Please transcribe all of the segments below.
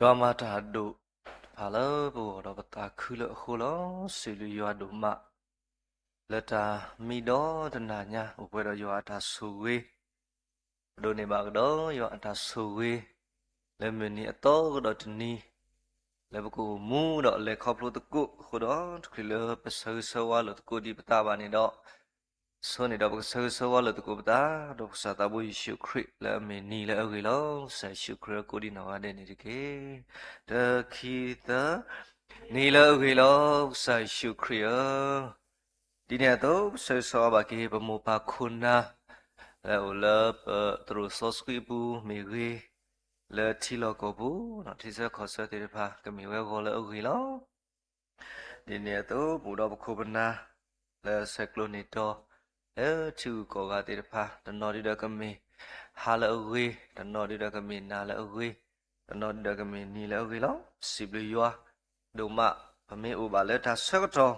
ယွၤမၤတၢ်ဒိၣ်တဖၣ်လၢပဂီၢ်ဒီးပသးခုလၢအဃိလီၤ. စံးဘျုးယွၤဒိၣ်မး လၢတၢ်မံဒီတနၤညါ အိၣ်ပှဲၤဒီးယွၤအတၢ်ဆိၣ်ဂ့ၤ, ပဒိးန့ၢ်ဘၣ်ကဒီးယွၤအတၢ်ဆိၣ်ဂ့ၤ လၢမုၢ်နံၤအသီကဒီးတနံၤ လၢပကအိၣ်မူဒီးလဲၤခီဖျိသကိးအဃိဒီး တချုးလၢပဆၢဂ့ၤဆၢဝါလိာ်သကိးဒံးပသးဘၣ်န့ၣ်ဒီး ဆိန့ၣ်ဒီးပကဆၢဂ့ၤဆၢဝါလိာ်သကိးပသး ဒီးပကစၢ်သးဘိယ့ၣ်ၡူးခရံာ်လၢအမ့ၢ်နံၤလၢအဂ့ၤလီၤ. ကစၢ်ယ့ၣ်ၡူးခရံာ်အကိးဒံးနီၢ်ဂၤဒဲးန့ၣ်တက့ၢ်. တခံသၢ, နံၤလၢအဂ့ၤလီၤ ကစၢ်ယ့ၣ်ၡူးခရံာ်ဧၢ. ဒ်န့ၣ်အသိး ပဆၢဂ့ၤဆၢဝါဘၣ်က့ၤ ပမိၢ်ပၢ်ခိၣ်နၢ် လၢအအိၣ်လၢပသရိာ်စီဆှံအပူၤမ့ၢ်ဂ့ၤ, လၢထံလီၢ်ကီၢ်ပူၤ ထံဆၢကီၢ်ဆၢသ့ၣ်တဖၣ် ကမ့ၢ်ဝဲဂီၤလၢအဂ့ၤလီၤ. ဒ်န့ၣ်အသိး ပအိၣ်ဒီးပခိၣ်ပနၢ် လၢဆဲးကျိးန့ၢ်တီၤ လၢထံဂုၤကီၢ်ဂၤသ့ၣ်တဖၣ် တနီၤဒုဒီးကမ့ၢ်ဟါလၢအဂ့ၤ, တနီၤဒုဒီးကမ့ၢ်နၤလၢအဂ့ၤ, တနီၤဒုဒီးကမ့ၢ်နံၤလၢအဂ့ၤလီၤ. စံးဘျုးယွၤဒိၣ်မး ပမ့ၢ်အိၣ်ဘၣ်လၢတၢ်ဆၢကတီၢ်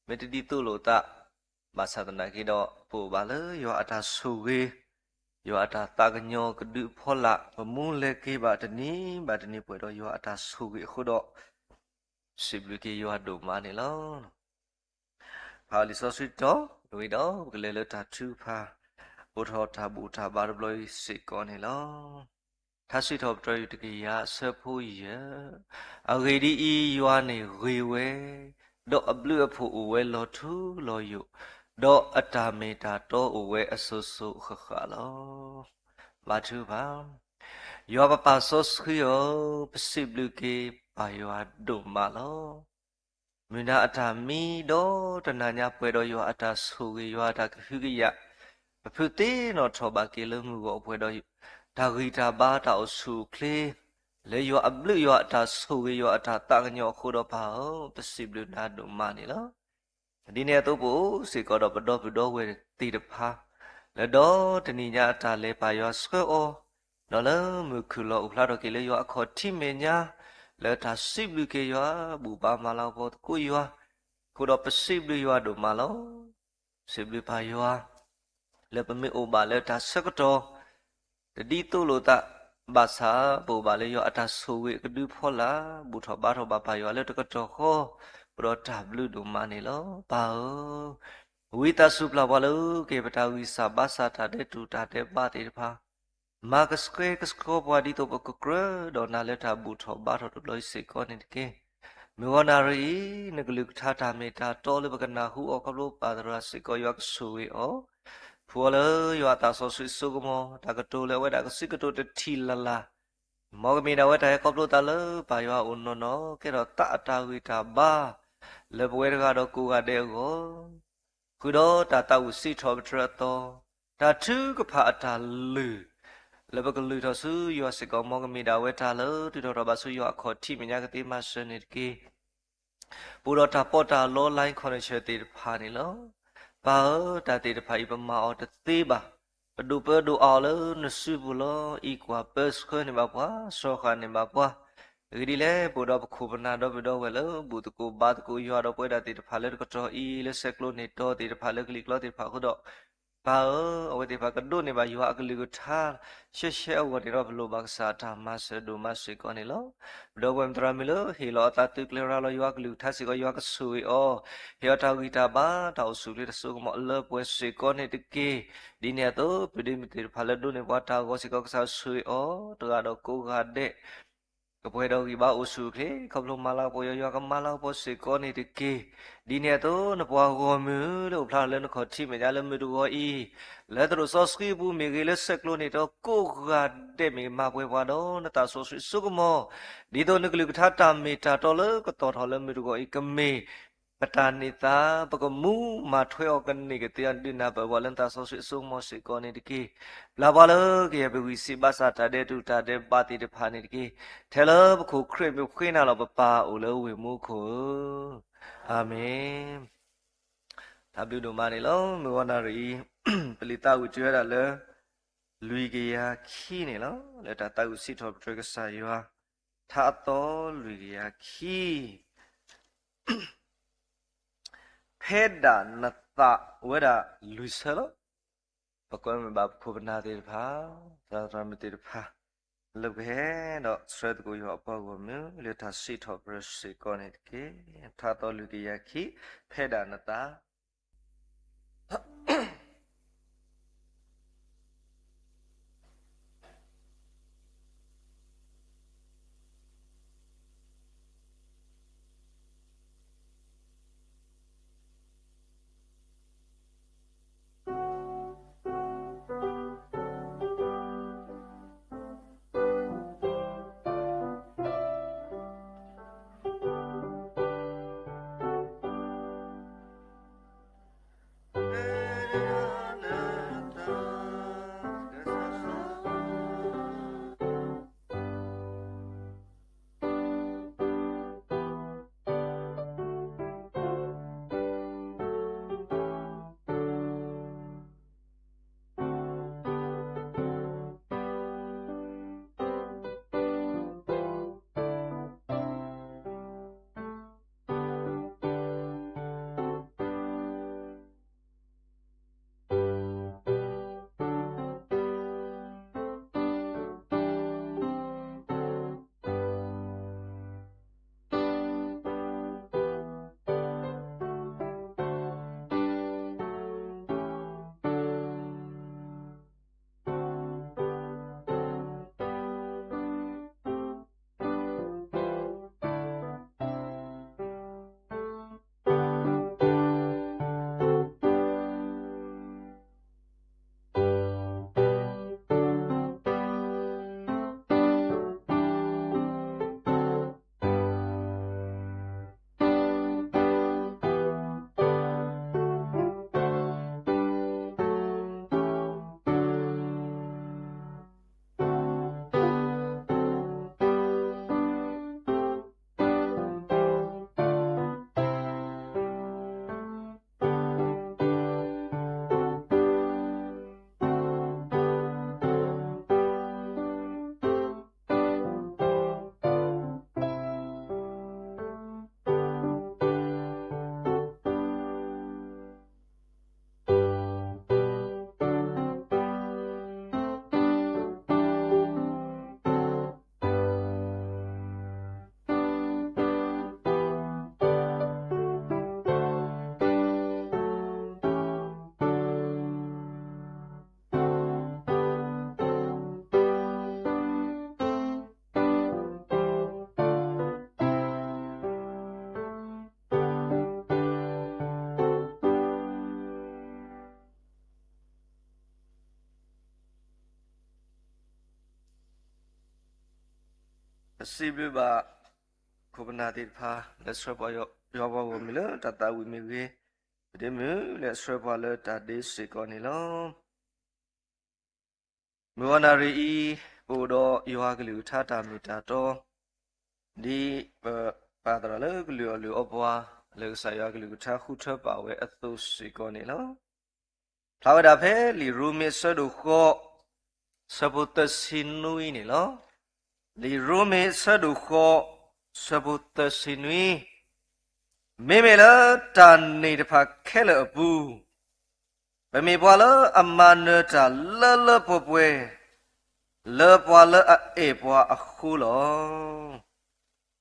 မ့ၢ်တဒ်သိးလိာ်သး ဘၣ်ဆၣ်သနာ်က့ဒီး ပအိၣ်ဘၣ်လၢယွၤအတၢ်ဆိၣ်ဂ့ၤ, ယွၤအတၢ်သးကညီၤကဒုအဖီလာ် ပမူလဲၤက့ၤဘၣ်တနံၤဘၣ်တနံၤ ပှဲၤဒီးယွၤအတၢ်ဆိၣ်ဂ့ၤအဃိဒီး စံးဘျုးက့ၤယွၤဒိၣ်မးန့ၣ်လီၤ. ဖးလံာ်စီဆှံတီၤဝံၤဒီး ပကလဲၤလၢတၢ်ထုကဖၣ် အိးထီၣ်တၢ်ဘူၣ်တၢ်ဘါတဘျီအံၤစ့ၢ်ကီးန့ၣ်လီၤ. ထါစံးထီၣ်ပတြၢၤယွၤတကယၤအဆၢဖိယဲၢ်, အဂ့ၢ်ဒ်အံၤ, ယွၤန့ၣ်ဂ့ၤဝဲ, ဒီးအဘျုးအဖှိၣ်အိၣ်ဝဲလီၤထူလီၤယိာ်, ဒီးအတၢ်မ့ၢ်တၢ်တီအိၣ်ဝဲအစိၤစိၤအဃၣ်ဃၣ်လီၤ. ဘါထုကဖၣ်, ယွၤပပၢ်စီဆှံဧၢ, ပစံးဘျုးက့ၤပၢ်ယွၤဒိၣ်မးလီၤ. မုၢ်နၤအတၢ်မံဒီတနၤညါ ပှဲၤဒီးယွၤအတၢ်ဆိၣ်ဂ့ၤ ယွၤအတၢ်ကဟုကယာ်, ပဖုးသ့ၣ်နီၣ်ထီၣ်ဘၣ်က့ၤလၢမုၢ်ဂီၤ ပှဲၤဒီးတၢ်ဂံၢ်တၢ်ဘါ တၢ်အိၣ်ဆူၣ်အိၣ်ချ့, လၢယွၤအဘျုး ယွၤအတၢ်ဆိၣ်ဂ့ၤ ယွၤအတၢ်သးကညီၤအဃိဒီးပၢ်ဧၢ, ပစံးဘျုးနၤဒိၣ်မးန့ၣ်လီၤ. ဒ်န့ၣ်အသိး ပအိၣ်စ့ၢ်ကီးဒီးပဒီပုၢ်ဒီဝဲၢ်သ့ၣ်တဖၣ် လၢဒီတနံၤညါအတၢ်လဲၤ ပၢ်ယွၤဆှၢအီၤ, ဒီးလၢမုၢ်ခုၣ်လီၤအိၣ်ဖျါထီၣ်က့ၤလၢယွၤအခီၣ်ထံးမဲာ်ညါ, လၢတၢ်စံးဘျုးက့ၤယွၤ ဘူၣ်ဘါမၤလၤကပီၤသကိးယွၤ, အဃိဒီးပစံးဘျုးယွၤဒိၣ်မးလီၤ. စံးဘျုးပၢ်ယွၤ လၢပမ့ၢ်အိၣ်ဘၣ်လၢတၢ်ဆၢကတီၢ် တဒ်သိးလိာ်သး ဘၣ်ဆၣ် ပအိၣ်ဘၣ်လၢယွၤအတၢ်ဆိၣ်ဂ့ၤကဒုဖီလာ် ဘူၣ်ထီၣ်ဘါထီၣ်ဘၣ်ပၢ်ယွၤလၢတကတီၢ်ဃီ, ပဒီးတၢ်ဘျုးဒိၣ်မးန့ၣ်လီၤ. ပၢ်ဧၢ, ဝံသးစူၤပျၢ်ပှၤလၢက့ၤ ပတၢ်ဂံၢ်စၢ်ဘါစၢ်တၢ်ဒဲးတူာ်တၢ်ဒဲးဘးသ့ၣ်တဖၣ်, မၤကဆှဲကဆှီပှၤဒ်သိးပကကြၢးဒီးနၤလၢတၢ်ဘူၣ်ထီၣ်ဘါထီၣ်တဘျီအံၤစ့ၢ်ကီးန့ၣ်တက့ၢ်. မုၢ်ဂီၤနၣ်ရံၣ်အံၤ နကလုၢ်ကထါတၢ်မ့ၢ်တၢ်တီလၢပကနၢ်ဟူအီၤ ခီဖျိပၢ်သရၣ်စ့ၢ်ကီး ယွၤကဆိၣ်ဂ့ၤအီၤ, ဖှူအီၤလၢယွၤအသးစီဆှံအစိကမီၤ, တၢ်ကတိၤလၢအဝဲဒၣ်ကစံးကတိၤတထံၣ်လၢ်လၢ်, မ်ကမ့ၢ်ဒၣ်ဝဲတၢ်ဟဲခီဖျိသးလၢပၢ်ယွၤအအိၣ်နီၢ်နီၢ်, ကဲထီၣ်သးအတၢ်ဂံၢ်တၢ်ဘါ လၢပဝဲတဂၤဒီးကိးဂၤဒဲးအဂီၢ်, ဃုာ်ဒီးတၢ်သးဝံၣ်စံးထီၣ်ပတြၢၤအသီ, တၢ်ထုကဖၣ်အတၢ်လုၢ် လၢပကလုၢ်ထီၣ်ဆူယွၤစ့ၢ်ကီး မ်ကမ့ၢ်ဒၣ်ဝဲတၢ်လၢ တုၤထီၣ်ထီၣ်ဘၣ်ဆူယွၤအခီၣ်ထံးမဲာ်ညါကသ့မၤစၢၤန့ၣ်တက့ၢ်. ပအိၣ်ဒီးတၢ်ပီးတၢ်လီ လိုင်း connection သ့ၣ်တဖၣ်န့ၣ်လီၤ. ပၢ်ဧၢ, တၢ်သ့ၣ်တဖၣ်အံၤပမၤအီၤတသ့ဘၣ်. ပဒိၣ်ပၢဒိၣ်အီၤလၢနစုပူၤလီၤ. အံကွၢ်ပၢဆှၢန့ၢ်ဘၣ်ပှၤ, စှီၤဃာ်န့ၢ်ဘၣ်ပှၤ, အဂ့ၢ်ဒ်လဲၣ်, ပအိၣ်ဒီးပခိၣ်ပနၢ်ဒီပုၢ်ဒီဝဲၢ်လၢ ဘူၣ်သကိးဘါသကိးယွၤဒီးပဝဲဒၣ်သ့ၣ်တဖၣ်လၢတကတီၢ်အံၤ လၢဆဲးကျိးန့ၢ်တီၤသ့ၣ်တဖၣ်လၢကလံၤကျီသ့ၣ်တဖၣ်အဃိဒီး, ပၢ်ဧၢ, အဝဲသ့ၣ်တဖၣ်ကဒိးန့ၢ်ဘၣ်ယွၤအကလုၢ်ကထါ ရှဲရှဲအဂီၢ်န့ၣ်ဒီး ပလိၣ်ဘၣ်ကစၢ်အတၢ်မၤစၢၤဒိၣ်မးစ့ၢ်ကီးန့ၣ်လီၤ. ပဒီပုၢ်ဝဲၢ်မတၤတဂၤမ့ၢ်လၢ ဟ့ၣ်လီၤအသးသုးကျဲၤရၤလီၤယွၤအကလုၢ်ကထါစ့ၢ်ကီး ယွၤကဆိၣ်ဂ့ၤအီၤ, ဟ့ၣ်အီၤတၢ်ဂံၢ်တၢ်ဘါ တၢ်အိၣ်ဆူၣ်အိၣ်ချ့တၢ်စိကမီၤအလၢပှဲၤစ့ၢ်ကီးန့ၣ်တက့ၢ်. ဒ်န့ၣ်အသိး ပဒ့မုၢ်သ့ၣ်တဖၣ်လၢဒိးန့ၢ်ပှၤတၢ်ဂီၤစ့ၢ်ကီး ကစၢ်ဆိၣ်ဂ့ၤအီၤ တဂၤဒီးကိးဂၤဒဲး ကပှဲၤဒီးဂံၢ်ဘါအိၣ်ဆူၣ်အိၣ်ချ့ ခီဖျိမၤလၤကပီၤယွၤ ယွၤကမၤလၤကပီၤစ့ၢ်ကီးန့ၣ်တက့ၢ်. ဒ်န့ၣ်အသိး နပှၤဂီၢ်မုၢ်လၢအိၣ်ဖျါထီၣ်လၢနခီၣ်ထံးမဲာ်ညါလၢမုၢ်တဂီၤအံၤ, လၢသရိာ်စီဆှံအပူၤမ့ၢ်ဂ့ၤ လၢဆဲးကျိးန့ၢ်တီၤကိးဂၤဒဲးမ့ၢ်ဂ့ၤ မၤပှဲၤပှၤဒီးနသးစီဆှံအစိကမီၤ, ဒ်သိးနကလုၢ်ကထါတၢ်မ့ၢ်တၢ်တီလၢကတီၢ်ထီၣ်လၢမုၢ်တဂီၤအံၤ ကမ့ၢ် ပတၢ်န့ၢ်သါ ပကမူမၤထွဲအီၤကန့ၢ်ကသ့အီၤ ဒုးနၢ်ပၢၢ်ပှၤလၢနသးစီဆှံအစိကမီၤစ့ၢ်ကီးန့ၣ်တက့ၢ်. ပျၢ်ပှၤလၢကယဲၢ်ပဂံၢ်စၢ်ဘါစၢ်တၢ်ဒဲးတူာ်တၢ်ဒဲးဘးသ့ၣ်တဖၣ်န့ၣ်တက့ၢ်. ထဲလၢပခိၣ်ခရံာ်မံၤဃ့နၤလီၤ ပပၢ်အိၣ်လၢဝ့ၢ်မူခိၣ်ဧၢ, အၤမ့ၣ်. တၢ်ဘျုးဒိၣ်မးန့ၣ်လီၤ. မုၢ်ဂီၤနၣ်ရံၣ်အံၤ ပလံာ်သးဝံၣ်တုၤဝဲဒၣ်လၢ လွံၢ်ကယၤခံန့ၣ်လီၤ. လၢတၢ်သးဝံၣ်စံးထီၣ်ပတြၢၤကစၢ်ယွၤ ထါအသီလွံၢ်ကယၤခံ ဖဲဒၣ်နသးဝဲဒၣ်လွံၢ်ဆၢလီၤ. ပကွဲမုာ်ဘၣ်ပခိၣ်ပနၢ်သ့ၣ်တဖၣ်, သရၣ်သရၣ်မုၣ်သ့ၣ်တဖၣ်, လၢပကဟဲဒီးဆှၢသကိးယွၤအပှၤဂီၢ်မုၢ် လၢတၢ်စံးထီၣ်ပတြၢၤစ့ၢ်ကီးန့ၣ်တက့ၢ်. ထါသီလွံၢ်ကယၤခံ, ဖဲဒၣ်နသးပစံးဘျုးဘၣ် ခိၣ်ပနၢ်သ့ၣ်တဖၣ် လၢဆှၢပှၤယွၤပှၤဂီၢ်မုၢ်လၢတၢ်သးဝံၣ်မ့ၢ်ဂ့ၤ, ပဒ့မုၣ်လၢဆှၢပှၤလၢတၢ်ဒ့စ့ၢ်ကီးန့ၣ်လီၤ. မုၢ်ဂီၤနၣ်ရံၣ်အံၤ ပအိၣ်ဒီးယွၤကလုၢ်ကထါတၢ်မ့ၢ်တၢ်တီ, ဒ်ပပာ်သရၣ်လၢကလုၢ်အီၣ်လုၢ်အီပှၤ လၢကစၢ်ယွၤကလုၢ်ကထါဃုထၢပာ်ဝဲအသိးစ့ၢ်ကီးန့ၣ်လီၤ. ဖျါဝဲဒၣ်ဖဲလံာ်ရိမ့ၤအဆၢဒိၣ်ဃိး ဆၢဖိသၢဆံနွံန့ၣ်လီၤ. လံာ်ရိမ့ၤအဆၢဒိၣ်ဃိး ဆၢဖိသၢဆံနွံ, မ့မ့ၢ်လၢတၢ်န့ၣ်တဖၣ်ခဲလၢာ်အပူၤ ပမ့ၢ်ပှၤလၢအမၤနၢၤတၢ်လၢလၢပှဲၤပှဲၤ လၢပှၤလၢအအဲၣ်ပှၤအဃိလီၤ.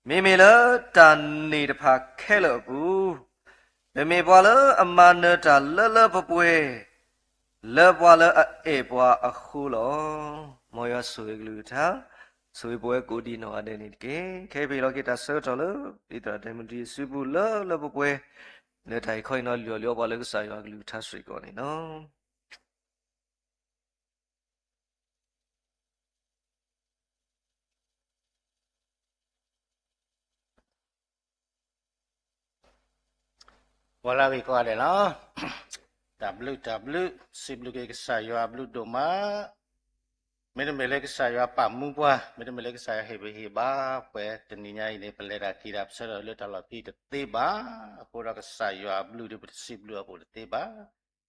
မ့မ့ၢ်လၢတၢ်န့ၣ်တဖၣ်ခဲလၢာ်အပူၤ ပမ့ၢ်ပှၤလၢအမၤနၢၤတၢ်လၢလၢပှဲၤပှဲၤ လၢပှၤလၢအအဲၣ်ပှၤအဃိလီၤ. မ်ယွၤဆိၣ်ဂ့ၤကလုၢ်ကထါ, ဆိၣ်ဂ့ၤပဝဲကိးဒံးနီၢ်ဂၤဒဲးန့ၣ်တက့ၢ်. ခဲအံၤပဟ့ၣ်လီၤက့ၤတၢ်ဆၢကတီၢ်လၢ ဒ်သရၣ်ဒဲမုၣ်တံၤစုပူၤလၢလၢပှဲၤပှဲၤ လၢတၢ်အံၤခီအံၤနီၤ လုၢ်အီၣ်လုၢ်အီပှၤလၢကစၢ်ယွၤကလုၢ်ကထါစ့ၢ်ကီးန့ၣ်လီၤ. ပှၤလၢအဂ့ၤကိးဂၤဒဲးလီၤ. တၢ်ဘျုးတၢ်ဘျုး စံးဘျုးက့ၤကစၢ်ယွၤအဘျုးဒိၣ်မး, မ့တမ့ၢ်လၢကစၢ်ယွၤပာ်မူပှၤ, မ့တမ့ၢ်လၢကစၢ်ယွၤဟ့ၣ်ပဟ့ၣ်ဘၣ်ပှၤ တနံၤညါအံၤန့ၣ် ပလဲၤတၢ်က့ၤတၢ်ပဆၢထၢၣ်လၢတၢ်လီၢ်ဖဲအံၤတသ့ဘၣ်. အဃိဒီးကစၢ်ယွၤအဘျုးဒီးပတစံးဘျုးအီၤပူၤတသ့ဘၣ်.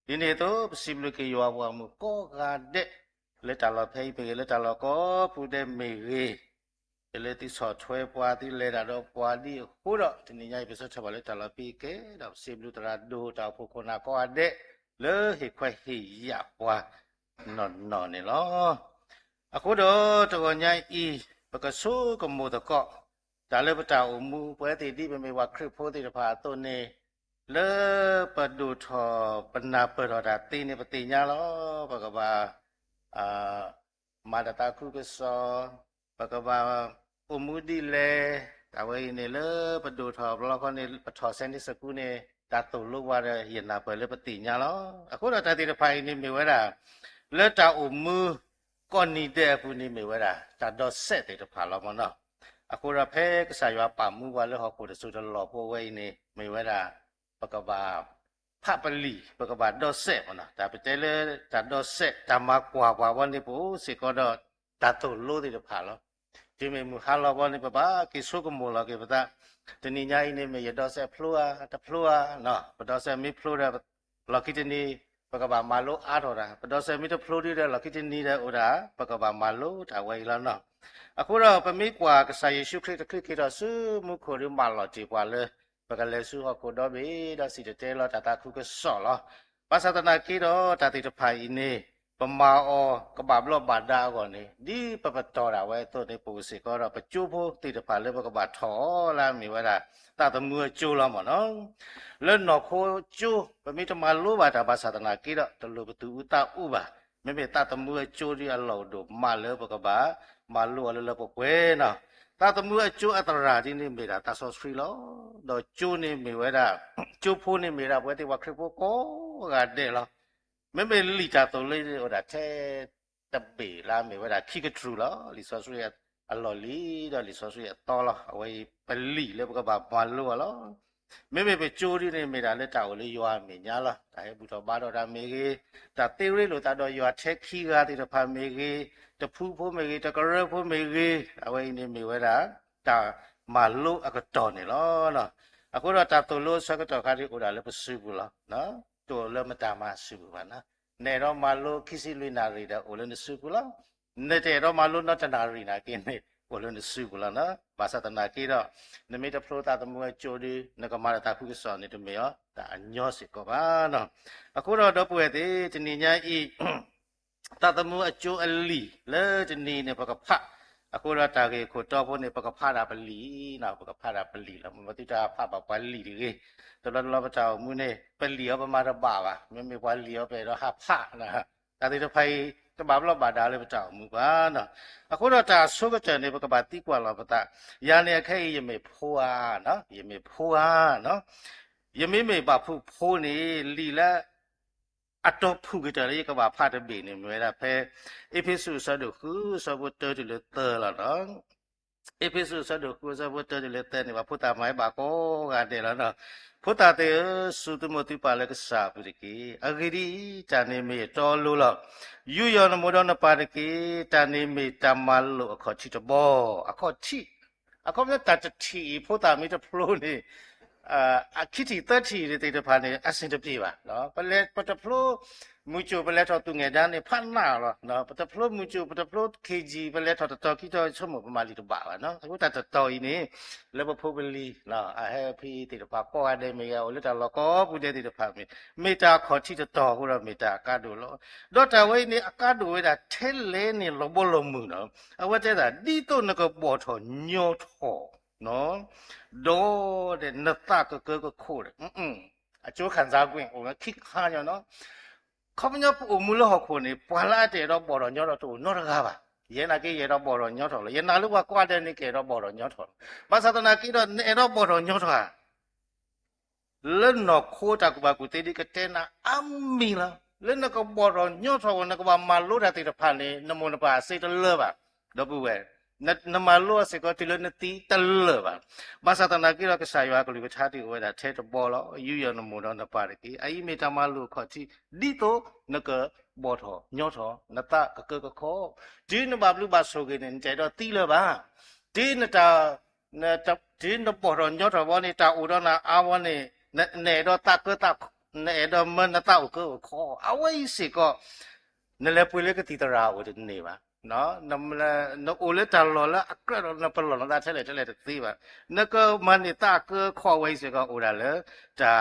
ဒ်န့ၣ်အသိး ပစံးဘျုးက့ၤယွၤပှၤဂီၢ်မုၢ်ကိးဂၤဒဲး လၢတၢ်လီၢ်ဖဲအံၤမ့ၢ်ဂ့ၤ လၢတၢ်လီၢ်ကိးပူၤဒဲးမ့ၢ်ဂ့ၤ, လၢသုဆီၣ်ထွဲပှၤ သုလဲၤတၢ်ဒီးပှၤဒ်အဃိဒီး တနံၤညါအံၤ ပဆၢထၢၣ်ဘၣ်လၢတၢ်လီၢ်ဖဲအံၤကဲဒီး ပစံးဘျုးသရၣ်ဒိၣ် တၢ်အိၣ်ဖှိၣ်ခိၣ်နၢ်ကိးဂၤဒဲး လၢဟ့ၣ်ခွဲးဟ့ၣ်ယာ်ပှၤနီၢ်နီၢ်န့ၣ်လီၤ. အဃိဒီးတဂီၤညါအံၤ ပကဆိကမိၣ်သကိး တၢ်လၢပတၢ်အိၣ်မူ ပဝဲသ့ၣ်ဒ်ပမ့ၢ်ပှၤခရံာ်ဖိသ့ၣ်တဖၣ်အသိးန့ၣ် လၢပဒိၣ်ထီၣ်ပနၢ်ပၢၢ်ထီၣ်တၢ်သ့န့ၣ် ပသ့ၣ်ညါလီၤ. ပကဘၣ် မၤတၢ်သးခုကစီၣ်, ပကဘၣ်အိၣ်မူဒ်လဲၣ်, တၢ်ဝဲအံၤန့ၣ်လၢပဒိၣ်ထီၣ်ဘျီခီန့ၣ် ပထီၣ် Sunday School န့ၣ် တၢ်သိၣ်လိပှၤဒီးယနၢ်ပၢၢ်လၢပသ့ၣ်ညါလီၤ. အဃိဒီးတၢ်သ့ၣ်တဖၣ်အံၤန့ၣ်မ့ၢ်ဝဲဒၣ် လၢတၢ်အိၣ်မူ ကိးနံၤဒဲးအပူၤန့ၣ်မ့ၢ်ဝဲဒၣ် တၢ်ဒီစဲးသ့ၣ်တဖၣ်လီၤမ့ၢ်နီၤ. အဃိဒီးဖဲကစၢ်ယွၤပာ်မူပှၤလၢဟီၣ်ခိၣ်တစိၤတလီၢ်ဖိအဝဲအံၤန့ၣ် မ့ၢ်ဝဲဒၣ် ပကဘၣ် ဖးပလံာ် ပကဘၣ်ဒီစဲးမ့ၢ်နီၤ. တၢ်ပတဲလၢတၢ်ဒီစဲး တၢ်မၤကွၢ်ပှၤဝဲန့ၣ် ပအိၣ်စ့ၢ်ကီးဒီးတၢ်သိၣ်လိသ့ၣ်တဖၣ်လီၤ. တုၤမ့ၢ်မုၢ်ဟါလီၤဘီန့ၣ် ပဘၣ်က့ၤဆိကမိၣ်လီၤက့ၤပသး, တနံၤညါအံၤန့ၣ်မ့ၢ်ယဒီစဲးဖျိဧါ တဖျိဧါနီၤ. ပဒီစဲးမ့ၢ်ဖျိဒီး လီၢ်ခံတနံၤ ပကဘၣ်မၤလိအါထီၣ်တၢ်, ပဒီစဲးမ့ၢ်တဖျိဒံးဒီး လီၢ်ခံတနံၤဒီးအိၣ်ဒၣ် ပကဘၣ်မၤလိတၢ်ဝဲအံၤလီၤနီၤ. အဃိဒီးပမ့ၢ်ကွၢ်ကစၢ်ယ့ၣ်ၡူးခရံာ်တချုးက့ၤထီၣ်ဆူမူခိၣ်ဒီး မၢလီၤတ့ၢ်ပှၤလၢ ပကလဲၤဆူဟီၣ်ခိၣ်ဒီဘ့ၣ်ဒီး စံၣ်တဲၤတဲလီၤတၢ်သးခုကစီၣ်လီၤ. ဘၣ်ဆၣ်သနာ်က့ဒီး တၢ်သ့ၣ်တဖၣ်အံၤန့ၣ် ပမၤအီၤကဘၣ်ဘျီးဘၣ်ဒါအဂီၢ်န့ၣ် ဒ်ပပတီၢ်ဒၣ်ဝဲအသိးန့ၣ် ပအိၣ်စ့ၢ်ကီးဒီးပကၠိဖိသ့ၣ်တဖၣ်လၢပကဘၣ်ထီၣ်အီၤလၢအမ့ၢ်ဝဲဒၣ် သးသမူအကၠိလီၤမ့ၢ်နီၤ. လၢနီၢ်ခိကၠိ ပမ့ၢ်တမၤလိဘၣ်တၢ်ဘၣ်ဆၣ်သနာ်က့ဒီး တလိၣ်ပသူၣ်အူသးအူဘၣ်. မ့မ့ၢ်သးသမူအကၠိဒ်အလီၢ်အိၣ်ဒိၣ်မးလၢပကဘၣ်မၤလိအီၤလၢလၢပှဲၤပှဲၤနီၤ. သးသမူအကၠိအသရၣ်ဒ်န့ၣ်မ့ၢ်ဒၣ်သးစီဆှံလီၤ. ဒီးကၠိန့ၣ်မ့ၢ်ဝဲဒၣ် ကၠိဖိန့ၣ်မ့ၢ်ဒၣ်ပဝဲသ့ၣ်ပှၤခရံာ်ဖိကိးဂၤဒဲးလီၤ. မ့မ့ၢ်လံာ်တၢ်သိၣ်လိန့ၣ်အိၣ်ဒၣ်ထဲတဘ့ၣ်လၢအမ့ၢ်ဝဲဒၣ်ခံကတြူၢ်လီၤ. လံာ်စီဆှံအလီၢ်လံၤ ဒီးလံာ်စီဆှံအသီလီၤ. အဝဲအံၤပလံာ်လၢပကဘၣ်မၤလိအီၤလီၤ. မ့မ့ၢ်ပကၠိဒ်န့ၣ်မ့ၢ်ဒၣ်လၢတၢ်အိၣ်လၢယွၤအမဲာ်ညါလီၤ. တၢ်ဟဲဘူၣ်ထီၣ်ဘါထီၣ်တၢ်မ့ၢ်ဂ့ၤ, တၢ်သ့ရ့လိာ်သးဒီးယွၤထဲခံဂၤသ့ၣ်တဖၣ်မ့ၢ်ဂ့ၤ, တဖုဖိမ့ၢ်ဂ့ၤ, တကရၢဖိမ့ၢ်ဂ့ၤ, အဝဲအံၤန့ၣ်မ့ၢ်ဝဲဒၣ် တၢ်မၤလိအကတီၢ်န့ၣ်လီၤ. အဃိဒီးတၢ်သိၣ်လိအဆၢကတီၢ်ခါဒ်အိၣ်ဒၣ်လၢပစုပူၤလီၤ. တအိၣ်လၢမတၤမၤစုပူၤဘၣ်နီၤ. နအဲၣ်ဒိးမၤလိခံဆံလွံၢ်နၣ်ရံၣ်ဒီးအိၣ်လၢနစုပူၤလီၤ. နတအဲၣ်ဒိးမၤလိနီတနၣ်ရံၣ်နာ်က့န့ၣ် အိၣ်လၢနစုပူၤလီၤနီၤ. ဘၣ်ဆၣ်သနာ်က့ဒီး နမ့ၢ်တဖျိသးသမူအကၠိဒီး နကမၤတၢ်သးခုကစီၣ်န့ၣ် တမ့ၢ်အီၤတၢ်အညီစ့ၢ်ကီးဘၣ်နီၤ. အဃိဒီးဒီပုၢ်ဝဲၢ်သ့ၣ် တနံၤညါအံၤ သးသမူအကၠိအလံာ်လၢတနံၤန့ၣ် ပကဖး, အဃိဒီးတၢ်ဂ့ၢ်ခိၣ်တီဖိန့ၣ် ပကဖးဒၣ်ပလံာ်နီၤ, ပကဖးဒၣ်ပလံာ်လီၤ. မ့ၢ်ပသုတၢ်ဖးဘၣ်ပှၤလံာ်တဂ့ၤ, တဘျီတဘျီပတၢ်အိၣ်မူန့ၣ် ပလံာ်အီၤပမၤတဘၣ်ဘၣ်, မ့မ့ၢ်ပှၤလံာ်အီၤပအဲၣ်ဒိးဟးဖးနီၤ, တၢ်သ့ၣ်တဖၣ်အံၤ တဘၣ်ဘျီးဘၣ်ဒါလၢပတၢ်အိၣ်မူဘၣ်နီၤ. အဃိဒီးတၢ်အဆိကတၢၢ်န့ၣ် ပကဘၣ်သံကွၢ်လီၤပသး, ယၤန့ၣ်အခဲအံၤ ယမ့ၢ်ဖိဧါနီၤ, ယမ့ၢ်ဖိဧါနီၤ. ယမ့မ့ၢ်ဘၣ်ဖုးဖိန့ၣ် လံာ်လၢ အတီၤဖုၣ်ကတၢၢ်လၢယကဘၣ်ဖးတဘ့ၣ်န့ၣ် မ့ၢ်ဝဲဒၣ်ဖဲ အ့းဖ့းစူးအဆၢဒိၣ်ဃု အဆၢဖိတၢတုၤလၢသၢလီၤနီၤ. အ့းဖ့းစူးအဆၢဒိၣ်ဃု အဆၢဖိတၢတုၤလၢသၢန့ၣ် ပှၤဖိသၣ်မၤဘၣ်ကိးဂၤဒဲးလီၤနီၤ. ဖိသၣ်သ့ၣ်ဧၢ, စူၢ်သုးမိၢ်သုပၢ်လၢကစၢ်အပူၤတက့ၢ်. အဂ့ၢ်ဒ်အံၤ, တၢ်န့ၣ်မ့ၢ်အတီအလိၤလီၤ. ယူးယီၣ်နမိၢ်ဒီးနပၢ်တက့ၢ်. တၢ်န့ၣ်မ့ၢ်တၢ်မၤလိာ်အခီၣ်ထံးတဘီ, အခီၣ်ထံး အခီပညီတၢ်တထံၣ်အံၤ ဖိသၣ်မ့ၢ်တဖျိန့ၣ် အခံထံၣ်သၢထံၣ်သ့ၣ်တဖၣ်န့ၣ် အဆင်တပြေဘၣ်. ပလဲၤ ပတဖျိမုၢ်ကၠိၣ် ပလဲၤထီၣ်သူၣ်ငဲၤဒါန့ၣ် ဖးနးလီၤ. ပတဖျိမုၢ်ကၠိၣ် ပတဖျိ KG ပလဲၤထီၣ်တတီၤခံတီၤ ဆိကမိၣ်ပမၤလံာ်တဘၣ်ဘၣ်နီၤ. အဃိတၢ်တတီၤအံၤန့ၣ် လၢပဖိပလံၤ အဟဲဖံသ့ၣ်တဖၣ်ကိးဂၤဒဲးမ့ၢ်ဂ့ၤ အိၣ်လၢတၢ်လီၢ်ကိးပူၤဒဲးသ့ၣ်တဖၣ်မ့ၢ် မ့ၢ်တၢ်အခီၣ်ထံးတတီၤအဃိဒီး မ့ၢ်တၢ်အကါဒိၣ်လီၤ. ဒီးတၢ်ဝဲအံၤန့ၣ် အကါဒိၣ်ဝဲဒၣ်ထဲလဲၣ်န့ၣ် လီၤဘီလီၤမုၢ်နီၤ. အဝဲတဲဒၣ် ဒ်သိးနကဘီၣ်ထီၣ်ညီထီၣ် ဒီးနသးကကၢကခိၣ်ဒီး အကၠိခံစားခွင့် အိၣ်ခံခါညီနီၤ. ခီပညီပအိၣ်မူလၢဟီၣ်ခိၣ်န့ၣ် ပှၤလၢအတအဲၣ်ဒိးဘီၣ်ထီၣ်ညီထီၣ်တအိၣ်နီတဂၤဘၣ်. ယဲနာ်က့ ယအဲၣ်ဒိးဘီၣ်ထီၣ်ညီထီၣ်လီၤ. ယနာ်လၢပှၤကိးဂၤဒဲးန့ၣ် ကအဲၣ်ဒိးဘီၣ်ထီၣ်ညီထီၣ်လီၤ. ဘၣ်ဆၣ်သနာ်က့ဒီး နအဲၣ်ဒိးဘီၣ်ထီၣ်ညီထီၣ်ဧါ လၢနီၢ်ခိတၢ်ကူၣ်ဘၣ်ကူၣ်သ့ဒ်ကတဲနၤအါမံၤလီၤ. လၢနကဘီၣ်ထီၣ်ညီထီၣ်ဝဲ နကဘၣ်မၤလိတၢ်သ့ၣ်တဖၣ်န့ၣ် နမိၢ်နပၢ်အစ့တလၢာ်ဘၣ်. ဒီပုၢ်ဝဲၢ်, နမၤလိအီၤစ့ၢ်ကီးတုၤလၢနသံတလၢာ်ဘၣ်. ဘၣ်ဆၣ်သနာ်က့ဒီး ကစၢ်ယွၤအကလုၢ်ကထါဒ်အိၣ်ဝဲဒၣ်ထဲတဘီလီၤ. ယူးယီၣ်နမိၢ်ဒီးနပၢ်တက့ၢ်. အအံၤမ့ၢ်တၢ်မၤလိာ်အခီၣ်ထံး ဒ်သိးနကဘီၣ်ထီၣ်ညီထီၣ် နသးကကၢကခိၣ်. တုၤနဘၣ်ဘျုးဘၣ်ဆိၣ်ဂ့ၤန့ၣ် နတအဲၣ်ဒိးသံလၢၤဘၣ်. တုၤနတၢ် တုၤနဘီၣ်ထီၣ်ညီထီၣ်ဘီန့ၣ် တၢ်အိၣ်ဒီးနၤအါဘီန့ၣ် နအဲၣ်ဒိးသးကၢသး နအဲၣ်ဒိးမၢနသးအိၣ်ကၢအိၣ်ခိး. အဝဲအံၤစ့ၢ်ကီး နလဲၤပှ့ၤလၢကသံၣ်သရၣ်အအိၣ်တန့ၢ်ဘၣ်. နအိၣ်လၢတၢ်လီၢ်လၢအကြၢးဒီးနပလီၢ်နသးထဲလဲၣ်ထဲလဲၣ်တသ့ဘၣ်. နကမၤန့ၢ်သးအကၢခီအဝဲအံၤစ့ၢ်ကီး အိၣ်ဒၣ်လၢ တၢ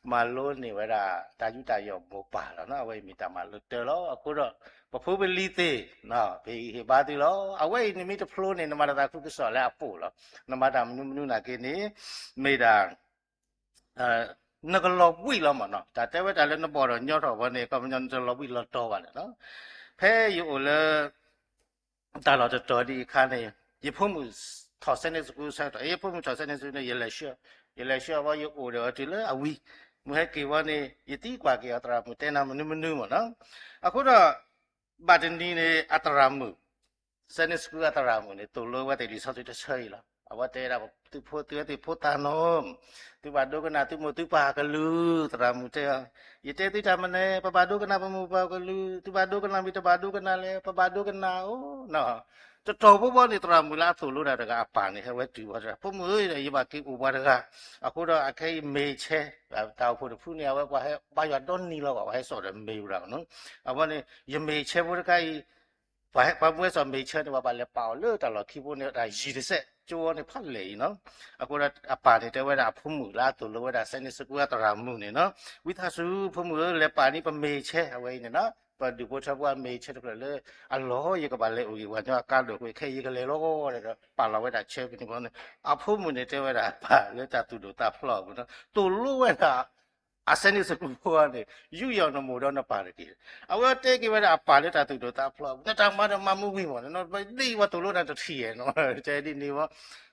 ်မၤလိန့ၢ်ဝဲဒၣ် တၢ်ယူးတၢ်ယီၣ်မိၢ်ပၢ်လီၤ. အဝဲအံၤမ့ၢ်တၢ်မၤလိတၢလီၤ. အဃိဒီး ပဖိပလံၤသ့ၣ် ပဟ့ၣ်ဂံၢ်ဟ့ၣ်ဘါသုလီၤ. အဝဲအံၤနမ့ၢ်တဖျိန့ၣ် နမၤတၢ်သးခုကစီၣ်လၢအပိာ်လီၤ. နမၤတၢ်မနုၤမနုၤနာ်က့န့ၣ် မ့ၢ်ဒၣ် နကလီၤဘှံးလီၤမးနီၤ. တၢ်တဲဝဲတၢ်လၢနဘီၣ်ဒီးညီထီၣ်ဝဲန့ၣ် ခီပညီနတလီၤဘှံးလီၤတီၤဘၣ်န့ၣ်လီၤ. ဖဲယအိၣ်လၢ တၢ်လီၢ်တတီၤဒ်အခါန့ၣ် ယဖိမုၣ်ထီၣ် Sunday school ဆၢကတီၢ်, ယဖိမုၣ်ထီၣ် Sunday school န့ၣ် ယလဲၤဆှၢ, ယလဲၤဆှၢအဝဲ ယအိၣ်ဒီးအီၤတုၤလၢအဝံၤ, မုၢ်ဟဲက့ၤဝဲန့ၣ် ယသံကွၢ်က့ၤအီၤ သရၣ်မုၣ်တဲနၤမနုၤမနုၤမးနီၤ. အဃိဒီး ဘၣ်တနံၤန့ၣ် အသရၣ်မုၣ် Sunday school အသရၣ်မုၣ်န့ၣ် သိၣ်လိဝဲသ့ၣ်လံာ်စီဆှံတဆၢအံၤလီၤ. အဝဲတဲဒၣ် သုဖိသုဝဲသ့ၣ်ဖိသၣ်နီၤ, သုဘၣ်ဒိကနၣ်သုမိၢ်သုပၢ်အကလုၢ်, သရၣ်မုၣ်တဲအီၤ, ယတဲသုတၢ်မနုၤလဲၣ်, ပဘၣ်ဒိကနၣ်ပမိၢ်ပၢ်အကလုၢ်, သုဘၣ်ဒိကနၣ်မ့ၢ်တဘၣ်ဒိကနၣ်လဲၣ်, ပဘၣ်ဒိကနၣ်ဧိၤနီၤ. တတီၤဖိဘီန့ၣ် သရၣ်မုၣ်လၢအသိၣ်လိတၢ်တဂၤအပၢ်န့ၣ် ဟဲဝဲတုၤဝဲ, ဖိမုၣ်ဧၢ, ယဘၣ်က့ၤအိၣ်ပှၤတဂၤ, အဃိဒီးအခဲအံၤ မ့ၢ်ဆဲ တၢ်အိၣ်ဖှိၣ်တဖုန့ၣ် အဝဲပှၤဟဲဘါယွၤဒီနံၤလီၤဘၣ်, ပှၤဟဲစိာ်ဒီးမ့ၢ်ဝဲဒၣ်နီၤ. အဝဲန့ၣ် ယမ့ၢ်ဆဲဖိတခါအံၤ ပှၤမ့ၢ်ဟဲစိာ်မ့ၢ်ဆဲန့ၣ် ပှၤဘၣ်လဲၤပာ်အီၤလၢတၢ်လီၢ်ခံဖိန့ၣ် တၢ်ယံၤတစဲး ကၠိဝဲန့ၣ်ဖးလဲၢ်အံၤနီၤ. အဃိဒီးအပၢ်န့ၣ်တဲဝဲဒၣ်အဖိမုၣ်လၢအသိၣ်လိဝဲဒၣ် Sunday school အသရၣ်မုၣ်န့ၣ်နီၤ, ဝံသးစူၤ ဖိမုၣ်ဧၢ, လဲၤပာ်န့ၢ်ပမ့ၢ်ဆဲအဝဲအံၤန့ၣ်နီၤ, ပဒူၣ်ဖိထၢဖိအမ့ၢ်ဆဲတဖျၢၣ်လၢ အလီၢ်ယကဘၣ်လဲၤအိၣ်ဂ့ၤပှၤကညီအကါဒိၣ်အဃိ ခဲအံၤယကလဲၤလီၤဒီး ပာ်လီၤဝဲဒၣ်ဆဲဖဲန့ၣ်ဘီန့ၣ်, အဖိမုၣ်န့ၣ်တဲဝဲဒၣ်အပၢ်လၢတၢ်သူၣ်ဒိၣ်သးဖျိးအပူၤနီၤ, သိၣ်လိဝဲဒၣ် အ Sunday school ဖိန့ၣ် ယူးယီၣ်နမိၢ်ဒီးနပၢ်တက့ၢ်. အဝဲတဲက့ၤဝဲဒၣ်အပၢ်လၢတၢ်သူၣ်ဒိၣ်သးဖျိးအပူၤ, နတၢ်မၤဒီးမၤမုာ်ဝံၤမး, ဒ်အံၤပှၤသိၣ်လိနၤတထံၣ်ဧါနီၤ, တဲဒ်န့ၣ်ဘီ,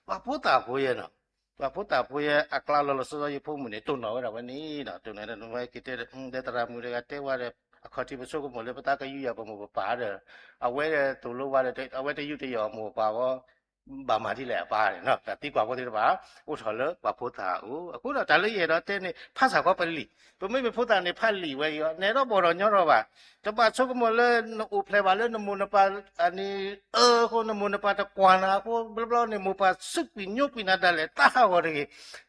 ပှၤဖိသၣ်ဖိယဲနီၤ, ပှၤဖိသၣ်ဖိယဲအကျါလီၤလီၤဆီဆီ ယဖိမုၣ်န့ၣ် တိၢ်နီၣ်ဝဲဒၣ်ဝဲန့ၣ်နီၤ, တိၢ်နီၣ်ဝဲဒၣ်ဝဲက့ၤတဲဒီး သရၣ်မုၣ်တဂၤတဲဝဲဒီး အခီၣ်ထံးပဆိကမိၣ်လၢပသးကယူးယီၣ်ပမိၢ်ပပၢ်ဒီး အဝဲသိၣ်လိဝဲဒီး အဝဲတယူးတယီၣ်အမိၢ်အပၢ်ဘီ ဘၣ်မၤဒ်လဲၣ်အပၢ်န့ၣ်နီၤ, တၢ်သံကွၢ်ဖိသ့ၣ်တဖၣ် အိၣ်ထီၣ်လၢပှၤဖိသၣ်အအိၣ်. အဃိဒီးတၢ်လၢယအဲၣ်ဒိးတဲန့ၣ် ဖးစၢ်ခီပလံာ်, ပမ့မ့ၢ်ဖိသၣ်န့ၣ် ဖးလံာ်ဝဲအံၤအီၤ နအဲၣ်ဒိးဘီၣ်ထီၣ်ညီထီၣ်ဘၣ်, တဘၣ်ဆိကမိၣ်လၢနအိၣ်ဖျဲၣ်ဘၣ်လၢနမိၢ်နပၢ်အန့ၣ်အၢအဃိ နမိၢ်နပၢ်တကွၢ်နၤအဃိ ဘျီဘျီန့ၣ် မိၢ်ပၢ်စူးကွံာ်ညိကွံာ်နၤဒၣ်လဲာ် တၢ်ဟးဂီၤတဂ့ၤ.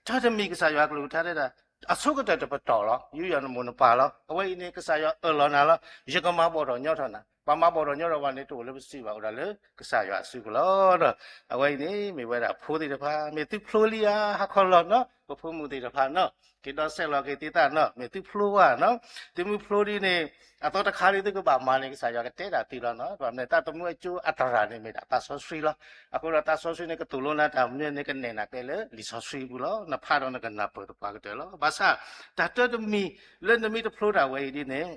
တၢ်တမံၤကစၢ်ယွၤအကလုၢ်ကထါတဲဒၣ် အဆိကတၢၢ်တပတီၢ်လီၤ, ယူးယီၣ်နမိၢ်နပၢ်လီၤ. အဝဲအံၤန့ၣ် ကစၢ်ယွၤအၢၣ်လီၤနၤလီၤ, ယကမၤဘီၣ်ထီၣ်ညီထီၣ်နၤ, ပှၤမၤဘီၣ်ထီၣ်ညီထီၣ်ဘၣ်န့ၣ် တအိၣ်လၢပစုဘၣ်, အိၣ်ဒၣ်လၢကစၢ်ယွၤအစုပူၤလီၤ. အဝဲအံၤန့ၣ် မ့ၢ်ဝဲဒၣ်ဖိသ့ၣ်တဖၣ် မ့ၢ်သုဖျိလံဧါ ဟးခီလီၤနီၤ, ပဖိမုၣ်သ့ၣ်တဖၣ်နီၤ, က့ၤဒီးဆဲးလီၤက့ၤသုသးနီၤ, မ့ၢ်သုဖျိဧါနီၤ, သုမ့ၢ်ဖျိဒ်န့ၣ် အသီတခါလံ သုကဘၣ်မၤန့ၣ် ကစၢ်ယွၤကတဲဒၣ်သုလီၤနီၤ. ဘၣ်မနုၤ သးသမူအကၠိအသရၣ်န့ၣ် မ့ၢ်ဒၣ်သးစီဆှံလီၤ. အဃိဒီးသးစီဆှံန့ၣ် ကသိၣ်လိနၤတၢ်မနုၤန့ၣ် ကနဲၣ်နၤကျဲလၢလံာ်စီဆှံပူၤလီၤ. နဖးဒီးနကနၢ်ပၢၢ်သပှၢ်ကတၢၢ်လီၤ. ဘၣ်ဆၣ် တၢ်တမံၤလၢနမ့ၢ်တဖျိတၢ်ဝဲအံၤဒ်န့ၣ်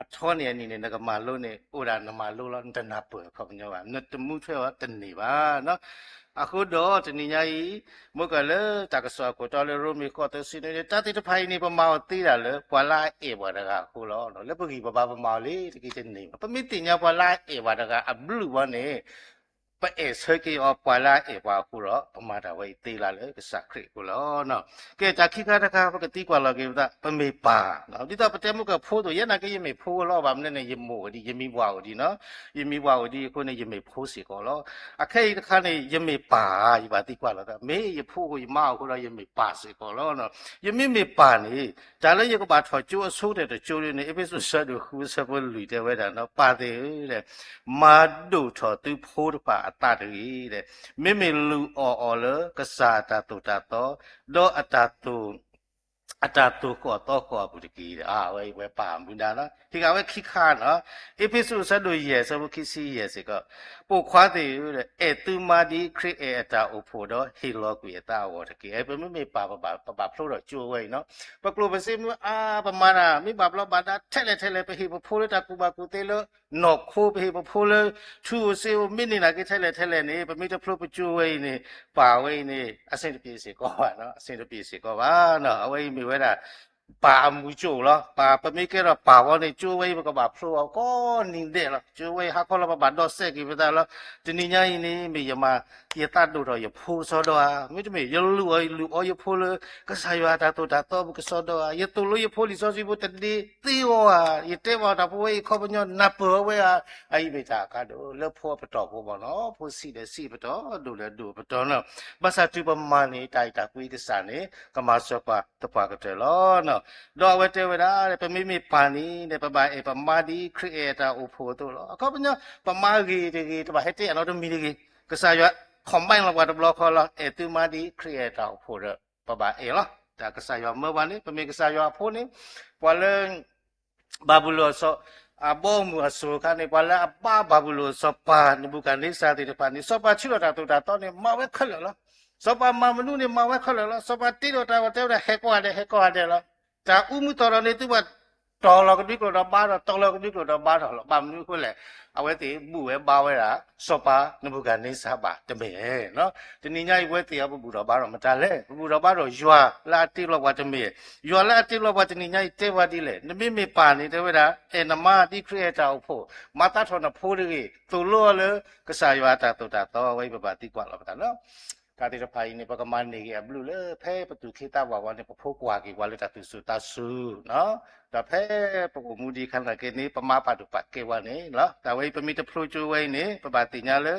အထီန့ၢ်အနံၤန့ၣ် နကမၤလိန့ၣ် အိၣ်ဒၣ်နမၤလိလီၤ, နတနၢ်ပၢၢ်အခီပညီဘၣ်, နတမူထွဲအီၤတန့ၢ်ဘၣ်နီၤ. အဃိဒီးတနံၤညါအံၤ မ့ၢ်ကၢၢ်လၢတၢ်ကစီၣ်အခိၣ်တီလၢရိမ့ၤဃိးသၢဆံန့ၣ် တၢ်သ့ၣ်တဖၣ်အံၤန့ၣ် ပမၤအီၤသ့ဒၣ်လၢ ပှၤလၢအအဲၣ်ပှၤတဂၤအဃိလီၤ. လၢပဂံၢ်ပဘါပမၤအီၤလံတက့ၢ်တန့ၢ်ဘၣ်. ပမ့ၢ်သ့ၣ်ညါပှၤလၢအအဲၣ်ပှၤတဂၤအဘျုးဘီန့ၣ် ပအဲၣ်ဆၢက့ၤအီၤ ပှၤလၢအအဲၣ်ပှၤအဃိဒီး ပမၤတၢ်ဝဲအံၤသ့လၢလၢကစၢ်ခရံာ်အဃိလီၤ. ကဲ တၢ်ခံခါတခါ ပကသံကွၢ်လီၤက့ၤပသး ပမ့ၢ်ပၢ်, ဒ်သိးပတဲမုၢ်ကၢၢ်ဖိသိး ယဲနာ်က့ ယမ့ၢ်ဖိလီၤ, ဘၣ်မနုၤန့ၣ် ယမိၢ်အိၣ်ဒံး ယမံၤပှၢ်အိၣ်ဒံးနီၤ, ယမံၤပှၢ်အိၣ်ဒံးအဃိန့ၣ် ယမ့ၢ်ဖိစ့ၢ်ကီးလီၤ. အခဲအံၤတခါန့ၣ် ယမ့ၢ်ပၢ်, ယဘၣ်သံကွၢ်လီၤသး မ့ၢ်ယဖိအဃိ ယမါအဃိဒီး ယမ့ၢ်ပၢ်စ့ၢ်ကီးလီၤ. ယမ့မ့ၢ်ပၢ်န့ၣ် တၢ်လၢယကဘၣ်ထီၣ်ကၠိအဆိကတၢၢ်တကၠိဒ်န့ၣ် အ့းဖ့းစူးအဆၢဒိၣ်ဃုအဆၢဖိလွံၢ်တဲဝဲဒၣ်နီၤ, ပၢ်သ့ၣ်ဧၢ, မၤဒိၣ်ထီၣ်သုဖိတဖၣ်အသးတဂ့ၤ, မ့မ့ၢ်လုၢ်အီၣ်အီၤလၢကစၢ်အတၢ်သိၣ်တၢ်သီ ဒီးအတၢ်သိၣ်ဃီၣ်သီဃီၣ်အပူၤတက့ၢ်. အဝဲအံၤဝဲပၢ်မူဒါနီၤ. ဟံးဃာ်ဝဲခံခါနီၤ, အ့းဖ့းစူးအဆၢဒိၣ်ယဲၢ်အဆၢဖိခံဆံယဲၢ်စ့ၢ်ကီး, ပိာ်ခွါသ့ၣ်ဧၢ, အဲၣ်သုမါဒ်ခရံာ်အဲၣ်အတၢ်အိၣ်ဖှိၣ်ဒီး ဟ့ၣ်လီၤကွံာ်အသးအဂီၢ်တက့ၢ်. ပမ့မ့ၢ်ပၢ် ပဘၣ်ဖျိထီၣ်ကၠိဝဲအံၤနီၤ. ပကျိၣ်ပစ့မ့ၢ်အါ ပမၤတၢ်မ့ၢ်ဘၣ်ဘျီးဘၣ်ဒါထဲလဲၣ်ထဲလဲၣ်, ပဟ့ၣ်ပဖိလၢတၢ်ကူၣ်ဘၣ်ကူၣ်သ့လၢ နီၢ်ခိ ပဟ့ၣ်ပဖိလၢ ထူဧိၤစ့ဧိၤ မ့ၢ်န့ၢ်နာ်က့ထဲလဲၣ်ထဲလဲၣ်န့ၣ် ပမ့ၢ်တဖျိပကၠိဝဲအံၤန့ၣ် ပၢ်ဝဲအံၤန့ၣ် အဆင်တပြေစ့ၢ်ကီးဘၣ်နီၤ, အဆင်တပြေစ့ၢ်ကီးဘၣ်နီၤ. အဝဲအံၤမ့ၢ်ဝဲဒၣ် ပၢ်အမူကၠိလီၤ. ပၢ် ပမ့ၢ်ကဲထီၣ်ပၢ်ဝဲန့ၣ် ကၠိဝဲအံၤ ပကဘၣ်ဖျိအီၤကိးနံၤဒဲးလီၤ. ကၠိဝဲအံၤဟးခီလီၤ ပဘၣ်ဒီးစဲးက့ၤပသးလီၤ. တနံၤညါအံၤန့ၣ် မ့ၢ်ယမၤ ယသးဒိၣ်ထီၣ်ယဖိစီဒီဧါ, မ့တမ့ၢ် ယလုၢ်အီၣ်လုၢ်အီယဖိလၢ ကစၢ်ယွၤအတၢ်သိၣ်တၢ်သီပူၤကစီဒီဧါ, ယသိၣ်လိယဖိလံာ်စီဆှံဖိတဒ့သ့အီၤဧါ, ယတဲဘၣ်တၢ်ဖိဝဲအံၤခီပညီနၢ်ပၢၢ်အီၤဝဲဧါ. အအံၤမ့ၢ်တၢ်အကါဒိၣ်လၢဖိအပတီၢ်ဖိဘၣ်နီၤ, ဖိဆံးဒီးဆံးပတီၢ် ဒိၣ်ဒီးဒိၣ်ပတီၢ်နီၤ. ဘၣ်ဆၣ်တုၤပမၤန့ၢ်တၢ်အဲၣ်တၢ်ကွံကစၢ်န့ၣ် ကမၤစၢၤပှၤသပှၢ်ကတၢၢ်လီၤ. ဒီးအဝဲတဲဝဲဒၣ် ပမ့မ့ၢ်ပၢ်န့ၣ် ပဘၣ်အဲၣ်ပမါဒ်ခရံာ်အဲၣ်တၢ်အိၣ်ဖှိၣ်အသိးလီၤ. အခီပညီ ပမါဂ့ၤတဂ့ၤ တဘၣ်ဟဲတဲအနီတမံၤတဂ့ၤ, ကစၢ်ယွၤ command လီၤပှၤတဘျီဃီလီၤ. အဲၣ်သုမါဒ်ခရံာ်အဲၣ်တၢ်အိၣ်ဖှိၣ်ဒီး ပဘၣ်အဲၣ်လီၤ. တၢ်ကစၢ်ယွၤမၢပှၤန့ၣ် ပမ့ၢ်ကစၢ်ယွၤအဖိန့ၣ် ပှၤလၢ ဘၤဘူလိၣ်အစီၤ အဘီအမုၢ်အစိၤအခါန့ၣ် ပှၤလၢအဘါဘၤဘူလိၣ်စီၤပၤနဘူၤခၣ်န့စၢ်သ့ၣ်တဖၣ်န့ၣ် စီၤပၤဆှၢထီၣ်တၢ်သိၣ်တၢ်သီန့ၣ် မၤဝဲခဲလၢာ်လီၤ. စီၤပၤမၤမနုၤန့ၣ် မၤဝဲခဲလၢာ်လီၤ. စီၤပၤတ့ထီၣ်တၢ်အီၣ်တဲဝဲဒၣ် ဟဲကိးဂၤဒဲး ဟဲကိးဂၤဒဲးလီၤ. တၢ်အူမူသီၣ်ဒီးန့ၣ် သုဘၣ်တီၢ်လီၤကဒွံကျိာ်ဒီးဘါထီၣ်, တီၢ်လီၤကဒွံကျိာ်ဒီးဘါထီၣ်လီၤ. ဘၣ်မနုၤအဃိလဲၣ်, အဝဲသ့ၣ်ဘူၣ်ဝဲဘါဝဲဒၣ် စီၤပၤနဘူၤခၣ်န့စၢ်ဘၣ်တမ့ၢ် တနံၤညါအံၤ ပဝဲသ့ၣ်အံၤ ပဘူၣ်ထီၣ်ဘါထီၣ်မတၤလဲၣ်. ပဘူၣ်ထီၣ်ဘါထီၣ်ယွၤလၢအတ့လီၤပှၤတမ့ၢ်. ယွၤလၢအတ့လီၤပှၤတနံၤညါအံၤ တဲပှၤဒ်လဲၣ်, နမ့မ့ၢ်ပၢ်န့ၣ် တဲဝဲဒၣ် အဲၣ်နမါဒ်ခရံာ်အဲၣ်တၢ်အိၣ်ဖှိၣ်, မၤသးထီၣ်နဖိတဂ့ၤ, သိၣ်လိအီၤလၢကစၢ်ယွၤအတၢ်သိၣ်တၢ်သီဝဲအံၤ ပဘၣ်သံကွၢ်လီၤပသးလီၤ. တၢ်သ့ၣ်တဖၣ်အံၤန့ၣ် ပကမၤန့ၢ်က့ၤအဘျုးလၢ ဖဲပသူၣ်က့သးပှၢ်ဝဲန့ၣ် ပဖိကွၢ်က့ၤပှၤလၢတၢ်သူၣ်စူၤသးစူၤ ဒီးဖဲပအိၣ်မူဒံးအခါနာ်က့န့ၣ် ပမါပာ်ဒိၣ်ပာ်ကဲပှၤန့ၣ်လီၤ. တၢ်ဝဲအံၤ ပမ့ၢ်တဖျိကၠိဝဲအံၤန့ၣ် ပဘၣ်သ့ၣ်ညါလၢ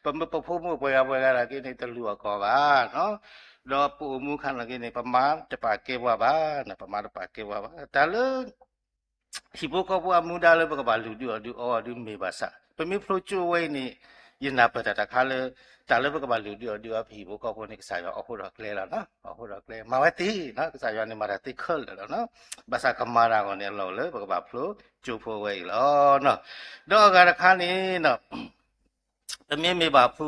ပမ့ၢ်ပဖိမုၣ်ပှဲၤဂၤပှဲၤဂၤနာ်က့န့ၣ် တလူၤအကီၢ်ဘၣ်, ဒီးပအိၣ်မူအခါနာ်က့န့ၣ် ပမါတပာ်ကဲပှၤဘၣ်, ပမါတပာ်ကဲပှၤဘၣ်. တၢ်လၢ ဟံၣ်ဖိဃီဖိအမူဒါလၢပကဘၣ်လုၢ်ဒုးအီၣ်ဒုးအီဒုးမ့ၢ်ဘၣ်ဆၣ်, ပမ့ၢ်ဖျိကၠိဝဲအံၤန့ၣ် ယနၢ်ပၢၢ်တၢ်တခါလၢ တၢ်လၢပကဘၣ်လုၢ်ဒုးအီၣ်ဒုးအီပဟံၣ်ဖိဃီဖိန့ၣ် ကစၢ်ယွၤအိးထီၣ်ကျဲလီၤ, အိးထီၣ်ကျဲ မၤဝဲသ့, ကစၢ်ယွၤန့ၣ် မၤတၢ်သ့ခဲလၢာ်လီၤ. ဘၣ်ဆၣ်ကမၤတၢ်အဂီၢ်န့ၣ် အလီၢ်လၢပကဘၣ်ဖျိကၠိဖိဝဲအံၤလီၤ. ဒီးအဂၤတခါန့ၣ် ပမ့မ့ၢ်ဘၣ်ဖု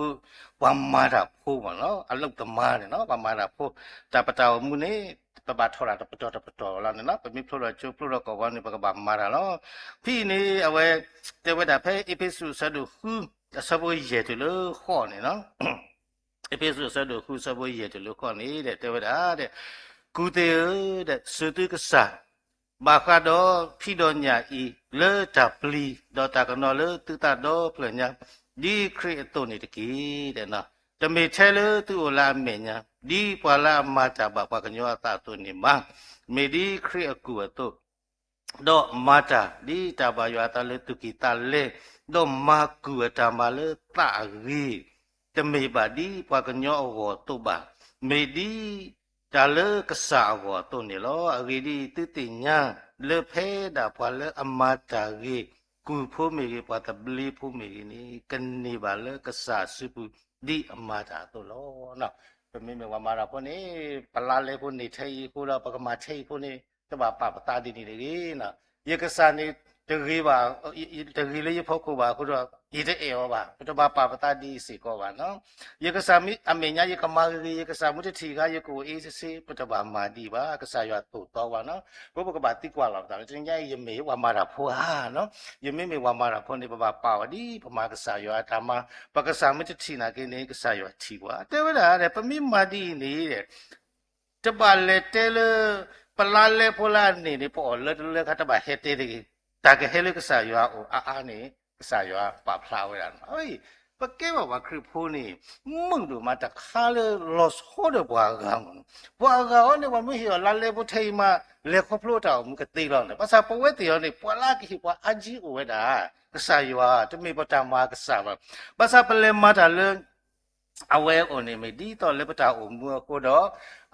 ပှၤမၤတၢ်ဖိမ့ၢ်နီၤ, အလုပ်သမားန့ၣ်နီၤ, ပှၤမၤတၢ်ဖိ, တၢ်ပတၢ်အိၣ်မူန့ၣ် ပဘၣ်ထီၣ်တၢ်တပတီၢ်တပတီၢ်လီၤန့ၣ်နီၤ, ပမ့ၢ်ဖျိထီၣ်ကၠိဖျိထီၣ်ကီၢ်ဘီန့ၣ် ပကဘၣ်မၤတၢ်လီၤ. ဖဲအံၤန့ၣ် အဝဲတဲဝဲဒၣ်ဖဲအ့းဖ့းစူးအဆၢဒိၣ်ဃု အဆၢဖိယဲၢ်တုၤလၢဃိးန့ၣ်နီၤ, အ့းဖ့းစူးအဆၢဒိၣ်ဃုအဆၢဖိယဲၢ်တုၤလၢဃိးန့ၣ် တဲဝဲဒၣ်, ကူၣ်သ့ၣ်ဧၢ, စူၢ်သုကစၢ် ဘၣ်ဃးဒီးဖံးဒီးညၣ်အံၤ လၢတၢ်ပျံၤ ဒီးတၢ်ကနိးလၢသုသးဒီဖျၢၣ်ညါ, ဒ်ခရံာ်အသိးန့ၣ်တက့ၢ်. တမ့ၢ်ထဲလၢသုအိၣ်လၢအမဲာ်ညါ, ဒ်ပှၤလၢအမၤတၢ်ဘၣ်ပှၤကညီအသးအသိးန့ၣ်ဘၣ်, မ့ၢ်ဒ်ခရံာ်အကူၣ်အသိး, ဒီးမၤတၢ်ဒ်တၢ်ဘၣ်ယွၤအသးလၢသူၣ်ကံၢ်သးလဲ, ဒီးမၤကူၣ်အတၢ်မၤလၢသးအဂ့ၤ, တမ့ၢ်ဘၣ်ဒ်ပှၤကညီအဂီၢ်အသိးဘၣ်, မ့ၢ်ဒ် တၢ်လၢကစၢ်အဂီၢ်အသိးန့ၣ်လီၤ. အဂ့ၢ်ဒ်အံၤ, သုသ့ၣ်ညါလၢဖဲဒၣ်ပှၤလၢအမၤတၢ်ဂ့ၤ, ကူၣ်ဖိမ့ၢ်ဂ့ၤ, ပှၤသဘျ့ဖိမ့ၢ်ဂ့ၤန့ၣ် ကန့ၢ်ဘၣ်လၢကစၢ်အစုပူၤ ဒ်အမၤတၢ်အသိးလီၤ. ပမ့မ့ၢ်ပှၤမၤတၢ်ဖိန့ၣ် ပလါလဲဖိန့ၣ်ထဲအံၤအဃိဒီး ပကမၤထဲအံၤဖိန့ၣ် တဘၣ်ပာ်ပသးဒ်န့ၣ်တဂ့ၤ. ယကစၢ်န့ၣ်တဂ့ၤဘၣ်, တဂ့ၤလၢယဖီခိၣ်ဘၣ်အဃိဒီး ယတအဲၣ်အီၤဘၣ်, ပတဘၣ်ပာ်ပသးဒ်အံၤစ့ၢ်ကီးဘၣ်နီၤ. ယကစၢ်မ့ၢ်အမဲာ်ညါယကမၤဂ့ၤဂ့ၤ, ယကစၢ်မ့ၢ်တထံၣ်အခါ ယကအိၣ်အ့စ့ဆ့, ပတဘၣ်မၤဒ်အံၤဘၣ်. ကစၢ်ယွၤသိၣ်သီပှၤနီၤ. အဃိပကဘၣ်သံကွၢ်လီၤပသးလၢ တနံၤညါအံၤ ယမ့ၢ်ပှၤမၤတၢ်ဖိဧါနီၤ. ယမ့မ့ၢ်ပှၤမၤတၢ်ဖိန့ၣ် ပဘၣ်ပာ်အီၤဒ်ပမၤကစၢ်ယွၤအတၢ်မၤ, ပကစၢ်မ့ၢ်တထံၣ်နာ်က့န့ၣ် ကစၢ်ယွၤထံၣ်ပှၤ. တဲဝဲဒၣ် ပမ့ၢ်မၤဒ်အံၤန့ၣ် တဘၣ်လဲၤတဲလၢ ပလါလဲဖိလၢအန့ၣ်န့ၣ် ပအီၣ်လၢတလၢခါ တဘၣ်ဟဲတဲတဂ့ၤ. တၢ်ကဟဲလၢကစၢ်ယွၤအအိၣ်အါအါန့ၣ် ကစၢ်ယွၤပာ်ဖျါဝဲဒၣ်န့ၣ်. ပကဲဘၣ်ပှၤခရံာ်ဖိန့ၣ် မုာ်ဒိၣ်မးတခါလၢလီၤဆီဒီးပှၤအဂၤမ့ၢ်နီၤ. ပှၤအဂၤအံၤန့ၣ် ပှၤမ့ၢ်ဟ့ၣ်အီၤလါလဲဖိထဲအံၤမး လဲၤခီဖျိတၢ်အိၣ်မူကသ့လီၤန့ၣ်. ဘၣ်ဆၣ်ပဝဲသ့ၣ်အံၤန့ၣ် ပှၤလၢကဟ့ၣ်ပှၤအါကံအိၣ်ဝဲဒၣ် ကစၢ်ယွၤ, တမ့ၢ်ပတၢ်မၤကစၢ်ဘၣ်. ဘၣ်ဆၣ်ပလဲၤမၤတၢ်လၢ အဝဲအအိၣ်န့ၣ်မ့ၢ်ဒ်သိးလၢပတၢ်အိၣ်မူအဃိဒီး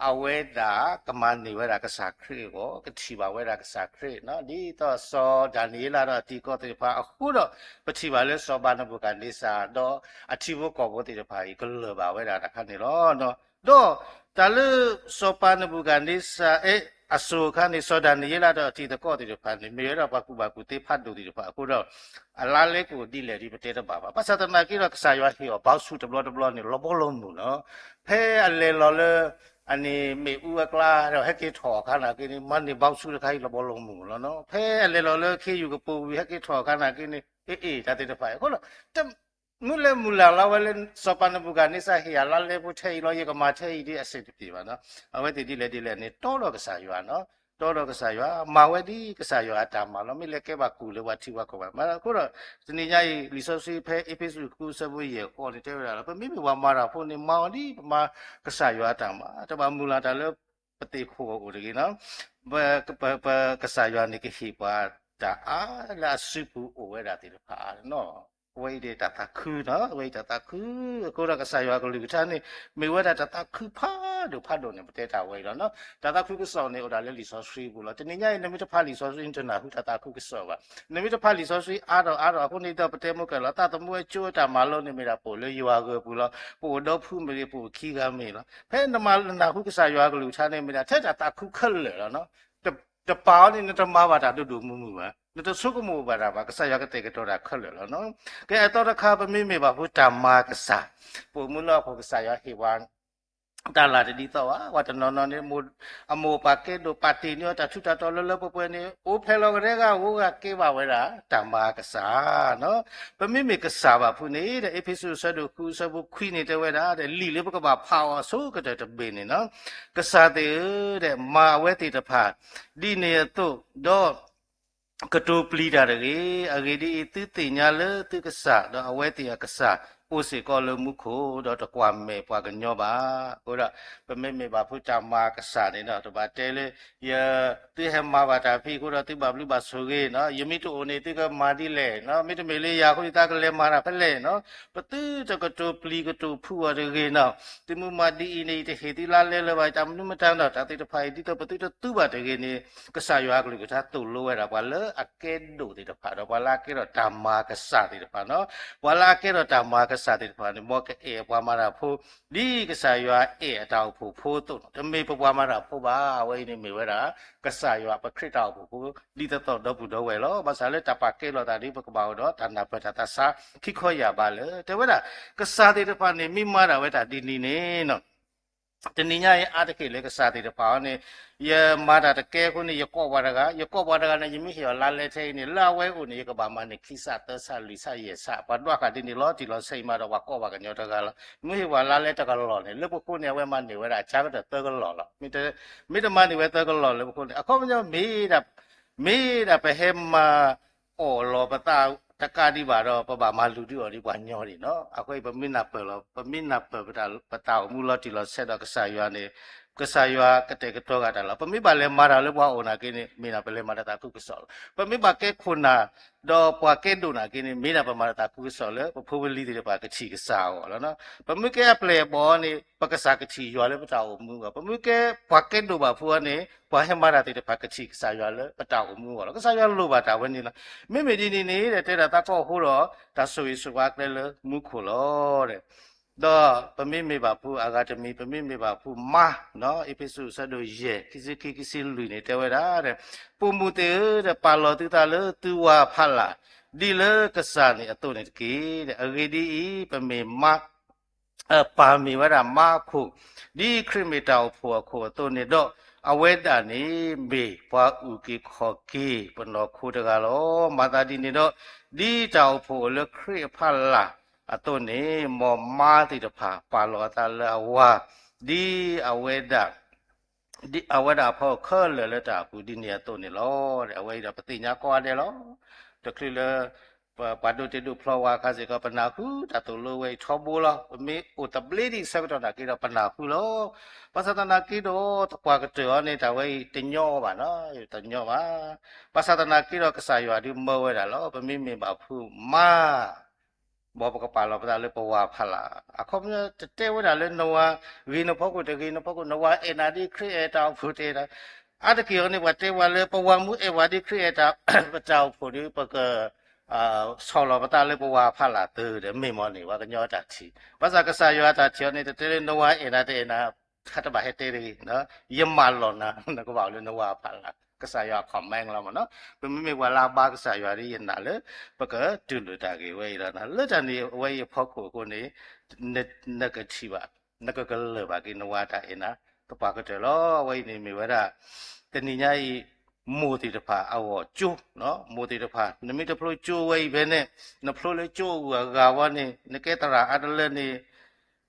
အဝဲဒၣ်ကမၤန့ၢ်ဝဲဒၣ်ကစၢ်ခရံာ်အဂီၢ်, ကထံၣ်ဘၣ်ဝဲဒၣ်ကစၢ်ခရံာ်နီၤ, ဒ်သိးစီၤဒၤနံးယ့လးဒီးအတံၤသကိးသ့ၣ်တဖၣ်အဃိဒီး ပထံၣ်ဘၣ်လၢစီၤပၤနဘူၤခၣ်န့စၢ် ဒီးအထံဖိကီၢ်ဖိသ့ၣ်တဖၣ်အံၤ ကလၢၢ်ဘၣ်ဝဲဒၣ်တၢ်ခါန့ၣ်လီၤ. ဒီးတၢ်လၢစီၤပၤနဘူၤခၣ်န့စၢ် အဲ အစိၤအခါန့ၣ် စီၤဒၤနံးယ့လးဒီးအတံၤသကိးသ့ၣ်တဖၣ်န့ၣ် မ့ၢ်ဝဲဒၣ်ပှၤကူၣ်ဘၣ်ကူၣ်သ့ဖးဒိၣ်သ့ၣ်တဖၣ်အဃိဒီး အလါလဲကအိၣ်ဒ်လဲၣ်ဒ်ပတဲတဘၣ်ဘၣ်. ဘၣ်ဆၣ်သနာ်က့ဒီး ကစၢ်ယွၤဟ့ၣ်အီၤ ဘီဆူၣ် တဘျီတဘျီန့ၣ် လီၤဘီလီၤမုၢ်နီၤ. ဖဲအလဲၤလီၤလၢ အန့ၣ်မ့ၣ်အူအကျါဒီး ဟဲက့ၤထီၣ်အခါနာ်က့န့ၣ် မၤန့ၢ်ဘီဆူၣ်တခါအံၤ လီၤဘီလီၤမုၢ်လီၤနီၤ. ဖဲအလဲၤလီၤလၢခ့ယုၢ်ကပိာ်ဝံၤ ဟဲက့ၤထီၣ်အခါနာ်က့န့ၣ် အ့ၣ်အ့ၣ် တၢ်သ့ၣ်တဖၣ်အံၤအဃိဒီး မုၢ်လၢမုၢ်လၢ်လီၤဝဲလၢ စီၤပၤနဘူၤခၣ်န့စၢ်ဟ့ၣ်ယၤလါလဲဖိထဲအံၤလီၤ, ယကမၤထဲအံၤဒ်အဆင်တပြေဘၣ်နီၤ. အဝဲသ့ၣ်ဒ်လဲၣ်ဒ်လဲၣ်န့ၣ် တီဒီးကစၢ်ယွၤနီၤ, တီဒီးကစၢ်ယွၤ, မၤဝဲဒ်ကစၢ်ယွၤအတၢ်မၤလီၤ. မ့ၢ်လဲၤကဲဘၣ်ကူၣ်လၢပှၤထံပှၤကီၢ်ဘၣ်. အဃိဒီး တနံၤညါအံၤ လံာ်စီဆှံဖဲအ့းဖ့းစူးဃုဆၢဖိယဲၢ်ဃိးန့ၣ် တဲဝဲဒၣ်လီၤ, ပမ့မ့ၢ်ပှၤမၤတၢ်ဖိန့ၣ် မၤအီၤဒ်ပမၤကစၢ်ယွၤအတၢ်မၤ, တဘၣ်မုၢ်လၢ်တၢ်လၢပသ့ၣ်ခိၣ်အအိၣ်တဂ့ၤနီၤ. ပ ပ ပ ကစၢ်ယွၤန့ၣ် ကဟ့ၣ်ပှၤတၢ်အါလၢအစုပူၤအိၣ်ဝဲဒၣ်သ့ၣ်တဖၣ်နီၤ. အဝဲအံၤန့ၣ်တၢ်သးခုနီၤ, အဝဲအံၤတၢ်သးခု, အဃိဒီးကစၢ်ယွၤကလုၢ်ကထါန့ၣ် မ့ၢ်ဝဲဒၣ်တၢ်သးခုဖးဒိၣ်ဖးဒိၣ်န့ၣ် ပတဲတၢ်ဝဲအံၤလီၤနီၤ. တၢ်သးခုကစီၣ်န့ၣ် အိၣ်ဒၣ်လၢလံာ်စီဆှံပူၤလီၤ. တနံၤညါအံၤ နမ့ၢ်တဖးလံာ်စီဆှံ နတနၢ်ဟူတၢ်သးခုကစီၣ်ဘၣ်. နမ့ၢ်တဖးလံာ်စီဆှံအါထီၣ်အါထီၣ်အဃိန့ၣ်ဒီး ပတဲမုၢ်ကၢၢ်လီၤ သးသမူဝဲကၠိဝဲတၢ်မၤလိန့ၣ်မ့ၢ်ဒၣ်ပအိၣ်လၢယွၤဂၢၢ်ပူၤလီၤ. ပအိၣ်ဒီဖုမ့ၢ်ဂ့ၤ ပအိၣ်ခံဂၤမ့ၢ်လီၤ. ဖဲနမၤနၢ်ဟူကစၢ်ယွၤကလုၢ်ကထါန့ၣ် မ့ၢ်ဒၣ်ထဲတၢ်သးခုခဲလၢာ်လီၤနီၤ. တပာ်အီၤန့ၣ် နတမၤဘၣ်တၢ်ဒိၣ်ဒိၣ်မုၢ်မုၢ်ဘၣ်, နတဆိကမိၣ်ဘၣ်တၢ်ဘၣ်, ကစၢ်ယွၤကတဲာ်ကတီၤတၢ်ခဲလၢာ်လီၤနီၤ. ကဲအသီတခါ ပမ့မ့ၢ်ဘၣ်ဖုတၢ်မၤကစၢ်, ပအိၣ်မူလၢဟီၣ်ခိၣ် ကစၢ်ယွၤဟ့ၣ်ပှၤ တၢ်လၢ်တဒ်သိးဘၣ်. ပှၤတနီၤနီၤန့ၣ် အမိၢ်အပၢ်ကဲဒိၣ်ပာ်တ့ၢ်န့ၢ်အီၤ တၢ်ထူးတၢ်တီၤလၢလၢပှဲၤပှဲၤန့ၣ် အိၣ်ဖျဲၣ်လီၤကဒဲကဝီၤဂၤကဲဘၣ်ဝဲဒၣ် တၢ်မၤကစၢ်နီၤ. ပမ့မ့ၢ်ကစၢ်ဘၣ်ဖုန့ၣ်ဒီး အ့းဖ့းစူးအဆၢဒိၣ်ဃုအဆၢဖိခွံန့ၣ်တဲဝဲဒၣ်ဒီး လံာ်လၢပကဘၣ်ဖးအီၤအဆိကတၢၢ်တဘ့ၣ်န့ၣ်နီၤ, ကစၢ်သ့ၣ်ဧၢဒီး မၤအဝဲသ့ၣ်တဖၣ် ဒ်န့ၣ်အသိးဒီး ကတိၤပျံၤတၢ်တဂ့ၤ. အဂ့ၢ်ဒ်အံၤ, သုသ့ၣ်ညါလၢသုကစၢ် ဒီးအဝဲသ့ၣ်အကစၢ် အိၣ်စ့ၢ်ကီးလၢမူခိၣ်, ဒီးတကွၢ်မဲာ်ပှၤကညီဘၣ်. အဃိဒီး ပမ့မ့ၢ်ဘၣ်ဖုတၢ်မၤကစၢ်န့ၣ်ဒီး တဘၣ်တဲလၢ ယ သုဟဲမၤဘၣ်တၢ်ဖဲအံၤအဃိဒီး သုဘၣ်ဘျုးဘၣ်ဆိၣ်ဂ့ၤနီၤ, ယမ့ၢ်တအိၣ်န့ၣ် သုကမၤဒ်လဲၣ်နီၤ, မ့တမ့ၢ်လၢယၤအဃိန့ၣ် သးကလဲၤမၤတၢ်ဖဲလဲၣ်နီၤ, ပသုတကတိၤပျံၤကတိၤဖုအီၤတဂ့ၤနီၤ, သုမ့ၢ်မၤဒ်အံၤန့ၣ် ယတဟ့ၣ်သုလါလဲလၢၤဘၣ်, တၢ်မနုၤမတၤနီၤ, တၢ်သ့ၣ်တဖၣ်အံၤ ဒ်သိးပသုတသူဘၣ်တဂ့ၤန့ၣ် ကစၢ်ယွၤအကလုၢ်ကထါသိၣ်လိဝဲဒၣ် ပှၤလၢအကဲဒိၣ်သ့ၣ်တဖၣ် ဒီးပှၤလၢအကဲထီၣ်တၢ်မၤကစၢ်သ့ၣ်တဖၣ်နီၤ, ပှၤလၢအကဲထီၣ်တၢ်မၤကစၢ်သ့ၣ်တဖၣ်န့ၣ် မ်ကအဲၣ်ပှၤမၤတၢ်ဖိ ဒ်ကစၢ်ယွၤအဲၣ်အတၢ်အိၣ်ဖှိၣ်ဖိအသိးနီၤ, တမ့ၢ်ပပှၤမၤတၢ်ဖိဘၣ်. အဝဲအံၤန့ၣ်မ့ၢ်ဝဲဒၣ် ကစၢ်ယွၤပခရံာ်တၢ်အိၣ်ဖှိၣ်ဖိ ဒ်သိးသိးဒီပုၢ်ဒီဝဲၢ်လီၤ. ဘၣ်ဆၣ်လၢတၢ်ပာ်ကဲလိာ်သးဒီး ပကဘၣ်အိၣ်ဒီးတၢ်နၢ်ပၢၢ်တၢ်သးဆါ ခံခီယၢ်ဘးလၢ တဲဝဲဒၣ် ကစၢ်သ့ၣ်တဖၣ်န့ၣ် မ့ၢ်မၤဒၣ်ဝဲတၢ်ဒ်န့ၣ်န့ၣ်နီၤ, တနံၤညါအံၤ အါတက့ၢ်လၢကစၢ်သ့ၣ်တဖၣ်အံၤန့ၣ် ယမၤတၢ်တကဲအဃိန့ၣ် ယကိးပှၤတဂၤ, ယကိးပှၤတဂၤန့ၣ် ယမ့ၢ်ဟ့ၣ်အီၤလါလဲထဲအံၤန့ၣ် လၢအဝဲအိၣ်န့ၣ် ယကဘၣ်မၤန့ၢ်ခံစးသၢစး လွံၢ်စးယဲၢ်စး, ပှၤဒွးဃာ်ဒ်န့ၣ်လီၤတံၢ်လီၤဆဲးအံၤမးဒီး ပှၤကိးပှၤကညီတဂၤလီၤ. မ့ၢ်ဟ့ၣ်ပှၤလါလဲတကလီၢ်န့ၣ် လၢပဃိန့ၣ် အဝဲမၤန့ၢ်ဝဲဒၣ်အကါကတၢၢ်သၢကလီၢ်လီၤ. မ့တမၤန့ၢ်ဝဲသၢကလီၢ်လၢပဃိန့ၣ် အခီပညီ မ့ၢ်ဒၣ် မ့ၢ်ဒၣ်ပဟဲမၤအီၣ်လီၤပသးတကးဒံးဘၣ်ဒီး ပဘၣ်မၤလူၤဒုးအီၤဒ်ပှၤညီဒံးနီၤ. အဃိ ပမ့ၢ်နၢ်ပၢၢ်လီၤ, ပမ့ၢ်နၢ်ပၢၢ်ပတၢ်အိၣ်မူလီၤတံၢ်လီၤဆဲးဒီးကစၢ်ယွၤန့ၣ် ကစၢ်ယွၤကတဲာ်ကတီၤဃာ်တၢ်လီၤ. ပမ့ၢ်ဘၣ်လဲၤမၤတၢ်လၢပှၤအအိၣ်နာ်က့န့ၣ် မ့ၢ်ဒၣ်ပလဲၤမၤတၢ်သးခုကစီၣ်လီၤ. ပမ့ၢ်ဘၣ်ကဲခိၣ်နၢ် ဒီးပှၤကဲဒိၣ်နာ်က့န့ၣ် မ့ၢ်ဒၣ်ပမၤတၢ်သးခုကစီၣ်လၢ ပဖိပလံၤသ့ၣ်တဖၣ်ကထံၣ်ကစၢ်အဂီၢ်လီၤ. ပမ့ၢ်ကဲအပျဲၢ်အဘီၣ်န့ၣ် ပကစၢ်ကထံၣ်ယွၤလၢပတၢ်အိၣ်မူအဂီၢ်, ပမ့ၢ်ကဲပှၤကဲဒိၣ်ဘၣ်ဖိန့ၣ် ပှၤဟဲမၤတၢ်သ့ၣ်တဖၣ်ကထံၣ်ကစၢ်ယွၤလၢပတၢ်အိၣ်မူအဂီၢ်လီၤ. ကစၢ်ယွၤလိၣ်ဘၣ်တၢ်ဝဲန့ၣ်လီၤ. မ့မ့ၢ်ဒ်န့ၣ်န့ၣ် တဲဒၣ်သးကီၢ်အဃိဒီး တၢ်ဆိၣ်ဂ့ၤဆိၣ်ဝါကျဲလၢမူခိၣ်လီၤ. ဒီးပမ့မ့ၢ်ဘၣ်ဖုးအဂၤတမံၤ, ပမ့မ့ၢ်ဘၣ်ဖုးမါ, အ့းဖ့းစူးအဆၢဒိၣ်ယဲၢ် ခံဆံခံ ခံဆံလွံၢ်န့ၣ် တဲဝဲဒၣ်, ပိာ်မုၣ်သ့ၣ်ဧၢ, ဒီးပာ်လီၤသုသးလၢသုဝၤဖးလၢ်, ဒ်လၢကစၢ်န့ၣ်အသိးန့ၣ်တက့ၢ်. အဂ့ၢ်ဒ်အံၤ, ပမ့ၢ်မါ ပၢ်မ့ၢ်ဝဲဒၣ်မါအခိၣ်, ဒ်ခရံာ်မ့ၢ်တၢ်အိၣ်ဖှိၣ်အခိၣ်အသိးန့ၣ်ဒီး, အဝဲဒၣ်န့ၣ်မ့ၢ်ပှၤအုၣ်က့ၤခီၣ်က့ၤပနီၢ်ခိတဂၤလီၤ. မၤသးဒ်န့ၣ်ဒီး, ဒ်တၢ်အိၣ်ဖှိၣ်အိၣ်လၢခရံာ်အဖးလၢ်အသိးန့ၣ်, မ်မါသ့ၣ်တဖၣ်ပာ်လီၤအသးလၢအဝၤ, ဒ်အဝဲဒၣ် ဒ်အဝဲဒၣ်အဖီခိၣ်ခဲလၢာ်လၢတၢ်အပူၤဒ်န့ၣ်အသိးန့ၣ်လီၤ. အဝဲအံၤဒီးပသ့ၣ်ညါကိးဂၤဒဲးလီၤ. တချုးလၢ ပှၤဒိးတ့ဒိးဖျီဝဲအခါစ့ၢ်ကီး ပနၢ်ဟူတၢ်သိၣ်လိဝဲအံၤထီဘိလီၤ. ပမ့ၢ်အိၣ်သဘျ့ဒံးဆၢကတီၢ်နာ်က့ဒီး ပနၢ်ဟူလီၤ. ဘၣ်ဆၣ်သနာ်က့ဒီး တပှၤကတၢၢ်အီၤန့ၣ် တၢ်ဝဲအံၤတညီဘၣ်နီၤ, တညီဘၣ်. ဘၣ်ဆၣ်သနာ်က့ဒီး ကစၢ်ယွၤဒုးမၢဝဲဒၣ်လီၤ. ပမ့မ့ၢ်ဘၣ်ဖုးမါ ဘီပကပာ်လီၤပသးလၢပဝၤဖးလၢ်. အခီပညီတတဲဝဲဒၣ်လၢနဝၤ ဂ့ၤနဖီခိၣ်တဂ့ၤနဖီခိၣ်, နဝၤအဲၣ်နၤဒ်ခရံာ်အဲၣ်တၢ်အိၣ်ဖှိၣ်တအဲၣ်နၤ. အါတက့ၢ်အံၤန့ၣ် ပှၤတဲဝဲလၢပဝၤမူအဲၣ်ဝဲဒ်ခရံာ်အဲၣ်တၢ် ပတၢ်အိၣ်ဖှိၣ်ဒီး ပက ဆီၣ်လီၤပသးလၢပဝၤဖးလၢ်သၢဒီး မ့ၢ်မ့ၢ်န့ၣ် ပှၤကညီတၢ်ထံၣ်. ဘၣ်ဆၣ်ကစၢ်ယွၤတၢ်ထံၣ်အီၤန့ၣ် တတဲလၢနဝၤအဲၣ်နၤတအဲၣ်နၤ တဘၣ်ဟဲတဲတဂ့ၤ, ယမၢလီၤနၤ, နကဘၣ်အိၣ်လၢနဝၤဖးလၢ်, ကစၢ်ယွၤ command လီၤမ့ၢ်နီၤ. ပမ့မ့ၢ်ပှၤလၢအဘါကစၢ်ယွၤဒီး ယနာ်လၢ ပကတူၢ်လိာ်တၢ်ဂ့ၢ်ဝဲအံၤလီၤ. လၢတၢ်န့ၣ်အဝဲအံၤအဖီခိၣ်အဃိန့ၣ် နကထံၣ်ဘၣ်, နကကလၢၢ်ဘၣ်က့ၤနဝၤတၢ်အဲၣ်နၤ သပှၢ်ကတၢၢ်လီၤ. အဝဲအံၤန့ၣ်မ့ၢ်ဝဲဒၣ် တနံၤညါအံၤ မိၢ်သ့ၣ်တဖၣ်အဂီၢ်ကၠိ, မိၢ်သ့ၣ်တဖၣ် နမ့ၢ်တဖျိကၠိဝဲအံၤဖဲန့ၣ် နဖျိလၢကၠိအဂုၤအဂၤဝဲန့ၣ် နကဲသရၣ်အါတလၢန့ၣ်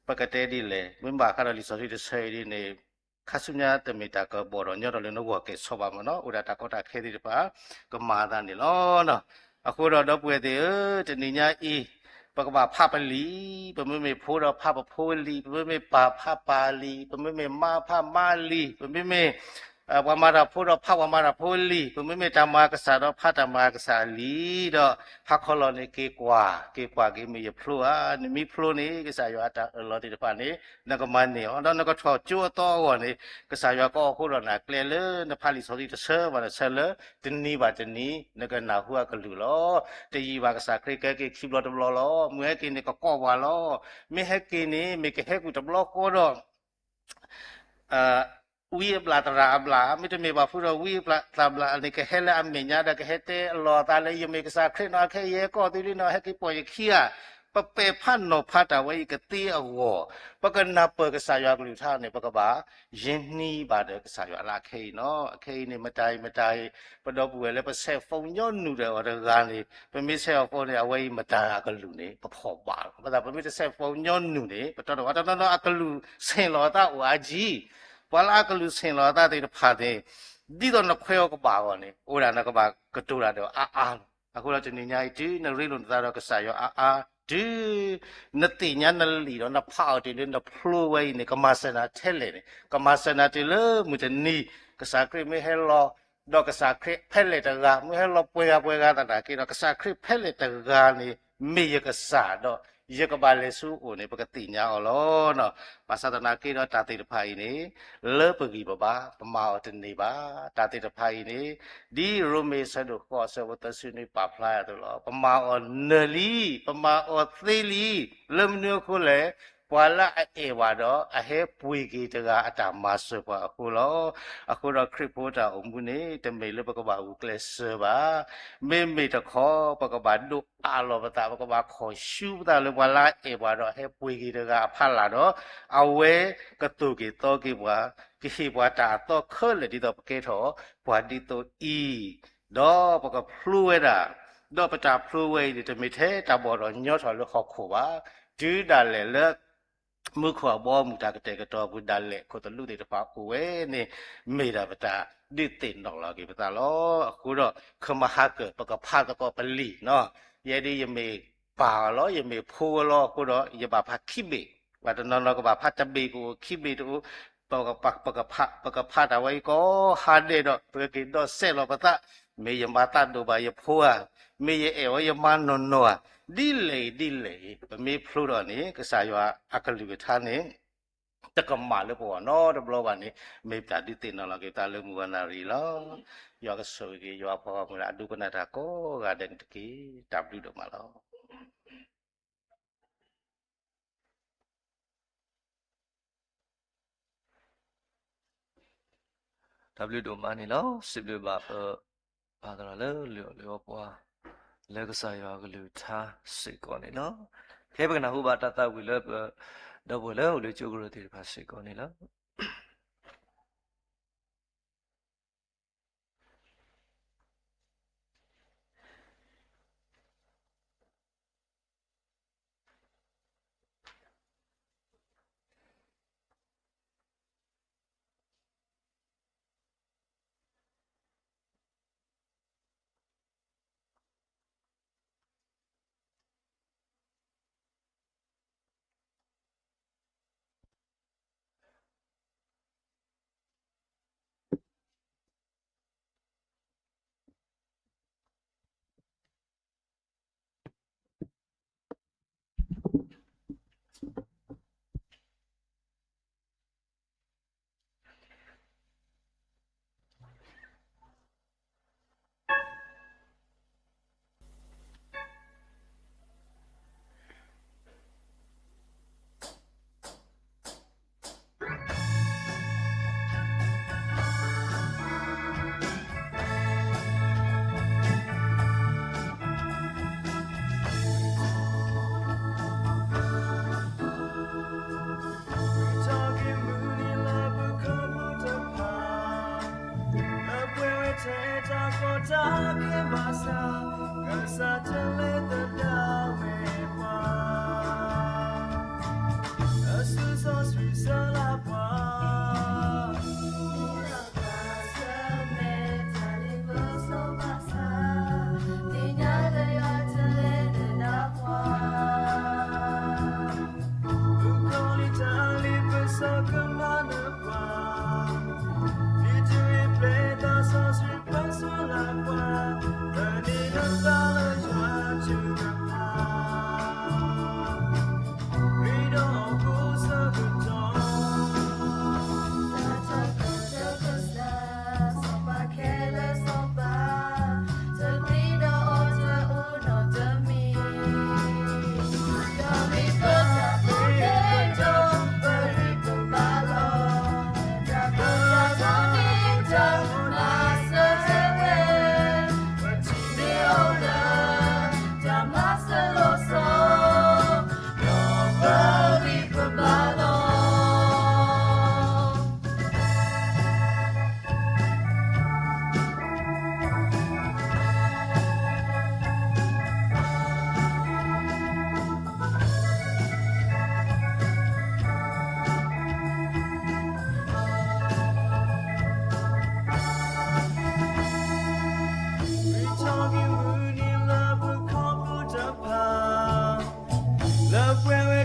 ပကတဲဒ်လဲၣ်. မ့ၢ်ဘၣ်ဃးဒီးလံာ်စီဆှံတဆၢအံၤဒ်န့ၣ် ခါဆူညါတမ့ၢ်တၢ်ကဘီၣ်ဒီးညီဒီးလၢနဂီၢ်ကဲၣ်ဆိးဘၣ်မ့ၢ်နီၤ, အိၣ်ဒၣ်တၢ်ကီတၢ်ခဲသ့ၣ်တဖၣ် ကမၤအသးန့ၣ်လီၤ. အဃိဒီးဒီပုၢ်ဝဲၢ်သ့ၣ်ဧၢ, တနံၤညါအံၤ ပကဘၣ်ဖးပလံာ်, ပမ့မ့ၢ်ဖိဒီးဖးပဖိလံာ်, ပမ့မ့ၢ်ပၢ်ဖးပၢ်လံာ်, ပမ့မ့ၢ်မါဖးမါလံာ်, ပမ့မ့ၢ် ပှၤမၤတၢ်ဖိဒီးဖးပှၤမၤတၢ်ဖိလံာ်, ပမ့မ့ၢ်တၢ်မၤကစၢ်ဒီးဖးတၢ်မၤကစၢ်လံာ်, ဒီးဟါခီလီၤန့ၣ်က့ၤကွၢ်, က့ၤကွၢ်က့ၤမ့ၢ်ယဖျိဧါ, နမ့ၢ်ဖျိန့ၣ် ကစၢ်ယွၤအတၢ်အၢၣ်လီၤသ့ၣ်တဖၣ်န့ၣ် နကမၤန့ၢ်အီၤ, ဒီးနကထီၣ်ကၠိအသီအဂီၢ်န့ၣ် ကစၢ်ယွၤကအိးထီၣ်နၤကျဲလၢနဖးလံာ်စီဆှံတဆၢဘၣ်တဆၢလၢ တနံၤဘၣ်တနံၤ နကနၢ်ဟူအကလုၢ်လီၤ. တယံာ်ဘၣ်ကစၢ်ခရံာ်ကဟဲက့ၤခံဘျီတဘျီလီၤ. မ့ၢ်ဟဲက့ၤန့ၣ်ကကိးပှၤလီၤ. မ့ၢ်ဟဲက့ၤန့ၣ် မ့ၢ်ကဟဲကွံာ်တဘျီဃီဒီး ဝံအဘျၣ်သရၣ်အဘျၣ်, မ့တမ့ၢ်ဘၣ်ဖုဒီး ဝံအဘျၣ်သရၣ်အဘျၣ်န့ၣ် ကဟဲလၢအမဲာ်ညါဒီး ကဟဲတဲအလီၤအသးလၢ ယမ့ၢ်ကစၢ်ခရံာ်နီၤ, ခဲအံၤယဟဲကီၢ်သုလံနီၤ, ဟဲက့ၤပိာ်ယခံဧါ. ပပဲာ်ဖးနီၤဖးတၢ်ဝဲအံၤကသ့အဂီၢ်, ပကနၢ်ပၢၢ်ကစၢ်ယွၤကလုၢ်ကထါန့ၣ် ပကဘၣ် ယဟံးန့ၢ်ဘၣ်ဒီးကစၢ်ယွၤလၢအခဲအံၤနီၤ. အခဲအံၤန့ၣ် မတၤအံၤမတၤအံၤ ပဒီပုၢ်ဝဲၢ်လၢပဆဲးဖိညိနုာ်ဒီး အီၤတဂၤန့ၣ် ပမ့ၢ်ဆဲးအီၤဖိန့ၣ် အဝဲအံၤမတၤအကလုၢ်န့ၣ် ပဖီၣ်ဘၣ်လီၤ. ဘၣ်ဆၣ်ပမ့ၢ်တဆဲးဖိညိနုာ်န့ၣ် ပတီၢ်တဝါတနီၤနီၤ အကလုၢ်ဆ့ၣ်လီၤအသးအိၣ်အါကံ, ပှၤလၢအကလုၢ်ဆ့ၣ်လီၤအသးသ့ၣ်တဖၣ်န့ၣ် ဒ်သိးနခွဲးအီၤကဘၣ်အဂီၢ်န့ၣ် အိၣ်ဒၣ်နကဘၣ်ကတိၤတၢ်ဒီးအါအါလီၤ. အဃိဒီးတနံၤညါအံၤ တုၤနရ့လိာ်နသးဒီးကစၢ်ယွၤအါအါ, တုၤ နသ့ၣ်ညါနလံာ်ဒီးနဖးအီၤတုၤလၢနဖျိဝဲအံၤန့ၣ် ကမၤစၢၤနၤထဲလဲၣ်န့ၣ် ကမၤစၢၤနၤတုၤလၢမုၢ်တနံၤ ကစၢ်ခရံာ်မ့ၢ်ဟဲလီၤ ဒီးကစၢ်ခရံာ်ဖဲလဲၣ်တဂၤ မ့ၢ်ဟဲလီၤပှဲၤဂၤပှဲၤဂၤသနာ်က့ဒီး ကစၢ်ခရံာ်ဖဲလဲၣ်တဂၤန့ၣ် မ့ၢ်ယကစၢ်ဒီး ယကဘၣ်လဲၤဆူအအိၣ်န့ၣ် ပကသ့ၣ်ညါအီၤလီၤ. ဘၣ်ဆၣ်သနာ်က့ဒီးတၢ်သ့ၣ်တဖၣ်အံၤန့ၣ် လၢပဂံၢ်ပဘါ ပမၤအီၤတန့ၢ်ဘၣ်. တၢ်သ့ၣ်တဖၣ်အံၤန့ၣ် ဒ်ရိမ့ၤဆၢဒိၣ်ဃိးဆၢဖိသၢဆံနွံပာ်ဖျါအသိးလီၤ. ပမၤအီၤနၢၤလံ, ပမၤအီၤသ့လံ, လၢမနုၤအဃိလဲၣ်, ပှၤလၢအအဲၣ်ပှၤဒီး အဟဲပှ့ၤက့ၤတဂၤအတၢ်မၤစၢၤပှၤအဃိလီၤ. အဃိဒီးခရံာ်ဖိတၢ်အိၣ်မူန့ၣ် တမ့ၢ်လၢပကဘၣ်ဂုာ်ကျဲးစၢးဘၣ်. မ့မ့ၢ်တခီ ပကဘၣ်ဒိးအးလီၤပသး, ပကဘၣ်ခီၣ်ဆူပသးလၢပှၤလၢအအဲၣ်ပှၤဒီး အဟဲပှ့ၤက့ၤတဂၤအဖီလာ်ဒီး အဝဲကသိၣ်က့ၤသီက့ၤပှၤ, ကဟ့ၣ်ပှၤတၢ်အသီခဲလၢာ် ဒ်သိးပကဲထီၣ်ပှၤဒ်သိးအံၤ, ဒီးပကဖျိဝဲဒၣ်, ဒီးပတၢ်ဖျိဝဲအံၤန့ၣ် တမ့ၢ်ထဲတၢ်ဘီၣ်ဒီးညီထီၣ်လၢဟီၣ်ခိၣ်ဘၣ်. တုၤဒၣ်လဲာ်လၢ မူခိၣ်အဘီအမုၢ်တၢ်ကတဲာ်ကတီၤအပူၤဒၣ်လဲာ် ခိၣ်သလုးသ့ၣ်တဖၣ်အိၣ်ဝဲန့ၣ် မ့ၢ်ဒၣ်ပတၢ်ဒုးသ့ၣ်နီၣ်လီၤက့ၤပသးလီၤ. အဃိဒီး ခမဟါကၢၣ် ပကဖးသကိးပလံာ်နီၤ, ယဲဒ်ယမ့ၢ်ပၢ်အီၤလီၤ ယမ့ၢ်ဖိအီၤလီၤအဃိဒီး ယဘၣ်ဖးခံဘ့ၣ်, ပှၤတနီၤနီၤကဘၣ်ဖးတဘ့ၣ်ကအိၣ် ခံဘ့ၣ်တအိၣ်, ပက ပကဖး, ပကဖးတၢ်ဝဲအံၤကိးဟါဒဲးဒီး ပကက့ၤဒီးစဲးလီၤပသး, မ့ၢ်ယမၤသးဒိၣ်ဘၣ်ယဖိဧါ, မ့ၢ်ယအဲၣ်ဝဲယမါနီၢ်နီၢ်ဧါ, ဒ်လဲၣ်အံၤဒ်လဲၣ်အံၤ ပမ့ၢ်ဖျိထီၣ်န့ၣ် ကစၢ်ယွၤအကလုၢ်ကထါန့ၣ် တကမၣ်လၢပဂီၢ်နီတဘျီဘၣ်န့ၣ် မ့ၢ်ပတၢ်ဒုးသ့ၣ်နီၣ်လီၤက့ၤပသးလၢမုၢ်ဂီၤနၣ်ရံၣ်လီၤ. ယွၤကဆိၣ်ဂ့ၤက့ၤ ယွၤပှၤဂီၢ်မုၢ်လၢ အဒိကနၣ်တၢ်ကိးဂၤဒဲးန့ၣ်တက့ၢ်. တၢ်ဘျုးဒိၣ်မးလီၤ. တၢ်ဘျုးဒိၣ်မးန့ၣ်လီၤ. စံးဘျုးဘၣ်ပ ပၢ်သရၣ်လၢလၢၢ်အီၣ်လၢအီပှၤ လၢကစၢ်ယွၤအကလုၢ်ကထါစ့ၢ်ကီးန့ၣ်လီၤ. ခဲအံၤပကနၢ်ဟူဘၣ်တၢ်သးဝံၣ်လၢပ ဒီပုၢ်ဝဲၢ်လၢအိၣ်လၢကၠိကရၢသ့ၣ်တဖၣ်စ့ၢ်ကီးန့ၣ်လီၤ.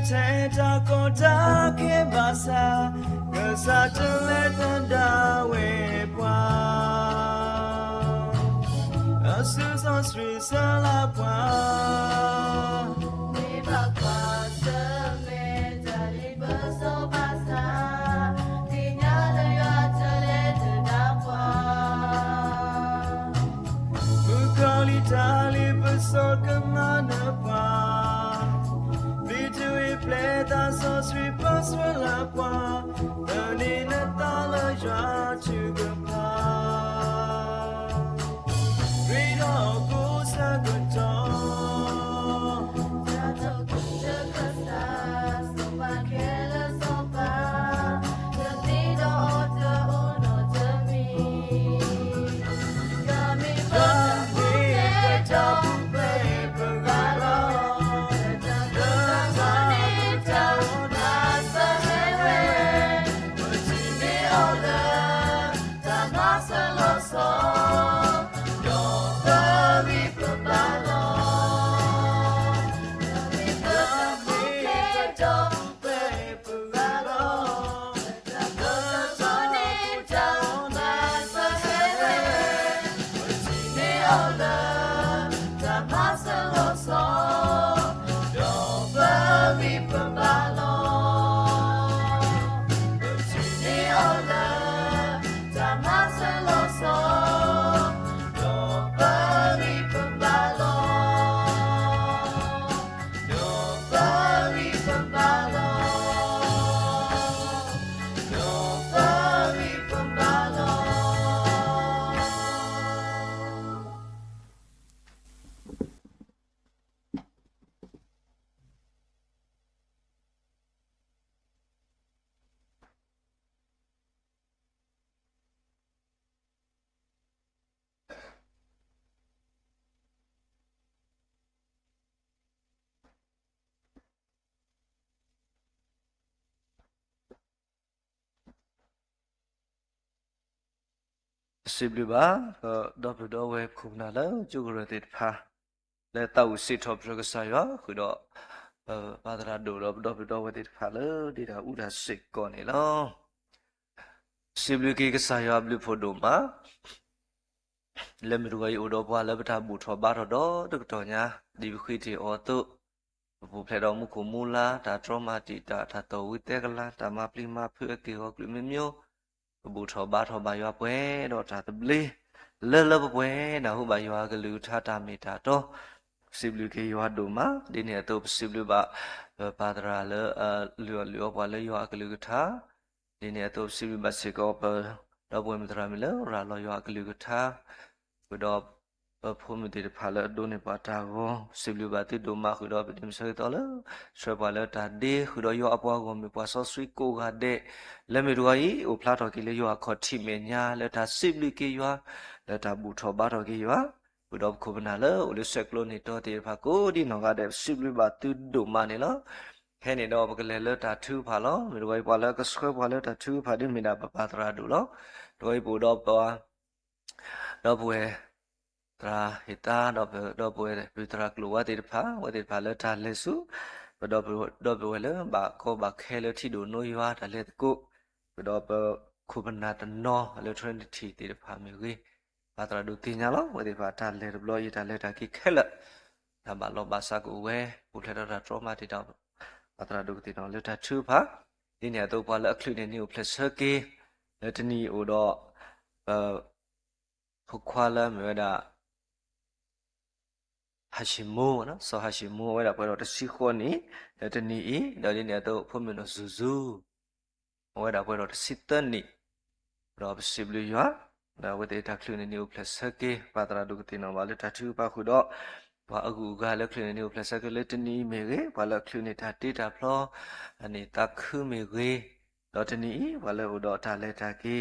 ထဲတၢ်ကီတၢ်ခဲဘၣ်ဆၣ်, ကစၢ်တလဲၤသဒၣ်ဝဲပှၤ, အစုစီဆှံစၢလၢပှၤ, မ့ၢ်ဘၣ်ကွၢ်ဆၢၣ်မဲာ်တၢ်လံပစီဘၣ်ဆၣ်, သ့ၣ်ညါလၢယွၤတလဲၤသဒၣ်ပှၤ မုၣ်ကီၤလံၢ်တၢ်လံပစီကမၤနၢၤပှၤ, သုတဝံၤဖျဲးသးစီဆှံပၢဆှၢလၢပှၤ, သန့ၤနသးလၢယွၤထုကဖၣ်, ရ့ဒီးကိးဆၢကတီၢ် တၢ်ထီၣ်ကစၢၢ်ကစၢ် စီၤပၤခဲလၢာ်စီၤပၤ, တသ့ဒီးအီၤတအိၣ်နီတမံၤ, ယွၤမ့ၢ်ပတၢ်ပူၤဖျဲးဒီးပှၤလီၤ, တၢ်သန့ၤတၢ်မၤစၢၤဟဲဝဲ, ပထံၣ်န့ၢ်အီၤလၢ တၢ်မၤစၢၤလီၤဆီ, ဒီးပဂံၢ်ပဘါလီၤ, ယွၤမ့ၢ်ပတၢ်ပူၤဖျဲးဒီးပှၤလီၤ, တၢ်သန့ၤတၢ်မၤစၢၤဟဲဝဲ, ပထံၣ်န့ၢ်အီၤလၢ တၢ်မၤစၢၤလီၤဆီ, ဒီးပဂံၢ်ပဘါလီၤ, ပထံၣ်န့ၢ်အီၤလၢ တၢ်မၤစၢၤလီၤဆီ, ဒီးပဂံၢ်ပဘါလီၤ, ဒီးပဂံၢ်ပဘါလီၤ, ဒီးပဂံၢ်ပဘါလီၤ. ပစံးဘျုးဘၣ် ဒီပုၢ်ဒီဝဲၢ်ခိၣ်ပနၢ်လၢကၠိကရၢၢ်သ့ၣ်တဖၣ် လၢသးဝံၣ်စံးထီၣ်ပတြၢၤကစၢ်ယွၤ ဃုာ်ဒီး ပပၢ်သရၣ်ဒိၣ်ဒီးပဒီပုၢ်ဒီဝဲၢ်သ့ၣ်တဖၣ်လၢဒ့တၢ်အူတၢ်စ့ၢ်ကီးန့ၣ်လီၤ. စံးဘျုးက့ၤကစၢ်ယွၤအဘျုးဖှိၣ်ဒိၣ်မး လၢမ့ၢ်တဂီၤအံၤအိၣ်ဒီးပှၤလၢပတၢ်ဘူၣ်ထီၣ်ဘါထီၣ်ဒီးတကတီၢ်ညါ ဒ်ပဃ့တ့ၢ်အီၤအသိး, ပပူၤဖျဲးဒီးမူခိၣ်မူလါ တၢ်တြီမၤတံာ်တာ် တၢ်သီၣ်ဝံသဲကလၤ တၢ်မၤပျံၤမၤဖုးအက့ၢ်အဂီၤကလုာ်မ့ၢ်မ့ၢ်, ပဘူၣ်ထီၣ်ဘါထီၣ်ဘၣ်ယွၤပှဲၤဒီးတၢ်သဘျ့, လၢလၢပှဲၤပှဲၤ နၢ်ဟူဘၣ်ယွၤအကလုၢ်ကထါတၢ်မ့ၢ်တၢ်တီ, စံးဘျုးက့ၤယွၤဒိၣ်မး, ဒ်န့ၣ်အသိးပစံးဘျုးဘၣ် ပပၢ်သရၣ်လၢ လုၢ်အီၣ်လုၢ်အီပှၤလၢယွၤအကလုၢ်ကထါ, ဒ်န့ၣ်အသိးပစံးဘျုးဘၣ်စ့ၢ်ကီးပ ဒီပုၢ်ဝဲၢ်မုၣ်သရၣ်မုၣ်လၢရၤလီၤယွၤအကလုၢ်ကထါ, ဃုာ်ဒီး ပဖိမုၣ်သ့ၣ်တဖၣ်လၢအဒိးန့ၢ်ပှၤတၢ်ဂီၤ, စံးဘျုးဘၣ်သုဒိၣ်မးဃုာ်ဒီးပဒ့မုၣ်ဆၢကတီၢ်လၢ ဆှၢပှၤလၢတၢ်ဒ့ ဃုာ်ဒီးယွၤအပှၤဂီၢ်မုၢ်ပှၤစီဆှံကိးဂၤဒဲး, လၢမ့ၢ်တဂီၤအံၤ အိၣ်ဖျါထီၣ်က့ၤလၢယွၤအခီၣ်ထံးမဲာ်ညါ လၢတၢ်စံးဘျုးက့ၤယွၤ, လၢတၢ်ဘူၣ်ထီၣ်ဘါထီၣ်က့ၤယွၤ, ဃုာ်ဒီးပခိၣ်ပနၢ်လၢအိၣ်လၢဆဲးကျိးန့ၢ်တီသ့ၣ်တဖၣ်ကိးဒ်နီၢ်ဂၤဒဲး ပစံးဘျုးဘၣ်သုဒိၣ်မးန့ၣ်လီၤ. ခဲအံၤန့ၣ်ဒီးပကလဲၤလၢတၢ်ထုကဖၣ်လီၤ. မ့ၢ်တဂီၤအံၤပှၤလၢကဆှၢပှၤလၢတၢ်ထုကဖၣ်ဒ်မ့ၢ်ဒၣ်ပပၢ်သရၣ်ဒိၣ်လီၤ. တဂီၤအံၤပအိၣ်ဒီးပ ဒီပုၢ်ဝဲၢ် သရၣ်ဟ့ၣ်သါ ဒီးပဒီပုၢ်ဝဲၢ် ပသရၣ်ကျိာ်ဝါသ့ၣ်တဖၣ် အဝဲသ့ၣ်တဖၣ်လၢတၢ်လဲၤဆူ ပဒီပုၢ်ဝဲၢ်လၢဘၣ်ကီဘၣ်ခဲလၢထံဒိၣ်နိယွၤတၢ်လဲၤသကိး, ပဒီပုၢ်ဝဲၢ်ခိၣ်ပနၢ်တနီၤလၢ Trinity သ့ၣ်တဖၣ်မ့ၢ်ဂ့ၤ, ပၢ်သရၣ်ဒိၣ်သ့ၣ်ညါလီၤ. အဝဲသ့ၣ်တဖၣ်တၢ်လဲၤတဘျီအံၤ တၢ်လဲၤတၢ်က့ၤခဲလၢာ် တၢ်ဘၣ်လီၤဘၣ်စးကအိၣ်ဝဲ, ပူၤဖျဲးဒီးတၢ်တြီမၤတံာ်တာ် ပၢ်သရၣ်ဒိၣ်ကသ့ၣ်နီၣ်လၢတၢ်ထုကဖၣ်, ဒ်န့ၣ်အသိးပှၤလၢအချုးန့ၢ်နံၣ်အိၣ်ဖျဲၣ်ဆၢက့ၤ, လၢတနံၤအံၤအိၣ်ဒီး ပ ဖိခွါလၢအမ့ၢ်ဝဲဒၣ် ဟၣ်ၡံမိၣ်, စီၤဟၣ်ၡံမိၣ် အဝဲဒၣ်ပှဲၤဒီးတဆံဃိးနံၣ်, လၢတနံၤအံၤ, ဒီးဒ်န့ၣ်အသိးဖိမုၣ်နီၢ်စူၤစူၤ အဝဲဒၣ်ပှဲၤဒီးတဆံသၢနံၣ်, ဒီးပစံးဘျုးယွၤ, ဒီးအဝဲသ့ၣ်တၢ်ချုးန့ၢ်နံၣ်အိၣ်ဖျဲၣ်ဆၢက့ၤ ပၢ်သရၣ်ဒိၣ်ကသ့ၣ်နီၣ်ဘၣ်လၢတၢ်ထုကဖၣ်ဃုာ်ဒီး ပှၤအဂုၤအဂၤလၢချုးန့ၢ်နံၣ်အိၣ်ဖျဲၣ်ဆၢက့ၤလၢတနံၤအံၤမ့ၢ်ဂ့ၤ, ပှၤလၢအချုးန့ၢ်တၢ်တ့တၢ်ဖျီ, အန့ၣ်သးခုမ့ၢ်ဂ့ၤ, ဒီးတနံၤအံၤ ပှၤလၢအအိၣ်ဒီးတၢ်လဲၤတၢ်က့ၤ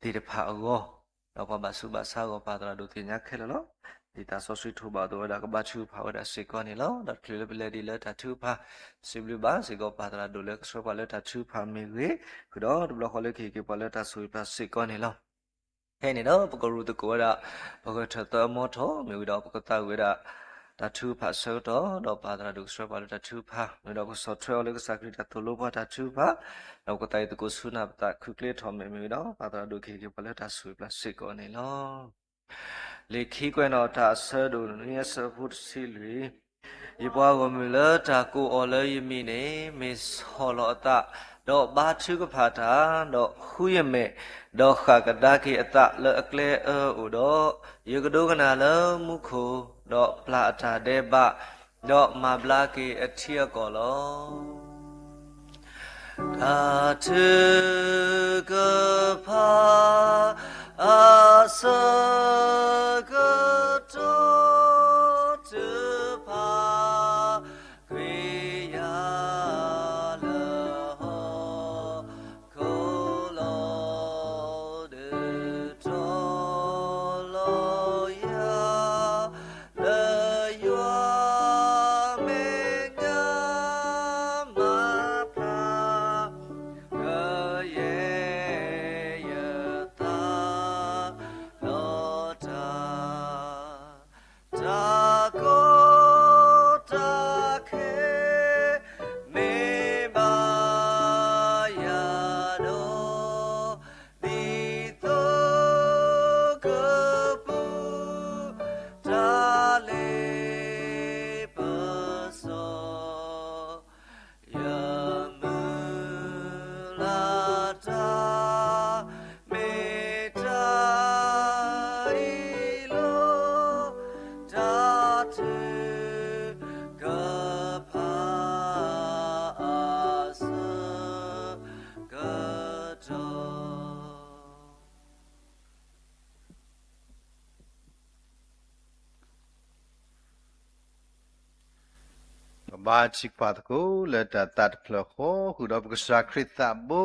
သ့ၣ်တဖၣ်အဂီၢ်, ဒီးပှၤဘၣ်ဆူးဘၣ်ဆါအဂီၢ် ပၢ်သရၣ်ဒိၣ်သ့ၣ်ညါခဲလၢာ်လီၤ. ဒ်သးစီဆှံထိးဘၣ်အသိးဝဲဒၣ်ကဘါထုကဖၣ်ဝဲဒၣ်စ့ၢ်ကီးန့ၣ်လီၤ. ဒီးတချုးလၢပလဲၤဒံးလၢတၢ်ထုကဖၣ်, စံးဘျုးဘၣ်စ့ၢ်ကီးပၢ်သရၣ်ဒိၣ်လၢကဆှၢပှၤလၢတၢ်ထုကဖၣ်မ့ၢ်ဂ့ၤ, ဃုာ်ဒီးတဘျီဃီလၢကဟ့ၣ်က့ၤပှၤလၢတၢ်ဆိၣ်ဂ့ၤပၢ်စ့ၢ်ကီးန့ၣ်လီၤ. ခဲအံၤန့ၣ်ဒီး ပကရူၢ်သကိးဝဲဒၣ် ပဂဲၤထၢၣ်သၢအမီထီၣ် မ့ၢ်ဝံၤဒီးပကသးဝံၣ်ဝဲဒၣ် တၢ်ထုကဖၣ်အဆၢကတီၢ် ဒီးပၢ်သရၣ်ဒိၣ်ကဆှၢပှၤလၢတၢ်ထုကဖၣ် မ့ၢ်ဒီးကဆီၣ်ထွဲအီၤလၢကစၢ်ခရံာ်တၢ်သိၣ်လိပှၤတၢ်ထုကဖၣ်, ဒီးကသးအံၤသကိးဆူနၢ်ပသးခုကျ့ထီၣ်မဲာ်မ့ၢ်ဝဲဒီး ပၢ်သရၣ်ဒိၣ်ကဟ့ၣ်က့ၤပှၤလၢတၢ်ဆိၣ်ဂ့ၤပျၢ်စ့ၢ်ကီးန့ၣ်လီၤ. လံာ်ခံကွဲးနီၣ်တၢ်အဆၢဒိၣ်နွံအဆၢဖိတဆံလွံၢ်, ယပှၤဂီၢ်မုၢ်လၢတၢ်ကိးအီၤလၢယမံၤန့ၣ် မ့ၢ်ဆီၣ်လီၤအသး, ဒီးဘါထုကဖၣ်တၢ်, ဒီးဃုယမဲာ်, ဒီးဃၣ်ကဒါက့ၤအသးလၢအကျဲအၢအိၣ်ဒီး, ယကဒိကနၣ်လၢမူခိၣ်, ဒီးပျၢ်အတၢ်ဒဲးဘး, ဒီးမၤဘျါက့ၤအထံအကီၢ်လီၤ. တၢ်ထုကဖၣ် အဆၢကတီၢ်တဖၣ် ခ့ယၤလၢဟီၣ်ခိၣ်လီၤ ဒုးတီၤလီၤယၤ လၢယွၤမဲာ်ညါမၤဖျါ ကယဲၢ်ယသး ဒီးတၢ် တၢ်ကီတၢ်ခဲ မ့ၢ်ဘၣ်ယၤဒီး ဒ်သိးကပူၤ တၢ်လ့ပစီ ယမုၢ်လၢ်တၢ် မ့ၢ်တၢ်အံၤလီၤ. တၢ်ထုကဖၣ် အဆၢကတီၢ် ပဘါထုကဖၣ်သကိးလၢတၢ်သးတဖျၢၣ်ဃီ ဃုာ်ဒီးပကစၢ်ခရံာ်သးဘိ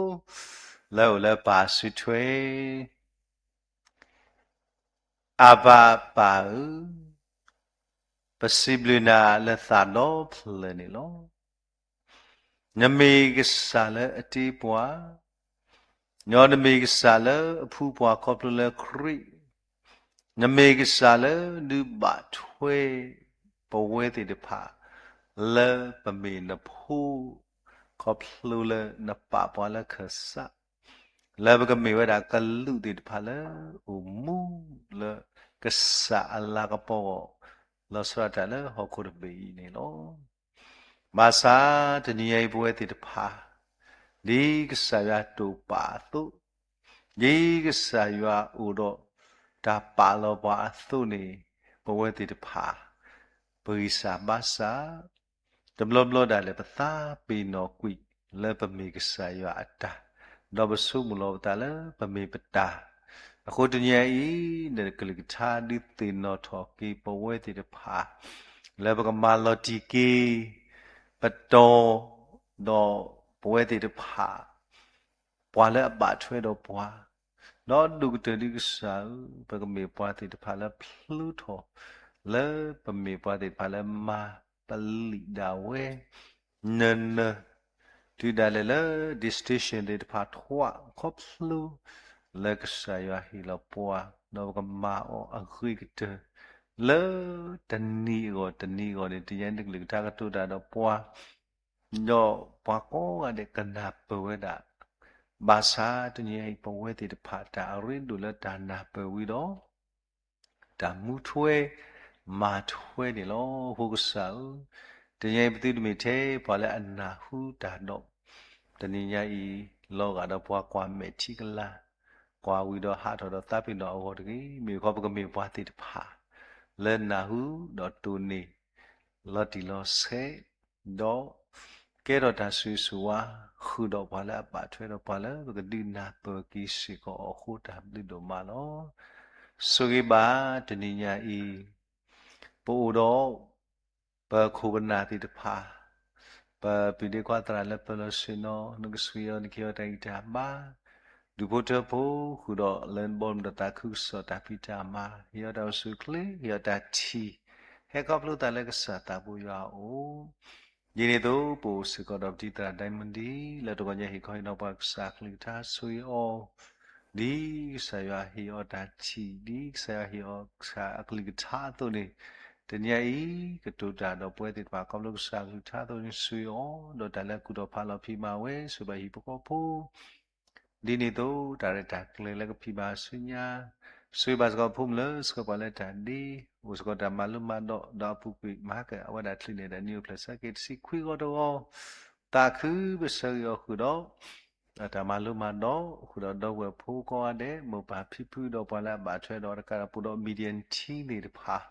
လၢအအိၣ်လၢပၢ်စုထွဲ, အဘၤပၢ်ဧၢ, ပစံးဘျုးနၤလၢသးဒီဖျၢၣ်န့ၣ်လီၤ. နမ့ၢ်ကစၢ်လၢအတ့ပှၤ, ဒီးနမ့ၢ်ကစၢ်လၢအဖှူပှၤခီဖျိလၢခရံာ်, နမ့ၢ်ကစၢ်လၢဒုးဘၣ်ထွဲ ပဝဲသ့ၣ်တဖၣ် လၢပမ့ၢ်နဖိ ခီဖျိလၢနပာ်ပှၤလၢခၢၣ်စး လၢပကမ့ၢ်ဝဲဒၣ်ကလူးသ့ၣ်တဖၣ်လၢအိၣ်မူလၢကစၢ်အလၤကပီၤအဂီၢ် လီၤဆီဒၣ်တၢ်လၢဟီၣ်ခိၣ်တဘ့ၣ်အံၤန့ၣ်လီၤ. ဘၣ်ဆၣ်တနံၤညါအံၤပဝဲသ့ၣ်တဖၣ် ဒ်ကစၢ်ယွၤတိာ်ပာ်အသိး, ဒ်ကစၢ်ယွၤအိၣ်ဒီးတၢ်ပာ်လီၤပှၤအသိးန့ၣ် ပဝဲသ့ၣ်တဖၣ် ပဂံၢ်စၢ်ဘါစၢ် တဘျီဘျီဒၣ်လဲာ် ပသးပ့ၤနီၣ်ကွံာ်လၢပမ့ၢ်ကစၢ်ယွၤအတၢ်, ဒီးပဆိကမိၣ်လီၤပသးလၢပမ့ၢ်ပတၢ်. အဃိတနံၤအံၤ နကလုၢ်ကထါဒုးသ့ၣ်နီၣ်ထီၣ်က့ၤပဝဲသ့ၣ်တဖၣ် လၢပကမၤလီၤတံၢ်က့ၤ ပတီၢ် ဒီးပဝဲသ့ၣ်တဖၣ် ပှၤလၢအဘၣ်ထွဲဒီးပှၤ, ဒီးဒိၣ်ကတၢၢ်ဒ်ကစၢ်ဧၢ, ပကမ့ၢ်ပှၤသ့ၣ်တဖၣ်လၢဖျိထီၣ် လၢပမ့ၢ်ပှၤသ့ၣ်တဖၣ်လၢမၤပလံာ်ဒၣ်ဝဲ နၢၤနၢၤ တုၤဒၣ်လဲာ်လၢ distinction သ့ၣ်တဖၣ်ထွဲ ခီဖျိ လၢကစၢ်ယွၤဟ့ၣ်လီၤပှၤ ဒီးပကမၤအီၤအဂ့ၤကတၢၢ် လၢတနံၤအဂီၢ်တနံၤအဂီၢ်န့ၣ် တနံၤညါအံၤနကလုၢ်ကထါကတိၤတၢ်ဒီးပှၤ ဒီးပှၤကိးဂၤဒဲးကနၢ်ပၢၢ်ဝဲဒၣ်, ဘၣ်ဆၣ်တနံၤညါအံၤ ပဝဲသ့ၣ်တဖၣ်တၢ်အရ့ဒိၣ်လၢတၢ်နၢ်ပၢၢ်ဝံၤဒီး တၢ်မူထွဲ မၤထွဲန့ၣ်လီၤ. အဃိကစၢ်ဧၢ, တနံၤညါအံၤ ပသုတမ့ၢ်ထဲပှၤလၢအနၢ်ဟူတၢ်ဒီး တနံၤညါအံၤ လီၤဂာ်ဒီးပှၤကွၢ်မဲာ်ထံကလၤ, ကွၢ်ဝံၤဒီးဟးထီၣ်ဒီးသးပ့ၤနီၣ်အဂီၢ်တဂ့ၤ. မ့ၢ်ခီပကမ့ၢ်ပှၤသ့ၣ်တဖၣ် လၢနၢ်ဟူဒီးတိၢ်န့ၢ် လီၤတံၢ်လီၤဆဲး ဒီးကဲထီၣ်တၢ်ဆိၣ်ဂ့ၤဆိၣ်ဝါ ဃုာ်ဒီးပှၤလၢအဘၣ်ထွဲဒီးပှၤလၢပကဒုးနၢ်ပၢၢ်က့ၤစ့ၢ်ကီးအီၤအဃိ တၢ်ဘျုးဒိၣ်မးလီၤ. ဆိၣ်ဂ့ၤဘၣ်တနံၤညါအံၤ ပအိၣ်ဒီး ပခိၣ်ပနၢ်သ့ၣ်တဖၣ်, ပပုၢ်ဒ့ခွါသရၣ်လၢပၢၤလီၤဆ့ၣ်နီၤ နကဆိၣ်ဂ့ၤအီၤ နကဟ့ၣ်အီၤတၢ်ဂံၢ်တၢ်ဘါ, ဒူၣ်ဖိထၢဖိ ဃုာ်ဒီးလၢနဘီမုၢ်ဒီးသးခုကစီၣ်တၢ်ဖံးတၢ်မၤ, ဟ့ၣ်အီၤတၢ်အိၣ်ဆူၣ်အိၣ်ချ့, ဟ့ၣ်အီၤတၢ်ထံၣ်, ဟဲခီဖျိသးလၢကစၢ်သးဘိယွၤအအိၣ် ဒ်န့ၣ်အသိး ပအိၣ်စ့ၢ်ကီးဒီးပတံၤသရၣ်ဒဲမုၢ်ဒံ လၢတဂီၤညါဟ့ၣ်ခီဟ့ၣ်နီၤပှၤကစၢ်အကလုၢ်ကထါဆိၣ်ဂ့ၤအီၤ, ဒ်ကစၢ်ယွၤဟ့ၣ်အီၤတၢ်ထံၣ်, ဒ်ကစၢ်ယွၤဟ့ၣ်အီၤကစၢ်အကလုၢ်ကထါအသိးန့ၣ်, တနံၤအံၤ ကတိၤတၢ်ဒီးပဝဲသ့ၣ်တဖၣ် ခီဖျိကစၢ်ကလုၢ်ကထါအသိးန့ၣ် ဆှၢအီၤ ဒီးတၢ်လၢကူၣ်ထီၣ်ဖးလီၤဖံးမၤဝဲ ဆိၣ်ဘၣ်ဟံၣ်ဖိဃီဖိ ဒ်န့ၣ်အသိး တၢ်ရဲၣ်တၢ်ကျဲၤလၢကဖံးမၤဆူညါ, ဆှၢဘၣ်စ့ၢ်ကီးဖိမုၣ်လၢဆှၢပှၤလၢတၢ်ဒ့, အိၣ်စ့ၢ်ကီးတၢ်မၤလိမၤဒိး ဒီးအပူၤကွံာ် မၤဟါကၢ်အဝဲဒၣ်ချံးန့ၣ်ဒီး နံၣ်အိၣ်ဖျဲၣ်ဆၢက့ၤတဆံခွံဂီၤတဂီၤ, သးခုပဆၢဂ့ၤအီၤဃုာ်ဒီး တၢ်မၤလိမၤဒိးဃုာ်ဒီး ဒီပုၢ်ဝဲၢ်ဖိကိးဂၤဒဲး မိၢ်ပၢ်ဖံဖုဒီးပှၤလၢအဘၣ်ထွဲဒီးတကးဒီး ပအိၣ်ဒီး Media Team သ့ၣ်တဖၣ်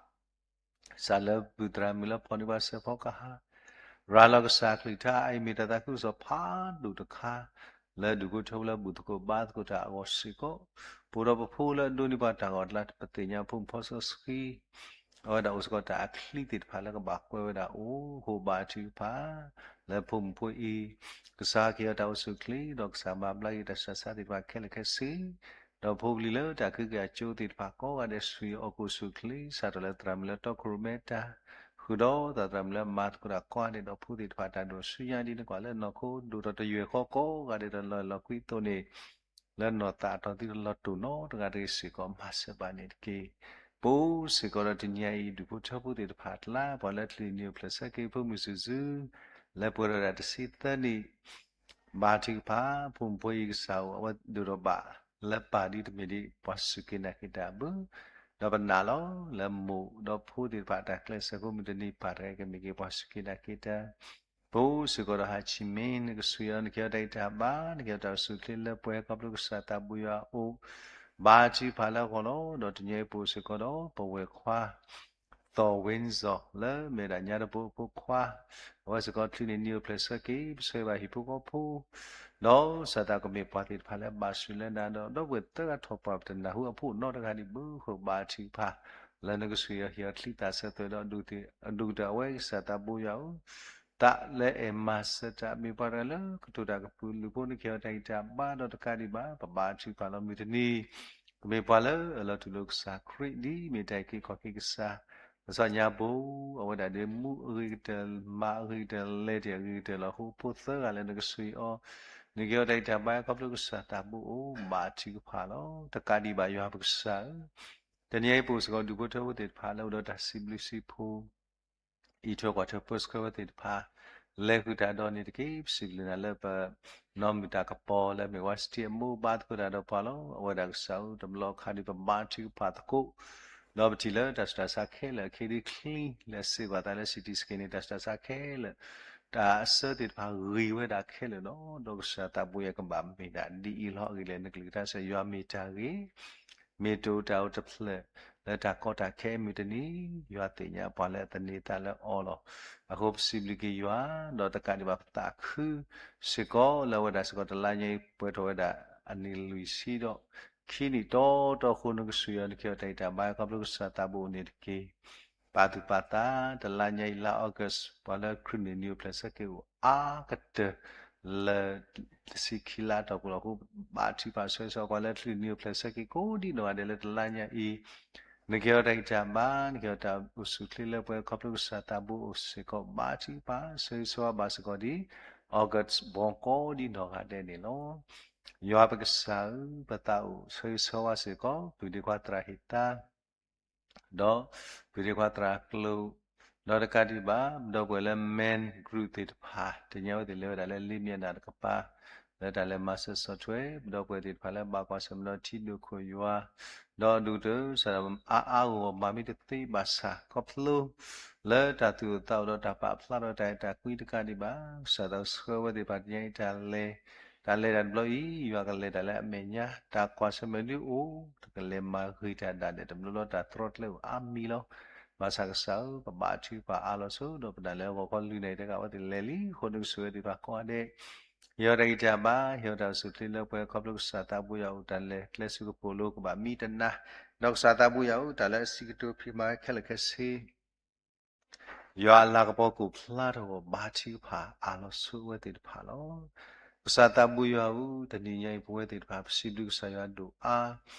စးလၢပုၢ်သရၣ်မုၣ်လၢဖီၣ်န့ၢ်ပှၤစဲးဖီကဟၣ်, ရၤလီၤကစၢ်ကလုၢ်ကထါအံၤ မ့ၢ်တၢ်သးခုကစီၣ်ဖးဒိၣ်တခါ လၢဒုးကဲထီၣ်လၢဘူၣ်သကိးဘါသကိးတၢ်အဂီၢ်စ့ၢ်ကီး, ပအိၣ်ဒီးပဖိလၢအဒိးန့ၢ်ပှၤတၢ်ဂီၤကျါ ပသ့ၣ်ညါဖိမုၣ်ဖီစီဆှံ အဝဲဒၣ်အိၣ်စ့ၢ်ကီးတၢ်အချံသ့ၣ်တဖၣ်လၢကဘၣ်ကွဲးဝဲဒၣ်အိၣ် ဟိဘၣ်ထုကဖၣ် လၢဖိမုၣ်ဖိအံၤ ကစၢ်ဟ့ၣ်အီၤတၢ်အိၣ်ဆူၣ်အိၣ်ချ့ ဒီးကစၢ်မၤဘျါက့ၤတၢ်ဆူးတၢ်ဆါသ့ၣ်တဖၣ်ခဲလၢာ်ခဲဆ့, ဒီးဖိပလံၤလၢတၢ်ကဟုကယာ်ကၠိသ့ၣ်တဖၣ်ကိးဂၤဒဲး ဆှၢအီၤကအိၣ်ဆူၣ်အိၣ်ချ့ စးထီၣ်လၢသရၣ်မုၣ်လၢတီခိၣ်ရိၣ်မဲတၢ် ဃုာ်ဒီးသရၣ်မုၣ်လၢမၤသကိးတၢ်ကိးဂၤဒဲး ဒီးဖိသ့ၣ်တဖၣ်တၢ်ဒိၣ်ဆူညါဒ်နကွၢ်လၢနီၢ်ခိဒိၣ်ထီၣ်တယွဲၢ်ဃီကိးဂၤဒဲးဒီးလီၤလီၤကွံအသိးန့ၣ် လၢနီၢ်သးအတီၤသုတလီၤတိာ်နီတဂၤတဂ့ၤစ့ၢ်ကီး မၤစၢၤဘၣ်န့ၣ်တက့ၢ်. ပအိၣ်စ့ၢ်ကီးဒီးတနံၤအံၤ ဒူၣ်ဖိထၢဖိသ့ၣ်တဖၣ်အကျါ ပှၤလၢချံးနံၣ်အိၣ်ဖျဲၣ်ဆၢက့ၤ ဖိမုၣ်စုာ်စုာ် လၢပှဲၤဒီးဒၣ်တဆံသၢနံၣ် ဘါထုကဖၣ် ဖိမုၣ်ဖိအံၤကစၢ်အိၣ် အဝဲဒိၣ်ထီၣ်ဘၣ်လၢပၢ်ဒ်တမ့ၢ်ဒ်ပှၤစူၢ်က့ၤနာ်က့ၤတၢ်အဘၢၣ်, ဒီးပနာ်လီၤလၢမိၢ်ဒီးဖိသ့ၣ်တဖၣ်တၢ်ကျဲးစၢး ဖိမုၣ်တနံၤပၢ်တဂၤကမ့ၢ်က့ၤပှၤစူၢ်က့ၤနာ်က့ၤတၢ် ပအိၣ်စ့ၢ်ကီးဒီးဟးဆံမ့ၢ် နကဆှၢအီၤ နကဟ့ၣ်အီၤတၢ်ဂံၢ်တၢ်ဘါ နကဟ့ၣ်အီၤတၢ်အိၣ်ဆူၣ်အိၣ်ချ့လၢပှဲၤခီဖျိကစၢ်သးဘိယွၤအအိၣ် ဘါထုကဖၣ်လၢအဂီၢ်လီၤ. ဒီးတနံၤအံၤပအိၣ်စ့ၢ်ကီးဒီး ပဝဲၢ်ခွါ သီၣ်ဝ့စီၣ် လၢမ့ၢ်ဝဲဒၣ်ညါတဘိအဖိခွါ, အဝဲစ့ၢ်ကီးချံးန့ၣ်နံၣ်အိၣ်ဖျဲၣ်ဆၢက့ၤ ပဆှၢဘၣ်ဟံၣ်ဖိဃီဖိ ဒီးစးသးကမ့ၢ်ပှၤသ့ၣ်တဖၣ်လၢအဘၣ်ဆူၣ်လၢနၤဒီး ဒီပုၢ်ဝဲၢ်သၢဂၤထီၣ်ပှၢ် ပတနၢ်ဟူအဖိနီတဂၤဒံးဘၣ်အဃိ ဘါထုကဖၣ် လၢနကဆှၢအီၤဟ့ၣ်အီၤချံသးစၢ်သွဲၣ်ဒီး ဒူၣ်တၢ်အဝဲကစၢ်သးဘိယွၤဧၢ သးလၢအဲၣ်မၤစၢၤတၢ် မ့ၢ်ပှၤတဂၤလၢကတိၤတၢ်ကပုာ်လုးဖိ နကဟ့ၣ်အီၤတၢ်ဂံၢ်တၢ်ဘါဒီးတကးဒံးဘၣ် ပဘါထုကဖၣ်လီၤ မုၢ်တနံၤ ကမ့ၢ်ပှၤလၢအလီၤတူၢ်လိာ်ကစၢ်ခရံာ် ဒ်မ့ၢ်တၢ်အုၣ်က့ၤခီၣ်က့ၤကစၢ် ကစီၣ်ညါဘိ အဝဲဒၣ်ဒ်မူအဂ့ၤကတၢၢ် မၤအဂ့ၤကတၢၢ် လဲၤတ့ၢ်အဂ့ၤကတၢၢ်လီၤ. အဃိဖိသၢဂၤလၢနကဆှၢအီၤ နကဟ့ၣ်အီၤတၢ်ဂံၢ်တၢ်ဘါ ခီဖျိကစၢ်သးဘိအိၣ် ဘါထုကဖၣ်လီၤ. တကးဒံးဘၣ်ယွၤပကစၢ်ဧၢ တနံၤအံၤပအိၣ်စ့ၢ်ကီး ဒူၣ်ဖိထၢဖိသ့ၣ်တဖၣ်လၢအိၣ်ဒီးတၢ်စံးဘျုးစံးဖှိၣ် အံးထွဲကွၢ်ထွဲပၢဆှၢဝဲသ့ၣ်တဖၣ် လဲၤဃုာ်တၢ်ဒီးန့ၣ်တက့ၢ်. ပစံးဘျုးနၤလၢပနီၢ်မုၢ်တၢ်ကပီၤလၢမ့ၢ်ဝဲစတံအမိၢ် ဘါသကိးတၢ်ဒီးပှၤလီၤ. အဝဲဒၣ်ကစၢ်ဧၢ တဘျီခါဒ်ပဘါထုကဖၣ်သကိး ဒီးပထံၣ်လၢတၢ်ဆူးတၢ်ဆါခဲလၢာ် အခ့ဒ့ချံ လၢစ့ၢ်ကီးသးလၢ စံးတံၤစ့ၢ်ကီးန့ၣ် တၢ်ဆူးတၢ်ဆါခဲလၢာ် တၢ်အစၢသ့ၣ်တဖၣ်ဂ့ၤဝဲဒၣ်ခဲလၢာ်လီၤ. ဒီးကစၢ်သးဘိယွၤကဘၣ်မ့ၢ်ဒၣ်ဒ်အံၤလီၤ. အဂ့ၢ်လဲၣ် နကလုၢ်ကထါစံး ယွၤမ့ၢ်တၢ်ဂ့ၤ မ့ၢ်တၢ်အိၣ်တၢ်အိၣ်တဖျၢၣ် လၢတၢ်ကီတၢ်ခဲအမုၢ်တနံၤ ယွၤသ့ၣ်ညါပှၤလၢအသန့ၤအသးလၢအီၤလီၤ. အဃိပစံးဘျုးက့ၤယွၤ ဒီးတကးဒံးဘၣ်ပသးခုစ့ၢ်ကီး လၢအဝဲဒၣ်စ့ၢ်ကီးတလါညါအံၤ ပှဲၤထီၣ်ဝဲဒၣ်အနံၣ်လွံၢ်ဆံဒီး ခံနံၣ်တီတီအဃိ နကဆှၢအီၤ နကဟ့ၣ်အီၤတၢ်ဂံၢ်တၢ်ဘါ ခီဖျိကစၢ်သးဘိအိၣ်န့ၣ်တက့ၢ်. ပာ်သူၣ်ပာ်သး တလါညါအံၤ လါ August ပှၤလၢခရံာ်န့ၣ်နံၣ်အိၣ်ဖျဲၣ်ဆၢက့ၤအိၣ်အါကတၢၢ် လၢတဆံခံလါအတီၢ်ပူၤလီၤ. အဃိဘါထုကဖၣ်ဆၢဂ့ၤဆၢဝါပှၤလၢခရံာ်န့ၣ်နံၣ်အိၣ်ဖျဲၣ်ဆၢက့ၤကိးဒံနီၢ်ဂၤဒဲးလၢတလါညါအံၤ နကဟ့ၣ်အီၤတၢ်ဂံၢ်တၢ်ဘါ နကဟ့ၣ်အီၤတၢ်အိၣ်ဆူၣ်အိၣ်ချ့လၢပှဲၤခီဖျိကစၢ်သးဘိအိၣ်စ့ၢ်ကီး ဘါထုကဖၣ်ဆၢဂ့ၤဆၢဝါဘၣ်စ့ၢ်ကီးဒ် August ဘီကိးဒံနီၢ်ဂၤဒဲးန့ၣ်လီၤ. ယွၤပကစၢ်ဧၢ ပသးအိၣ်ဆၢဂ့ၤဆၢဝါစ့ၢ်ကီး ပုၢ်ဒ့ခွါသရၣ်ဟ့ၣ်သါ ဒီးပုၢ်ဒ့ခွါသရၣ်ကျိၤ ဒီးတကးဒံးဘၣ် ပဒီပုၢ်ဝဲၢ်လၢ men group သ့ၣ်တဖၣ် သ့ၣ်ညါဝဲသ့ၣ်လဲၤဝဲဒၣ်လၢလ့မ့ၢ်အနၢ်တကပၤ လၢတၢ်လဲၤမၤစၢၤဆီၣ်ထွဲ ပဒီပုၢ်ဝဲၢ်သ့ၣ်တဖၣ်လၢဘၣ်ကွၢ်ဆၢၣ်မဲာ်ဒီးထံဒိၣ်ခိၣ်ယွၤ ဒီးဒိၣ်ကတၢၢ်စးထီၣ်အါအါဂီၢ်ဂီၢ် မၤမ့ၢ်တသ့ဘၣ်ဆၣ် ခီဖျိ လၢတၢ်သူၣ်အိၣ်သးအိၣ်ဒီးတၢ်ပာ်ဖျါထီၣ်တၢ်အဲၣ်တၢ်ကွံတကးဒံးဘၣ် ကစၢ်သးဆှၢဝဲသ့ၣ်တဖၣ် တနံၤအံၤတၢ်လဲၤ တၢ်လဲၤတၢ်တဘျီအံၤ ယွၤကလဲၤတၢ်လၢအမဲာ်ညါ တၢ်ကွၢ်ဆၢၣ်မဲာ်ဒုအိၣ် တကလဲၤမၤဂ့ၤတၢ်ဒၣ်လဲာ်တဘျီလီၤ တၢ်တြီတကျဲအိၣ်အါမံၤလီၤ. ဘၣ်ဆၣ်ကစၢ်ဧၢ ပဘါထုကဖၣ်အါလီၤဆိ ဒီးပနာ်လၢဂီၤခီလွံၢ်နၣ်ရံၣ်တကး အဝဲသ့ၣ်လဲၤလံအဃိ နကဆှၢဝဲသ့ၣ်တဖၣ်ကိးဂၤဒဲး ဟ့ၣ်အီၤတၢ်ဂံၢ်တၢ်ဘါ ဟ့ၣ်အီၤတၢ်အိၣ်ဆူၣ်အိၣ်ချ့လၢပှဲၤခီဖျိကစၢ်သးဘိယွၤအိၣ် တၢ်လဲၤကျဲဆူကပိာ်လိၤကဘၣ်မံတနၤ ဒီးကစၢ်သးဘိယွၤဧၢ တၢ်လၢအစံးကတိၤဖံးမၤခဲလၢာ်ခဲဆ့ ယွၤအလၤကပီၤကအိၣ်ဖျါထီၣ်အဂီၢ် ဘါထုကဖၣ်အါလီၤဆိအဝဲသ့ၣ်တဖၣ်လီၤ. ကစၢ်သးဘိယွၤဧၢ တနံၤညါအံၤ ပဝဲသ့ၣ်တဖၣ် ပစံးဘျုးကစၢ်ယွၤဒိၣ်အါ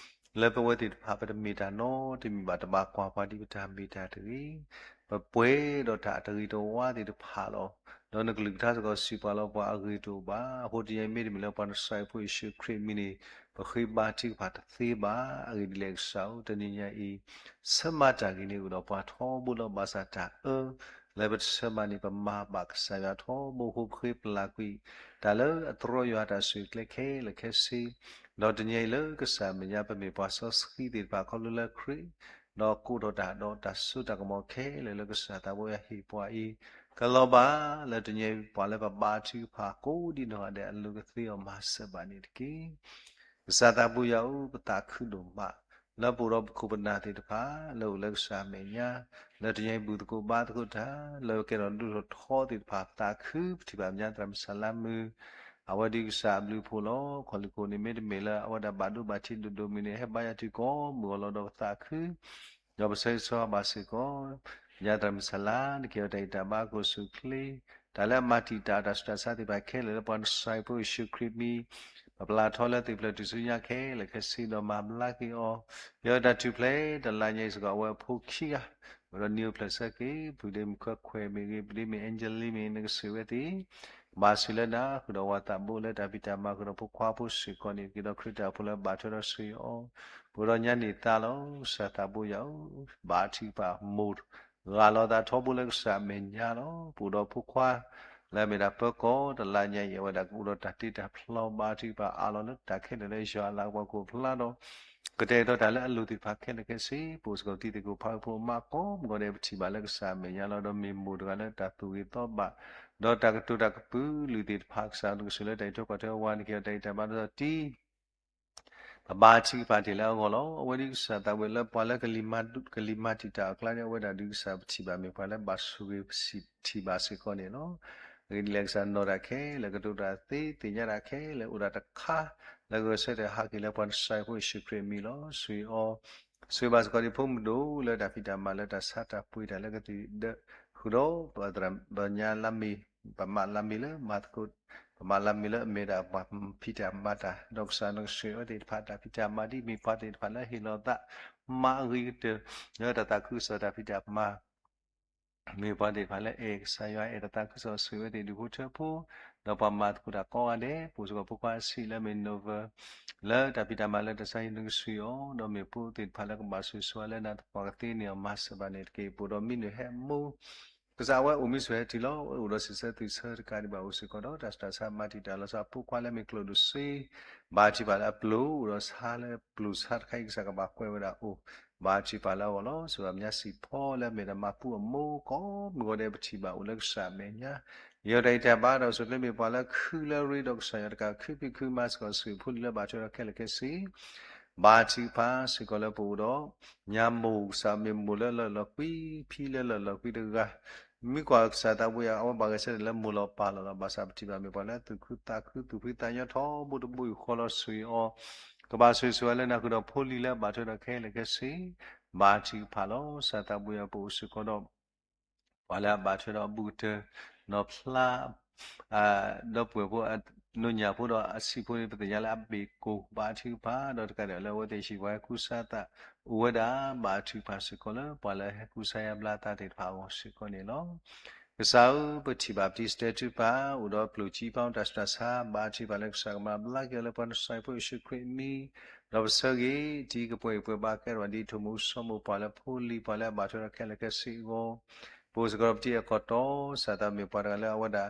လၢပဝဲသ့ၣ်တဖၣ် ပတမ့ၢ်တၢ်နီတမံၤဘၣ် တဘၣ်ကွၢ်ပှၤဒ်ပတၢ်မ့ၢ်တၢ်တဂ့ၤ ပပှဲၤဒီးတၢ်တဂ့ၤတဝါသ့ၣ်တဖၣ်လီၤ. ဒီးနကလုၢ်ကထါစ့ၢ်ကီးစံးပှၤလီၤ ပှၤအဂ့ၢ်တအိၣ်ဘၣ်. အဃိတနံၤအံၤမ့တမ့ၢ်လၢပှၤနစၢ်ယွၤဖိယ့ၣ်ၡူးခရံာ်မံၤန့ၣ် ပဃ့ဘါထုကဖၣ်တသ့ဘၣ်. အဂ့ၢ်ဒ်လဲၣ်ကစၢ်ဧၢ, တနံၤညါအံၤ ဆၢမၤတၢ်ဂ့ၤန့ၣ်အိၣ်ဒီးပှၤထီဘိလီၤ. ဘၣ်ဆၣ်တၢ်အၢ လၢပတဆၢမၤန့ၣ် ပမၤဘၣ်ကစၢ်ယွၤထီဘိအဃိ ပဃ့ပလၢ်ကွံာ် တၢ်လၢအတြီယွၤတၢ်ဆိၣ်ဂ့ၤကျဲခဲလၢာ်ခဲဆ့, ဒီးတနံၤအံၤလၢကစၢ်အမဲာ်ညါ ပမ့ၢ်ပှၤစီဆှံသ့ၣ်တဖၣ်ခီဖျိလၢခရံာ်, ဒီးကိးထီၣ်တၢ်ဒီးတၢ်စိတၢ်ကမီၤခဲလၢာ်လၢကစၢ်သးဘိယွၤဟ့ၣ်ပှၤအံၤ, ကလီၤဘၣ်လၢတနံၤအံၤပှၤလၢပဘါထုကဖၣ်ကိးဒံနီၢ်ဂၤဒဲးအလိၤကသ့အီၤမၤစၢၤဘၣ်န့ၣ်တက့ၢ်. ကစၢ်သးဘိယွၤဧၢ, ပသးခုဒိၣ်မး လၢပအိၣ်ဒီးပခိၣ်ပနၢ်သ့ၣ်တဖၣ် လၢအိၣ်လၢကစၢ်အမဲာ်ညါ, လၢတနံၤအံၤဘူၣ်သကိးဘါသကိးတၢ် လၢကဲထီၣ်ဒိၣ်ထီၣ်ထီသ့ၣ်တဖၣ် ပသးခုပထံၣ်ဘၣ်မဲာ်ညါသရၣ်မုၣ်စၤလါမုၣ်, အဝဲဒ်ကစၢ်အဘျုးအဖှိၣ်လီၤ. ခီၣ်လံၣ်ခိၣ်န့ၣ် မ့တမ့ၢ်လၢအဝဲဒၣ်ဘၣ်ဒိဘၣ်ထံးဒိၣ်ဒိၣ်မုၢ်န့ၣ် ဟဲဘါယွၤတုၤကိးမုၢ်အလီၢ်ဒီးပသးခု ဒီးပဆၢဂ့ၤဆၢဝါဘၣ်စ့ၢ်ကီး မဲာ်ညါသရၣ်မုၣ်စၤလါ နကဲထီၣ်တၢ်ဂံၢ်တၢ်ဘါ ကအိၣ်ဆူၣ်အိၣ်ချ့, တၢ်လၢအမၤတံာ်တာ်တၢ်ဆူးတၢ်ဆါသ့ၣ်တဖၣ်ခဲလၢာ်လၢပှၤနစၢ်ယွၤဖိယ့ၣ်ၡူးခရံာ်မံၤ, ပပျၢ်ထီလၢသ့ၣ်ဖျၢၣ်ထူၣ်စုညါခဲလၢာ်ခဲဆ့ဒီးမၤဘျါက့ၤအီၤ, ယတၢ်ထူၣ်ဖျဲးတလါညါအံၤစ့ၢ်ကီး အဝဲအဖိခံဂၤ အိၣ်ဒီးနံၤအိၣ်ဖျဲၣ်ဆၢက့ၤ ဖုဒ့မုၣ်ခွဲခွဲးမ့ၢ်ဂ့ၤ ဖုဒ့မုၣ်အ့ၣ်ကၠလံမ့ၢ်ဂ့ၤ နကဆိၣ်ဂ့ၤဝဲသ့ၣ် ဘၣ်ဆိၣ်လၢနၤ ဃုာ်ဒီးဝၤသးဘိလၢတၢ်ဖံးတၢ်မၤ ဃုာ်ဒီးဖိခွါဖိစ့ၢ်ကီးန့ၣ် က့ၤဒီးခရံာ်တၢ်အိၣ်ဖှိၣ်လၢဘၣ်ထွဲဒီးဆိၣ်ဂ့ၤအီၤ, ပအိၣ်ဒီးညါန့ၢ်သါလီၤ. ကစၢ်သးဘိယွၤဧၢ, ဘါထုကဖၣ်မိၢ် ဂၢ်လီၤသးထီဘိလၢကစၢ်အမဲာ်ညါလီၤ. ပအိၣ်ဒီးဖိခွါ လၢအမ့ၢ်ဒၣ်ပၢၤကီၢ်တလါညါအံၤ အဝဲဒၣ်ကအိၣ်ဒီးတၢ်တ့တၢ်ဖျီ ဘါထုကဖၣ်အးလီၤလၢတၢ်ခဲလၢာ်လၢယွၤအလၤကပီၤကအိၣ်ဖျါဒီး ကတဲာ်ကတီၤတၢ်လၢအလိၤသ့ၣ်တဖၣ်ခဲလၢာ်ခဲဆ့ ပအိၣ်စ့ၢ်ကီးတံၤသကိးဖးအုးဖိအမါကိးမုၢ်ဂီၤဒဲး ပထံၣ်ဘၣ်လၢကစၢ်အမဲာ်ညါလီၤ. ဒီးမ့ၢ်မိၢ်တဂၤလၢတၢ်သူၣ်ဂ့ၤသီဘၣ် ဒီးတၢ်ကတိၤတၢ်ကပုာ်လုၢ်သ့ၣ်တဖၣ် ကစၢ်နကဆိၣ်လၢတၢ်အံးထွဲကွၢ်ထွဲဝဲ နက့ၤအီၤတၢ်ဂံၢ်တၢ်ဘါဒီးတံၤ ပဘါထုကဖၣ်တ့ၢ်လၢအဂီၢ်လီၤ. အဝဲဒ်ကစၢ်သးဝံၣ်လၢပှၤလၢ ကလံၤမၤတံာ်တာ်အကျါန့ၣ် အဝဲဒၣ်ဒ်ကစၢ်ပထံၣ်ဘၣ်မ့ၢ်ပှၤလၢဘၣ်ဆိၣ်ဂ့ၤပထံၣ်ဘၣ်စ့ၢ်ကီးန့ၣ်လီၤ. အဂ့ၢ်ဒ်လဲၣ်ကစၢ်နီၢ်တၢ်ခဲလၢာ် ကတိၤတၢ်သ့ သ့ၣ်ညါတၢ်ခဲလၢာ် အိၣ်ဒၣ်တခါ လၢဂဲၤဆၢထၢၣ်ဟးက့ၤလၢပှၤနစၢ်ဖိယ့ၣ်ၡူးခရံာ်အမံၤလီၤ. ဆိၣ်ဂ့ၤအီၤ ဆိၣ်ဂ့ၤဘၣ်စ့ၢ်ကီးဒ်ဖိမုၣ်ဒိၣ်လၢတၢ်ဖံးတၢ်မၤလၢတၢ်ဆါတၢ်ပှ့ၤတၢ်လၢကသံၣ်ဒၢး ဃုာ်ဒီး ပညါလါမ့ၤ ပမၤလါမ့ၤလၢမၤသကိး ပမၤလါမ့ၤလၢအမ့ၢ်ဒၣ်ပှၤဖံးတၢ်မၤတၢ် ဒီးကစၢ်နကဆိၣ်ဂ့ၤဝဲသ့ၣ်တဖၣ်တၢ်ဖံးတၢ်မၤ ဒ်မ့ၢ်ပှၤသ့ၣ်တဖၣ်လၢဟ့ၣ်လီၤသး မၤအဂ့ၤကတၢၢ် လၢတၢ်သးခုကစီၣ်တၢ်ဖံးတၢ်မၤ မ့ၢ်ပှၤသ့ၣ်တဖၣ်လၢအဲၣ်ကစၢ်ယွၤ အဲၣ်တၢ်သးခုကစီၣ် ဆိၣ်ဂ့ၤဝဲသ့ၣ်ဒူၣ်ဖိထၢဖိ ဒီးပှၤမၤသကိးတၢ်ကိးဂၤဒဲး ပအိၣ်စ့ၢ်ကီးဖိခွါအဆံးလၢအမ့ၢ် Novel လၢတၢ်ဖံးတၢ်မၤလၢတၢ်ဆါဟံၣ် နကဆိၣ်ဂ့ၤအီၤ ဒီးမ့ၢ်ဖိသ့ၣ်တဖၣ်လၢကဘၣ်ဆိၣ်ဂ့ၤဆိၣ်ဝါလၢနၤသပှၢ်ကသ့န့ၢ်အီၤ မၤစၢၤဘၣ်န့ၣ်တက့ၢ်. ပအိၣ်ဒီးမံနုၤဟဲမူ ကစၢ်အဝဲအိၣ်မံဆိၣ်ဟဲတုၤလီၤ အိၣ်ဒီးစံးဆၢသုးဆၢတကးဒံးဘၣ် အိၣ်စ့ၢ်ကီးဒီး တၢ်ဆူးတၢ်ဆါမၤတံာ်တာ်လီၤဆီ အဖိခွါလၢအမ့ၢ်ကျိၣ်ဒိၣ်စ့ ဘါထုကဖၣ်လၢအပျိာ် အိၣ်ဒီးဆါလၢပျိာ်ဆါတခါအံၤ ကစၢ်ကဘၣ်ကွဲးဝဲဒၣ်အိၣ် ဘါထုကဖၣ်လၢအဂီၢ်လီၤ. စံးဘၣ်မၠါစံးဖီလၢအမ့ၢ်ဒၣ်မၤပူအမိၢ်ကိးမုၢ်ဂီၤဒဲး ပထံၣ်ဘၣ်အိၣ်လၢကစၢ်အမဲာ်ညါ ယွၤတၢ်ဂံၢ်တၢ်ဘါဒီး ဆိၣ်ကျဲမ့ၢ်ပှၤလၢခုလၢရ့ဒီးကစၢ်ယွၤတကး ခုဖံးခုမၤစ့ၢ်ကီး ဆိၣ်ဂ့ၤဖိလံၤလၢဘၣ်ထွဲဒီးခဲလၢာ်ခဲဆ့ ဘါထုကဖၣ်စ့ၢ်ကီးလၢပအိၣ်ဒီး ညါမိၢ်ကစၢ်မ့ၢ်မိၢ်လၢလၢာ်လီၤကွံ ဖံလၢလၢာ်လီၤကွံတဂၤ မ့ၢ်ကွၢ်ကစၢ်သးဘိယွၤ အဝဲဘၣ်ဂဲၤဆၢထၢၣ်လၢမိၢ်လီၤပၢ်လီၤလီၤ. ဘၣ်ဆၣ်ပထံၣ်ဘၣ်မ့ၢ်ပှၤလၢသူၣ်ခုသးခု သူၣ်ဖှံသးညီထီဘိတဘိယူၢ်ဃီလီၤ ဆိၣ်ဂ့ၤအီၤ ကဘၣ်ဆိၣ်ဂ့ၤဆိၣ်ဝါလၢနၤဃုာ်ဒီးဖိလံၤလၢဘၣ်ထွဲဒီးခဲလၢာ်ခဲဆ့ ဘါထုကဖၣ်လီၤ. ကစၢ်သးဘိယွၤပအိၣ်စ့ၢ်ကီးဒီး ပှၤလၢအဘၣ်ထွဲဒီးအဘူးကတၢၢ် နီၢ်ဖျါ ဒီပုၢ်ဝဲၢ်ဖိ နိညၣ်ဖိဒီးအဆံးဖိန့ၣ် ပသ့ၣ်ညါလၢအဘ့ၣ်ကိၢ် ဘါထုကဖၣ် ဒီးတကးဒံးလၢအဝဲသ့ၣ်ဟံၣ်ပှၤဟဲကူစါသး အိၣ်ဝဲဒၣ် ဘါထုကဖၣ်စ့ၢ်ကီးလၢ ပှၤလၢဟဲကူစါယါဘျါသးသ့ၣ်တဖၣ်အဂီၢ်စ့ၢ်ကီးန့ၣ်လီၤ. ကစၢ်ဧၢ ပထံၣ်ဘၣ်ပတံၤစတဲထုကဖၣ် အိၣ်ဒီးပျိာ်ကံဖီတၢ်ဆူးတၢ်ဆါ ဘါထုကဖၣ်လၢကစၢ်ကမၤဘျါက့ၤအီၤလၢပှၤနစၢ်ဖိယ့ၣ်ၡူးခရံာ်အမံၤ ဒီးပဆၢဂ့ၤ တံၤကပှဲၤအံၤပှဲၤဘါကဲထီၣ်ဒ်ထိၣ်မူကဆှီမိၢ်ပှၢ်လၢဖိလံၤ ပှၤလၢအဘၣ်ထွဲဒီးခဲလၢာ်ခဲဆ့အဂီၢ် ပအိၣ်စ့ၢ်ကီးဒီးပတံၤအကီၢ်တီ ကစၢ်သးမ့ၢ်ပှၤတဂၤလၢအဝဲဒၣ်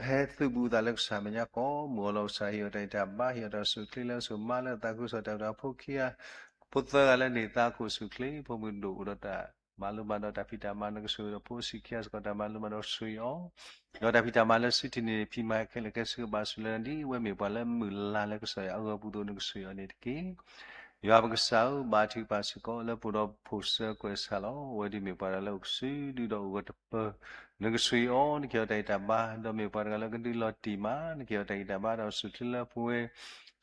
ဟဲသုးဘူးသးလၢကစၢ်မဲာ်ညါကိးမုၢ်ဂီၤလီၤ. ကစၢ်ဟ့ၣ်အီၤတၢ်ဂံၢ်တၢ်ဘါ ဟ့ၣ်အီၤတၢ်ဆိၣ်ချ့လၢအစိၤမါလၢအသးခုကစီၣ် တၢ်အိၣ်ဖှိၣ်ဖိခံဂၤ ဖိသၢဂၤလၢန့ၢ်သါခိၣ်ဆိၣ်ချ့ ဖိမုၣ်ဒိၣ်အိၣ်ဒီးတၢ်မၤလိမၤဒိးတၢ်ဖံးတၢ်မၤ နကဆိၣ်ဂ့ၤဒီးဖိဆံးခံဂၤစ့ၢ်ကီး တၢ်မၤလိမၤဒိးဆိၣ်ဂ့ၤအီၤ ဒီးတၢ်ဖံးတၢ်မၤလၢစုထံၣ်န့ၣ် ဖံးမၤခဲလၢာ်ခဲဆ့ ကဘၣ်ဆိၣ်လၢနၤ ဒ်အဝဲမ့ၢ်ပှၤလၢမုၢ်လၢ်လၢကစၢ်ယွၤအဂၢၤပူၤအသိး နကဆိၣ်ဂ့ၤအီၤန့ၣ်တက့ၢ်. ယွၤပကစၢ်ဧၢ ဘါထုကဖၣ်စ့ၢ်ကီးလၢပအိၣ်ဒီးဖိၣ်စၢၤကွဲးစၢ်လီၤ. အဝဲဒၣ်မ့ၢ်ပှၤတဂၤလၢအိၣ်ကစုဒုဒီးအိၣ်ဂၢၢ်တပၢၢ် နကဆိၣ်ဂ့ၤအီၤ နကဟ့ၣ်အီၤတၢ်ဂံၢ်တၢ်ဘါ ဒီးမ့ၢ်ပှၤတဂၤလၢကဒုးလီၤတံၢ်မး နကဟ့ၣ်အီၤတၢ်ဂံၢ်တၢ်ဘါဒီးအိၣ်ဆူၣ်ချ့လၢပဝဲ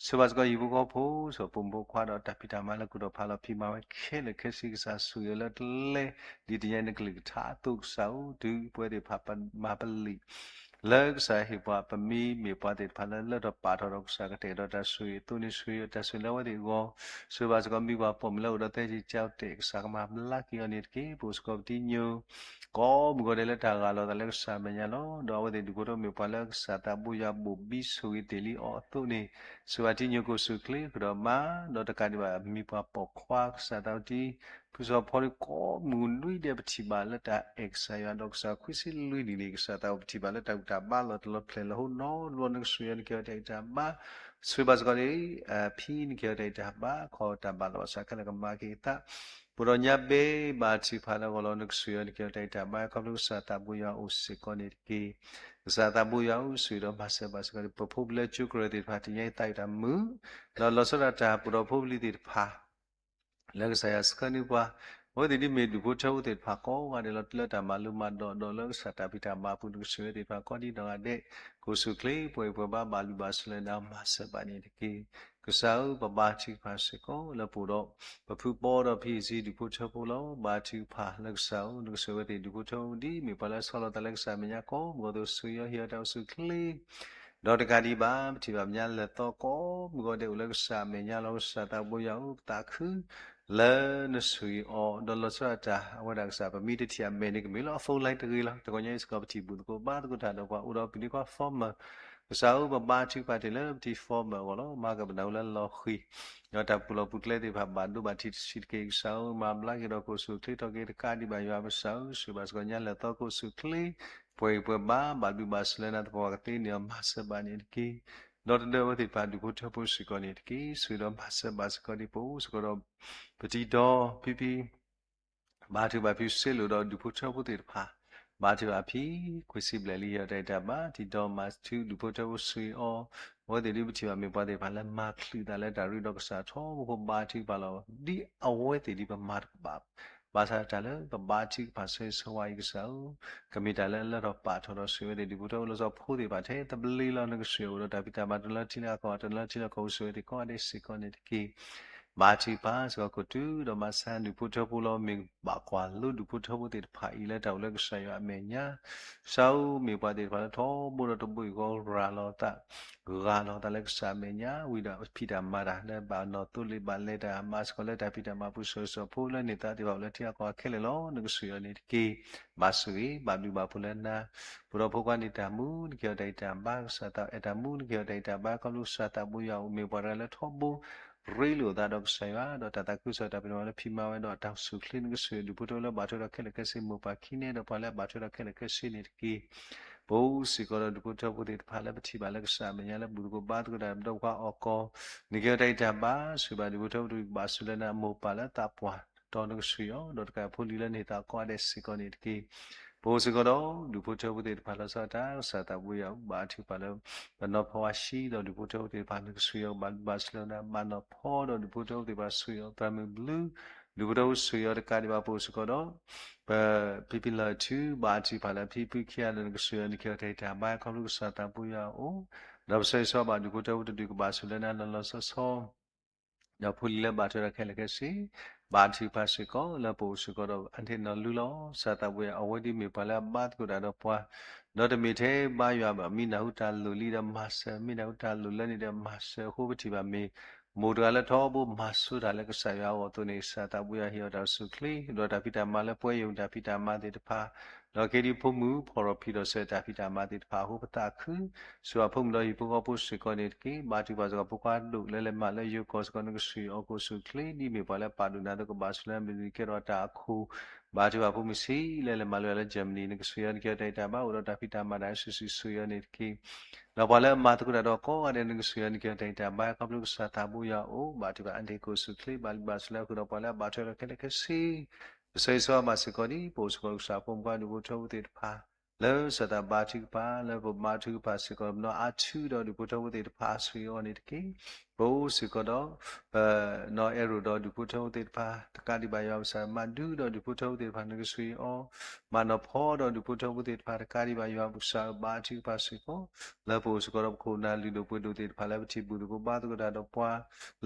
ဆိၣ်ဘၣ်စ့ၢ်ကီးဟံၣ်ဖိဃီဖိ ဆိၣ်ဖိမုၣ်ဖိခွါဒီးတၢ်ဖံးတၢ်မၤလၢကူၣ်ထီၣ်ဖးလီၤ ဖံးမၤဝဲခဲလၢာ်ခဲဆ့ ကစၢ်ဆိၣ်ဂ့ၤအီၤလၢတလဲ ဒ်တနံၤအံၤနကလုၢ်ကထါအသိး ကစၢ်ဧၢ တုၤပဝဲသ့ၣ်တဖၣ်မၤပလံာ် လၢကစၢ်ဟ့ၣ်ပှၤ ပမ့ၢ်မ့ၢ်ပှၤသ့ၣ်တဖၣ်လၢလၢထီၣ်ပာ်ထီၣ်ဒီးကစၢ်ကတဲာ်ကတီၤတၢ်ဆိၣ်ဂ့ၤအသိးန့ၣ် ဆိၣ်ဂ့ၤတၢ်ဆိၣ်ဂ့ၤလၢအဝဲသ့ၣ်အဂီၢ်, ဆိၣ်ဂ့ၤဘၣ်စ့ၢ်ကီးမ့ၢ်ပှၤပိာ်မုၣ်လၢအိၣ်ဒီးသဲက့ၤကၠီတဲာ် ကစၢ်ကမၤဘျါက့ၤအီၤန့ၣ်တက့ၢ်. ပအိၣ်စ့ၢ်ကီးပတံၤညိ ကိးမုၢ်ဂီၤဒဲးလၢတၢ်ဂၢ်လီၤသးလၢကစၢ်အမဲာ်ညါလီၤ. ဒီးအဝဲသ့ၣ်ဒူၣ်ဖိထၢဖိမ့ၢ်ပှၤလၢကစၢ်သးဘိယွၤဘိၣ်ဘံဆိၣ်ဂ့ၤတ့ၢ်လံအီၤအသိးန့ၣ်, ဆိၣ်ဂ့ၤဘၣ်တံၤညိၣ်ကိၣ်ဆူၣ်ချ့ဃုာ်ဒီးမါ, ဒီးတကးဒံးဘၣ်မ့ၢ်ပှၤပိာ်ခွါကစၢ်သးဝံၤတံၤ ဖုစီၤဖီဒ်ကိးမုၢ်နွံဒဲးပထံၣ်ဘၣ်လၢတၢ်အဲၣ်ကစၢ်ယွၤ ဒီးကစၢ်ခွံဆံလွံၢ်နံၣ်န့ၣ် ကစၢ်သးဝံၤပထံၣ်ဘၣ်လၢတၢ်ဘူၣ်တၢ်ဘါလီၤတလီၤဖျဲၣ်လီၤဟိနီတဘျီ နကဆိၣ်ဂ့ၤအီၤ နကဟ့ၣ်အီၤတၢ်အံးတၢ်ဘါ, ဆိၣ်ဂ့ၤဘၣ်စ့ၢ်ကီးန့ၣ် ဖံနကဟ့ၣ်အီၤတၢ်အံးတၢ်ဘါ ခီတၢ်ဘၣ်လီၤဘၣ်စးခဲလၢာ်ကမၤက့ၤအသး ပှၤဒီးညါဘ့ဘၣ်ထုကဖၣ်လၢအဂီၢ်လီၤ နကဆိၣ်ဂ့ၤအီၤ နကဟ့ၣ်အီၤတၢ်အံးတၢ်ဘါ ခီဖျိကစၢ်သးဘိယွၤအိၣ်စ့ၢ်ကီးန့ၣ်တက့ၢ်. ကစၢ်သးဘိယွၤအိၣ်ဆိၣ်ဂ့ၤဒီးမၤစၢၤဘၣ်စ့ၢ်ကီးန့ၣ် ပဖိပလၢကၠိကရၢၢ်သ့ၣ်တဖၣ် တနံၤအံၤသးအံၤတၢ်မုာ် ဒီးလီၤဆီဒၣ်တၢ် ပှၤဒီးဖိပလံၤသ့ၣ်တဖၣ် လၢကစၢ်ယွၤဆှၢန့ၢ်ပှၤ, အဝဲသ့ၣ်ဒ်မ့ၢ်ဒူၣ်ဖိထၢဖိသ့ၣ်တဖၣ်ကိးဂၤဒဲးလီၤ လၢတၢ်မၤလိမၤဒိးဒီးလၢကစၢ်တၢ်ဖံးတၢ်မၤအပူၤ နကဆိၣ်ဂ့ၤသ့ၣ်တဖၣ်ကိးဒ်နီၢ်ဂၤဒဲး ကိၣ်ဆူၣ်ချ့ ပှဲၤအံၤပှဲၤဘါ ဘၣ်ဘျုးဘၣ်ဆိၣ်လၢနၤ မၤစၢၤဘၣ်န့ၣ်တက့ၢ်. ကစၢ်ဧၢ ပဘါထုကဖၣ်စ့ၢ်ကီးလၢပအိၣ်ဒီး ပဖုပီဒီးဖံအံၤဒူၣ်ဖိထၢဖိလီၤ. ဘါထုကဖၣ်လၢကစၢ်ဧၢ နကဆိၣ်ဂ့ၤအဝဲသ့ၣ်ဒူၣ်ဖိထၢဖိ ဒ်မ့ၢ်ပှၤလၢဆီလီၤသးလၢကစၢ်အမဲာ်ညါကိးမုၢ်ဂီၤအသိး ဆိၣ်ဂ့ၤအီၤ ဟ့ၣ်အီၤတၢ်အိၣ်ဆူၣ်ချ့ ဒီးတကးဒံးဘၣ် ပထံၣ်ဘၣ်မဲာ်ညါလဲၤသီကိးမုၢ်ဂီၤဒဲးအိၣ်လၢကစၢ်အမဲာ်ညါလီၤ. ကစၢ်သးဘိယွၤဧၢ ပသးခု လၢနဆိၣ်ဂ့ၤအီၤ ဒီးလီၤဆီဒၣ်တၢ် အဝဲဒၣ်ကစၢ် ပမ့ၢ်တထံၣ်အမဲာ်န့ၣ် ကမ့ၢ်လၢအ phone line တဂ့ၤလီၤ. တဂီၤညါအံၤစ့ၢ်ကီး ပထံၣ်ဘူၣ်သကိးဘါသကိးတၢ်ဒီးပှၤအိၣ်ဒီးပဒ့ခွါ former ကစၢ်ဧၢ ပဘါထုကဖၣ်တ့ၢ်လၢပထံၣ် former အဂီၢ်လီၤ. မၤကပနၢ်ဟူလၢလီၤဃံၤ ဒီးတၢ်ပူၤလီၢ်ပူၤကျဲသ့ၣ်တဖၣ် ဘၣ်ဒိဘၣ်ထံးတဆံးတက့ၢ်. ကစၢ်ဧၢမၤဘျါက့ၤဒီးကိၣ်ဆူၣ်ချ့ထီၣ်က့ၤတကးဒံးဘၣ်ယွၤပကစၢ်ဧၢ ဆိၣ်ဂ့ၤဘၣ်စ့ၢ်ကီးညါလဲၤသီကိၣ်ဆူၣ်ချ့ ပှဲၤအံၤပှဲၤဘါ ဘၣ်ဘျုးဘၣ်ဆိၣ်လၢနၤသပှၢ်ပှၢ်ကသ့န့ၢ်အီၤ မၤစၢၤဘၣ်န့ၣ်တက့ၢ်. ဒီတဒၢအဝဲသ့ၣ်တဖၣ်ဒူၣ်ဖိထၢဖိစ့ၢ်ကီးန့ၣ်တက့ၢ်. ဆိၣ်ဂ့ၤဒီးမၤစၢၤဘၣ်စ့ၢ်ကီးဒ်ပအိၣ်စ့ၢ်ကီးဒီး ပတံၤဒီးဖံဖံ ဘါထုကဖၣ်ဖံစ့လိာ်ဒီးဒူၣ်ဖိထၢဖိသ့ၣ်တဖၣ် ဘါထုကဖၣ်ဖံ ခွံဆံဘျဲၣ်လံ ဟ့ၣ်အီၤတၢ်အံးတၢ်ဘါ တံၤဒီးမၤထုဒူၣ်ဖိထၢဖိဆိၣ်ဂ့ၤအီၤ အဝဲသ့ၣ်ဒ်ပထံၣ်ဘၣ်မ့ၢ်ပှၤသ့ၣ်တဖၣ်လၢမၤချုးသးလၢတၢ်ရ့ဒီးကစၢ်ထီဘိဖိ ဘါထုကဖၣ်လီၤ. ဒ်အဝဲသ့ၣ်ဒ်ပမၤတကဘၣ်ဘၣ် ဘၣ်ဆၣ်တၢ်လၢပဘါထုကဖၣ်ဆိၣ်ဂ့ၤဆိၣ်ဝါအံၤကစၢ်ဧၢ ကမ့ၢ်တၢ်လၢအလၢထီၣ်ပာ်ထီၣ်ဒီးဆိၣ်ဂ့ၤအဝဲသ့ၣ်ဒူၣ်ဖိထၢဖိလီၤဆီဖိသ့ၣ်တဖၣ်ထဲသဘျ့လီၤ. နကဆိၣ်ဂ့ၤအိၣ်ဒီးတၢ်ဖံးတၢ်မၤတလၢထံလၢကီၢ် တလၢထံလၢကီၢ်အိၣ်ဆိၣ်ဂ့ၤသ့ၣ်ကိးဂၤဒဲးစ့ၢ်ကီးန့ၣ်တက့ၢ်. ဘါထုကဖၣ်စ့ၢ်ကီးခိၣ်တုၤဒီးမၤဆါဒူၣ်ဖိထၢဖိလီၤ. မ့ၢ်ဘၣ်ကွၢ်လိဒူၣ်ဖိထၢဖိသ့ၣ်တဖၣ်အံၤလၢတၢ်အိၣ်လၢကစၢ်ယွၤအမဲာ်ညါ ကစၢ်ဧၢ မ့ၢ်ပှၤသ့ၣ်တဖၣ်လၢထီဘိဒီးတဘိယူၢ်ဃီရၤလီၤသး ဂၢ်လီၤသးလၢကစၢ်အမဲာ်ညါ ဝံၤဒီးဖံးတၢ်မၤတၢ်လၢဘၣ်နီၢ်သိလ့ၣ်ဘၣ်လဲၤတၢ် မၤစ့ၢ်ကီးလၢတၢ်ဖံးတၢ်မၤပူၤ ဆိၣ်ဂ့ၤဆိၣ်ဝါဖိလၢန့ၢ်သါသ့ၣ်တဖၣ်အိၣ်လၢထံဂၤကီၢ်ဂၤခဲလၢာ်လီၤ. နကဆိၣ်ဂ့ၤအီၤန့ၣ်တက့ၢ်. ဘၣ်ဆိၣ်ဂ့ၤ ဘၣ်ဘျုးဘၣ်ဖှိၣ်လၢနၤ ပအိၣ်ဒီးဖိခွါန့ၣ်တၢ်မူ နကဟ့ၣ်အီၤတၢ်အံးတၢ်ဘါ ကစၢ်သးအဲၣ်တၢ်မူ နကဟ့ၣ်အီၤတၢ်အံးတၢ်ဘါ ခီဖျိကစၢ်သးဘိယွၤအိၣ် မ့ၢ်ပှၤတဂၤလၢထီဘိ ရ့လိာ်သးဒီးကစၢ်ယွၤ ဒီးတၢ်သးခုကစီၣ်တၢ်ဖံးတၢ်မၤလၢဖံးမၤဝဲဒီးတၢ်အိၣ်ဆူၣ်ချ့ နကဆိၣ်ဂ့ၤဒူၣ်ဖိထၢဖိလၢဘၣ်ထွဲဒီးခဲလၢာ်ခဲဆ့ မိၢ်ပၢ်ခံနဲဒီးပှၤလၢအဘၣ်ထွဲဒီးခဲလၢာ်ခဲဆ့န့ၣ်တက့ၢ်. ပအိၣ်စ့ၢ်ကီးဒီးဒူၣ်ဖိထၢဖိသ့ၣ်တဖၣ်လၢပထံၣ်ဘၣ်လၢကစၢ်အမဲာ်ညါလၢဘူၣ်သကိးဘါသကိးတၢ်ဒီးပှၤအီၣ်ကီၢ် နကဟ့ၣ်အီၤတၢ်အံးတၢ်ဘါ ဆိၣ်ဂ့ၤဘၣ်ဒူၣ်ဖိထၢဖိတကဘၣ်ဆိၣ်လၢနၤ အမိၢ်ပၢ်လၢသးပှၢ်တီၤ နကဆိၣ်ဂ့ၤအီၤ ဒီးတကးဖိလံၤလၢန့ၢ်သးကိးဂၤဒဲးစ့ၢ်ကီးန့ၣ်တက့ၢ်. ပအိၣ်စ့ၢ်ကီးဒီးဒူၣ်ဖိထၢဖိသ့ၣ်တဖၣ်လီၤဆီဒၣ်တၢ် ကစၢ်သးဘိယွၤ ဘါထုကဖၣ်လၢ ပနီၢ်ဖီဝါဆှံဒီးဒူၣ်ဖိထၢဖိသ့ၣ်တဖၣ် နကဆိၣ်ဂ့ၤအီၤဘၣ်ဘျုးဘၣ်ဆိၣ်လၢနၤ ဘၣ်နီၢ်ဖီဒီးဒူၣ်ဖိထၢဖိသ့ၣ်တဖၣ်ဆိၣ်ဂ့ၤအီၤ သရၣ်မုၣ်ဘျုး ဒူၣ်ဖိထၢဖိဆိၣ်ဂ့ၤအီၤတကးဒံးဘၣ် ပအိၣ်စ့ၢ်ကီးဒီး ပဖံဖံလၢၢ်ထူ ဘါထုကဖၣ်လၢဖံဖုခံဂၤလၢနကဆိၣ်ဂ့ၤအီၤ နကဟ့ၣ်အီၤတၢ်အံးတၢ်ဘါ ခီဖျိကစၢ်သးဘိယွၤအအိၣ် ဒီးပဆိၣ်ဂ့ၤဆိၣ်ဝါဘၣ်ဒူၣ်ဖိထၢဖိတဒူၣ်ကဘၣ်ဆိၣ်လၢနၤလီၤလီၤဆီဆီ ဒီးဖိလံၤလၢဘၣ်ထွဲဒီးခဲလၢာ်ခဲဆ့ ဘါထုကဖၣ်စ့ၢ်ကီးလၢပအိၣ်စ့ၢ်ကီးဒီးအတ့ၢ်နီၢ်လုၢ်လီၤ. ကစၢ်သးဘိယွၤ အဝဲဒ်မ့ၢ်ပှၤလၢအဘါသကိးတၢ်ဒီးပှၤ ဒီးတမ့ၢ်ထဲဘါယွၤဘၣ် မ့ၢ်နၢ်ဟူတၢ်လိၣ်လံဒီးမၤစၢၤ မ့ၢ်နၢ်ဟူတၢ်လိၣ်လၢန့ၣ်ဒီးမၤစၢၤအဃိ ပထံၣ်ဘၣ်မ့ၢ် မိၢ်တဂၤလၢထီဘိမၤဆိတၢ်လၢကစၢ်ယွၤအအိၣ်အသိးန့ၣ် ကစၢ်သးဘိယွၤဟ့ၣ်အီၤတၢ်အိၣ်ဆူၣ်ချ့ ဒီးတၢ်ဖံးတၢ်မၤလၢပှဲၤယိာ်တၢ်ဖံးတၢ်မၤသ့ၣ်တဖၣ် ဒီးက့ၤဒ်ဖိမုၣ်ဖီၣ်ရီၣ်ဖံးဒီးဆၢတၢ်ဖံးတၢ်မၤသ့ၣ်တဖၣ်အဃိ ပသးခု ဆိၣ်ဂ့ၤအဖိမုၣ်ဒီးဟံၣ်ဖိဃီဖိစ့ၢ်ကီးန့ၣ်တက့ၢ်. ဘါထုကဖၣ်စ့ၢ်ကီးဖိခွါဒိၣ်လၢလဲၤမၤလၢယိၤကီၢ်စ့ၢ်ကီး နကဆိၣ်ဂ့ၤအီၤကိၣ်ဆူၣ်ချ့ ဒ်မ့ၢ်ပှၤလၢပာ်ဒိၣ်နၤအသိး ကဘၣ်ဆိၣ်လၢနမ့ၢ်ကဲထီၣ်တၢ်အခိၣ် ဘါထုကဖၣ်ဖိမုၣ်ဆံးလၢလဲၤမၤလိလၢ Germany နကဆိၣ်ဂ့ၤအီၤ နကဟ့ၣ်အီၤတၢ်အံးတၢ်ဘါ အိၣ်ဒီးတၢ်ဖံးတၢ်မၤတၢ်စုာ်စုာ်ဆိၣ်ဂ့ၤအီၤန့ၣ်တက့ၢ်. ဒီးပှၤလၢအမၤသကိးတၢ်ဒီးကိးဂၤဒဲး နကဆိၣ်ဂ့ၤအီၤ နကဟ့ၣ်အီၤတၢ်အံးတၢ်ဘါ ခီဖျိကစၢ်သးဘိယွၤအအိၣ် ဘါထုကဖၣ်အတ့ၢ်ကိၣ်ဆူၣ်ချ့ ဘၣ်ဘျုးဘၣ်ဆိၣ်လၢအဃုာ်ဒီးပှၤလၢအဘၣ်ထွဲဒီးခဲလၢာ်ခဲဆ့ ပဆိၣ်ဂ့ၤဆိၣ်ဝါဘၣ်စ့ၢ်ကီးဒ် ပအိၣ်စ့ၢ်ကီးကစၢ်ဖိမုၣ်ခွါဒူၣ်ဖိထၢဖိသ့ၣ်တဖၣ် လၢကစၢ်သးဘါထုကဖၣ် လၢပဘါထုကဖၣ်စ့ၢ်ကီး ပနီၢ်အါထူဒီးဒူၣ်ဖိထၢဖိသ့ၣ်တဖၣ် ဆိၣ်ဂ့ၤအီၤန့ၣ်တက့ၢ်. ပအိၣ်စ့ၢ်ကီးဒီး ပနီၢ်အဲၣ်ရိၣ်ဒီးဒူၣ်ဖိထၢဖိသ့ၣ်တဖၣ် တကးဒံးဘၣ်ယွၤပကစၢ် မၤဒုဒီးဒူၣ်ဖိထၢဖိသ့ၣ်တဖၣ် နကဆိၣ်ဂ့ၤအီၤ မၤနီၢ်ဖီဒီးဒူၣ်ဖိထၢဖိသ့ၣ်တဖၣ် တကးဒံးဘၣ်ယွၤပကစၢ် ဘါထုကဖၣ်စ့ၢ်ကီး လၢပအိၣ်စ့ၢ်ကီးဒီးပခိၣ်ပနၢ်လုၢ်ဒိၣ်ပှ့ၤဒိၣ်သ့ၣ်တဖၣ် လၢပထံၣ်ဘူၣ်သကိးဘါသကိးတၢ်ဒီးပှၤ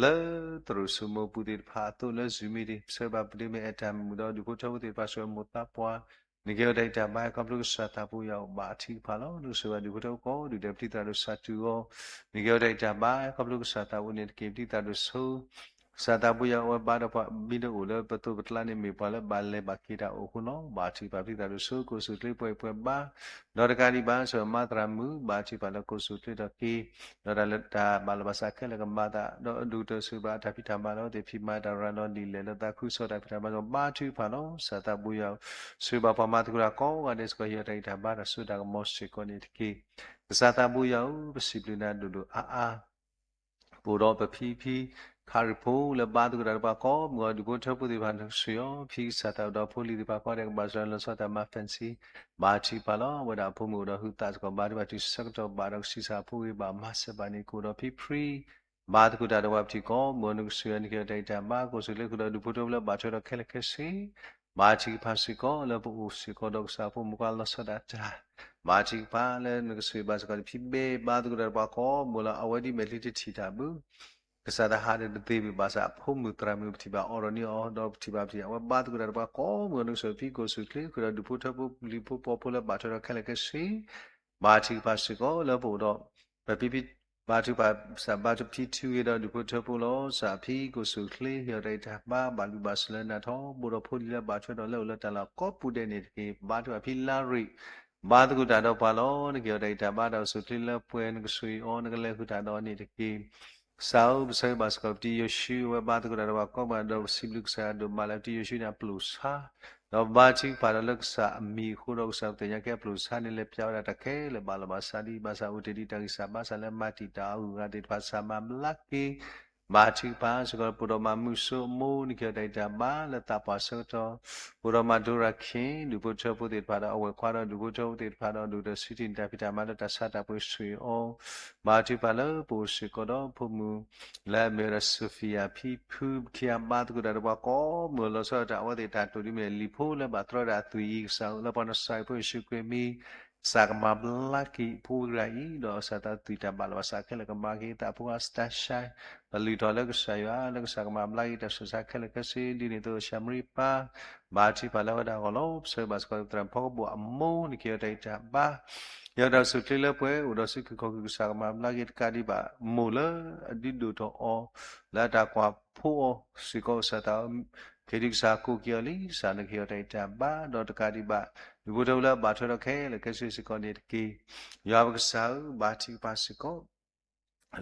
လၢသရိာ်စိမိၤပူၤသ့ၣ်တဖၣ်အသိး လၢ Zoom meeting ပဆၢဘၣ်ပဒ့မ့ၢ်အဲၣ်တၢ်မုာ်ဒီးဒူၣ်ဖိထၢဖိသ့ၣ်တဖၣ် ဆိၣ်ဂ့ၤမိၢ်သးပှၢ် နကဟ့ၣ်အီၤတၢ်ဂံၢ်တၢ်ဘါ ခီဖျိကစၢ်သးပူၤယၤအိၣ် ဘါထုကဖၣ်လီၤ. နကဆိၣ်ဂ့ၤဘၣ်ဒူၣ်ဖိထၢဖိကိးဒူၣ်ဒဲး ပတံၤသရၣ်ဒိၣ်စၢ်တူၢ်အီၤ, နကဟ့ၣ်အီၤတၢ်ဂံၢ်တၢ်ဘါ ခီဖျိကစၢ်သးပူၤန့ၣ်တက့ၢ်. ပတံၤသရၣ်ဒိၣ်ဆိ ကစၢ်သးပူၤယၤအိၣ်ဝဲဘါဒီးပှၤ မ့ၢ်တအိၣ်လၢပသိးပကျါန့ၣ် မ့ၢ်ပှၤလၢဘၣ်လဲၤဘၣ်က့ၤတၢ်အိၣ်အဃိလီၤ. ဘါထုကဖၣ်ပတံၤသရၣ်ဒိၣ်ဆိ ကိးဆူၣ်ချ့ပှဲၤပှဲၤဘါ, ဒီးတကးဒံးဘၣ် ဆိၣ်မၤသရၣ်မုၣ် ဘါထုကဖၣ်လၢကိးဆူၣ်ချ့ဒီးက့ၤ ဒီးတၢ်လၢတၢ်ဘၣ်လီၤဘၣ်စးခဲလၢာ်ကမၤသး ဒီးဒိၣ်ကတၢၢ်ဆိၣ်ဂ့ၤဘၣ်တၢ်ဖံးတၢ်မၤဒီးသ့ၣ်ဖံးမၤတၢ်ရၤလီၤဒ်လဲၣ်လၢသးခုကစီၣ်တၢ်ဖံးတၢ်မၤဒီး ဘါထုကဖၣ်လီၤ. ကစၢ်သးပူၤယၤ ဆိၣ်ဂ့ၤဘၣ်ပှၤမၤသကိးတၢ်ကိးဂၤဒဲးစ့ၢ်ကီး ဟ့ၣ်အီၤတၢ်ဂံၢ်တၢ်ဘါတၢ်စိတၢ်ကမီၤစ့ၢ်ကီးန့ၣ်တက့ၢ်. ကစၢ်သးပူၤယၤဧၢ, ပစံးဘျုးနၤဒိၣ်ဒိၣ်အါအါ ပအိၣ်ဒီးပဖံဖံ ခရံာ်ဖိလၢဘါသကိးတၢ်ဒီးပှၤကိးမုၢ်အီၤ ဒူၣ်ဖိထၢဖိသ့ၣ်တဖၣ် နကဆိၣ်ဂ့ၤအီၤ ဖံကစၢ်သးအိၣ်ဒီးဖိလံၤသ့ၣ်တဖၣ်ကိးဂၤဒဲး ကဘၣ်ဆိၣ်ဂ့ၤလီၤဆီတၢ်မၤ fancy ဘါထုကဖၣ်လီၤ. အဝဲဒၣ်အဖိမုၣ်အိၣ်ဒီးဟုးသးစ့ၢ်ကီး ဘါထုကဖၣ်တုၤဆၢကတီၢ်ဘၣ်ဒီးကဆံးစၢ်ဖိဂ့ၤဘၣ်မၤစၢၤဘၣ်န့ၣ် ကအိၣ်ဒီးဖံဖံ ဘါသကိးတၢ်ဒီးပှၤပထံၣ်ကိးမုၢ်အီၤ နကဆိၣ်ဂ့ၤအီၤ နကဟ့ၣ်အီၤတၢ်ဂံၢ်တၢ်ဘါ ကိးဆူၣ်ချ့ဃုာ်ဒီးဒူၣ်ဖိထၢဖိလၢဘၣ်ထွဲဒီးခဲလၢာ်ခဲဆ့ ဘါထုကဖၣ်စ့ၢ်ကီးလၢပအိၣ်စ့ၢ်ကီးဒီးကစၢ်ဖိမုၣ်ခွါလီၤဆီဒၣ်တၢ်, ဘါထုကဖၣ်လၢနကဆိၣ်ဂ့ၤဘၣ်စ့ၢ်ကီး ဖံဘဲ ဘါသကိးတၢ်ဒီးပှၤကိးမုၢ်လီၤ. အဝဲဒ်မဲာ်ချံတထံၣ်တၢ်ဘၣ် ကစၢ်တဟးဒီးတသ့ဘၣ်ဘၣ်ဆၣ် အဖိမုၣ်သရၣ်မုၣ်ပထံၣ်ဘၣ်အီၤဒီးန့ၢ်အီၤဒီးပထံၣ်ဘၣ်ပထံၣ် အဝဲဘါသကိးတၢ်ဒီးပှၤကိးမုၢ်အီၤ နကဆိၣ်ဂ့ၤဖံကိးဆူၣ်ချ့ဃုာ်ဒီးဒူၣ်ဖိထၢဖိလံၤဖိပိာ်ဖိလၢဘၣ်ထွဲဒီးခဲလၢာ်ခဲဆ့ ဘါထုကဖၣ်စ့ၢ်ကီးလၢပအိၣ်ဒီး ပဖံဖံ ဘါထုကဖၣ်စ့ၢ်ဘါထုကဖၣ်ဖံထုးဂ့ၤဒီးဒူၣ်ဖိထၢဖိလီၤ. ကစၢ်ဖံကိးဆူၣ်ချ့ ဟ့ၣ်အီၤတၢ်ဂံၢ်တၢ်ဘါ ဘၣ်လုၢ်ဘၣ်စၢၤလၢနၤထီဘိဒီး ဖိလံၤလၢဘၣ်ထွဲဒီးလၢအိၣ်လၢတၢ်လီၢ်ကိးပူၤဒဲးန့ၣ်တက့ၢ်. ဘါထုကဖၣ်ဖံလါရ့ၣ် ဘါသကိးတၢ်ဒီးပှၤလီၤ. နကဟ့ၣ်အီၤတၢ်ဂံၢ်တၢ်ဘါ တၢ်အိၣ်ဆူၣ်ချ့လၢပှဲၤ နကဆိၣ်ဂ့ၤအီၤ နကလဲၤဃုာ်တၢ်ဒီးအီၤန့ၣ်တက့ၢ်. ကစၢ်ဧၢ, ပဆၢဂ့ၤဘၣ်စ့ၢ်ကီး ပတံၤယိၤၡူ အဝဲဘါသကိးတၢ်ဒီးပှၤကိးဂၤဒဲး ဒီးပစံးဘျုးကစၢ်ယွၤဒိၣ်မးလၢပတံၤယိၤၡူန့ၣ်အပျိာ်ဆါ, ဒီးဘါထုကဖၣ်ဒီးလၢကစၢ်အမံၤအဃိဒီး ကစၢ်ပသ့ၣ်ညါကဲအပျိာ်ဆါန့ၣ် လဲၤပျးဝဲဒၣ်တၢ်ခဲလၢာ်ဘၣ်လီၤဘၣ်စးဒ်အံၤ ဘၣ်ဆၣ်အိၣ်တ့ၢ်ဒံးတၢ်ဂံၢ်စၢ်ဘါစၢ်လၢမၤတံာ်တာ်အဂုၤအဂၤသ့ၣ်တဖၣ် ကစၢ်မၤဘျါက့ၤ ဘါထုကဖၣ်စ့ၢ်ကီး ပအိၣ်ဒီးမၤမုာ်စိအမိၢ် နကဟ့ၣ်အီၤတၢ်ဂံၢ်တၢ်ဘါလၢသးပှၢ်ဆၢကတီၢ်, ပအိၣ်ဒီးမၤဒိရၤခ့ၣ် ဒူၣ်ဖိထၢဖိသ့ၣ်တဖၣ်ဒီးအဝဲၢ်ခွါဒီးဒူၣ်ဖိထၢဖိသ့ၣ်တဖၣ်ဒီး ဒိၣ်ကတၢၢ်ဆူတ့ၢ်န့ၢ်တၢ်ဖံးတၢ်မၤဒီးတၢ်ဆါတၢ်ပှ့ၤဆိၣ်ဂ့ၤအီၤ, ဘါထုကဖၣ်လၢပအိၣ်စ့ၢ်ကီးဒီးဖိမုၣ် လၢအမ့ၢ်ဝဲဒၣ် Sophia ဖံဖု ပခံဂၤဘါသကိးတၢ်ဒီးပှၤကိးမုၢ်အီၤလီၤဆီဒၣ်တၢ် အဝဲသ့ၣ်တၢ်တိာ်ဒ်မ့ၢ်လံာ်ဖိလၢဘၣ်တြီဒၣ်အသွံၣ်အံၤ ကစၢ်လၢပှၤနစၢ်အံၤဖိယ့ၣ်ၡူးခရံာ်မံၤ ကစၢ်ကမၤဘျါက့ၤဖိဂၤအံၤ ဒီးကစၢ်တၢ်သွံၣ်တၢ်ဘၣ်လီၤဘၣ်စးခဲလၢာ်ကမၤက့ၤသးဖိဂၤ Stasha ပလုၢ်ထီၣ်လၢကစၢ်ယွၤ လၢကစၢ်ကမၤဘျါက့ၤတၢ်ဆူးတၢ်ဆါခဲလၢာ်ခဲဆ့ ဒ်န့ၣ်အသိး ၡၤမရံပၢ် ဘါထုကဖၣ်လၢအဝဲဒၣ်အဂီၢ်လီၤ. ပဆၢဂ့ၤဘၣ်စ့ၢ်ကီး သရၣ်မုၣ်ဖီကဘိၣ်အမိၢ် နကဟ့ၣ်အီၤတၢ်ဂံၢ်တၢ်ဘါ ဟ့ၣ်အီၤတၢ်အိၣ်ဆူၣ်ချ့လၢပှဲၤ အိၣ်ဒီးစုခူၣ်ခီၣ်ခူၣ် ကစၢ်ကမၤဘျါက့ၤတကးဒံးဘၣ် မိၢ်လၢအဒုးဒိၣ်ထီၣ်အီၤ လၢအတၢ်ကွၢ်ဖိအီၤစ့ၢ်ကီး ကစၢ်သး ခဲဒုးကစၢ်ကိးက့ၤအီၤလံ ကစၢ်နကဟ့ၣ်အီၤတၢ်ဂံၢ်တၢ်ဘါ ဒီးတကးဒံးဘၣ် ဒူၣ်ဖိထၢဖိလၢအဘၣ်ထွဲဒီးခဲလၢာ်ခဲဆ့စ့ၢ်ကီးန့ၣ်တက့ၢ်. ယွၤပကစၢ်ဧၢ, ဘါထုကဖၣ်စ့ၢ်ကီး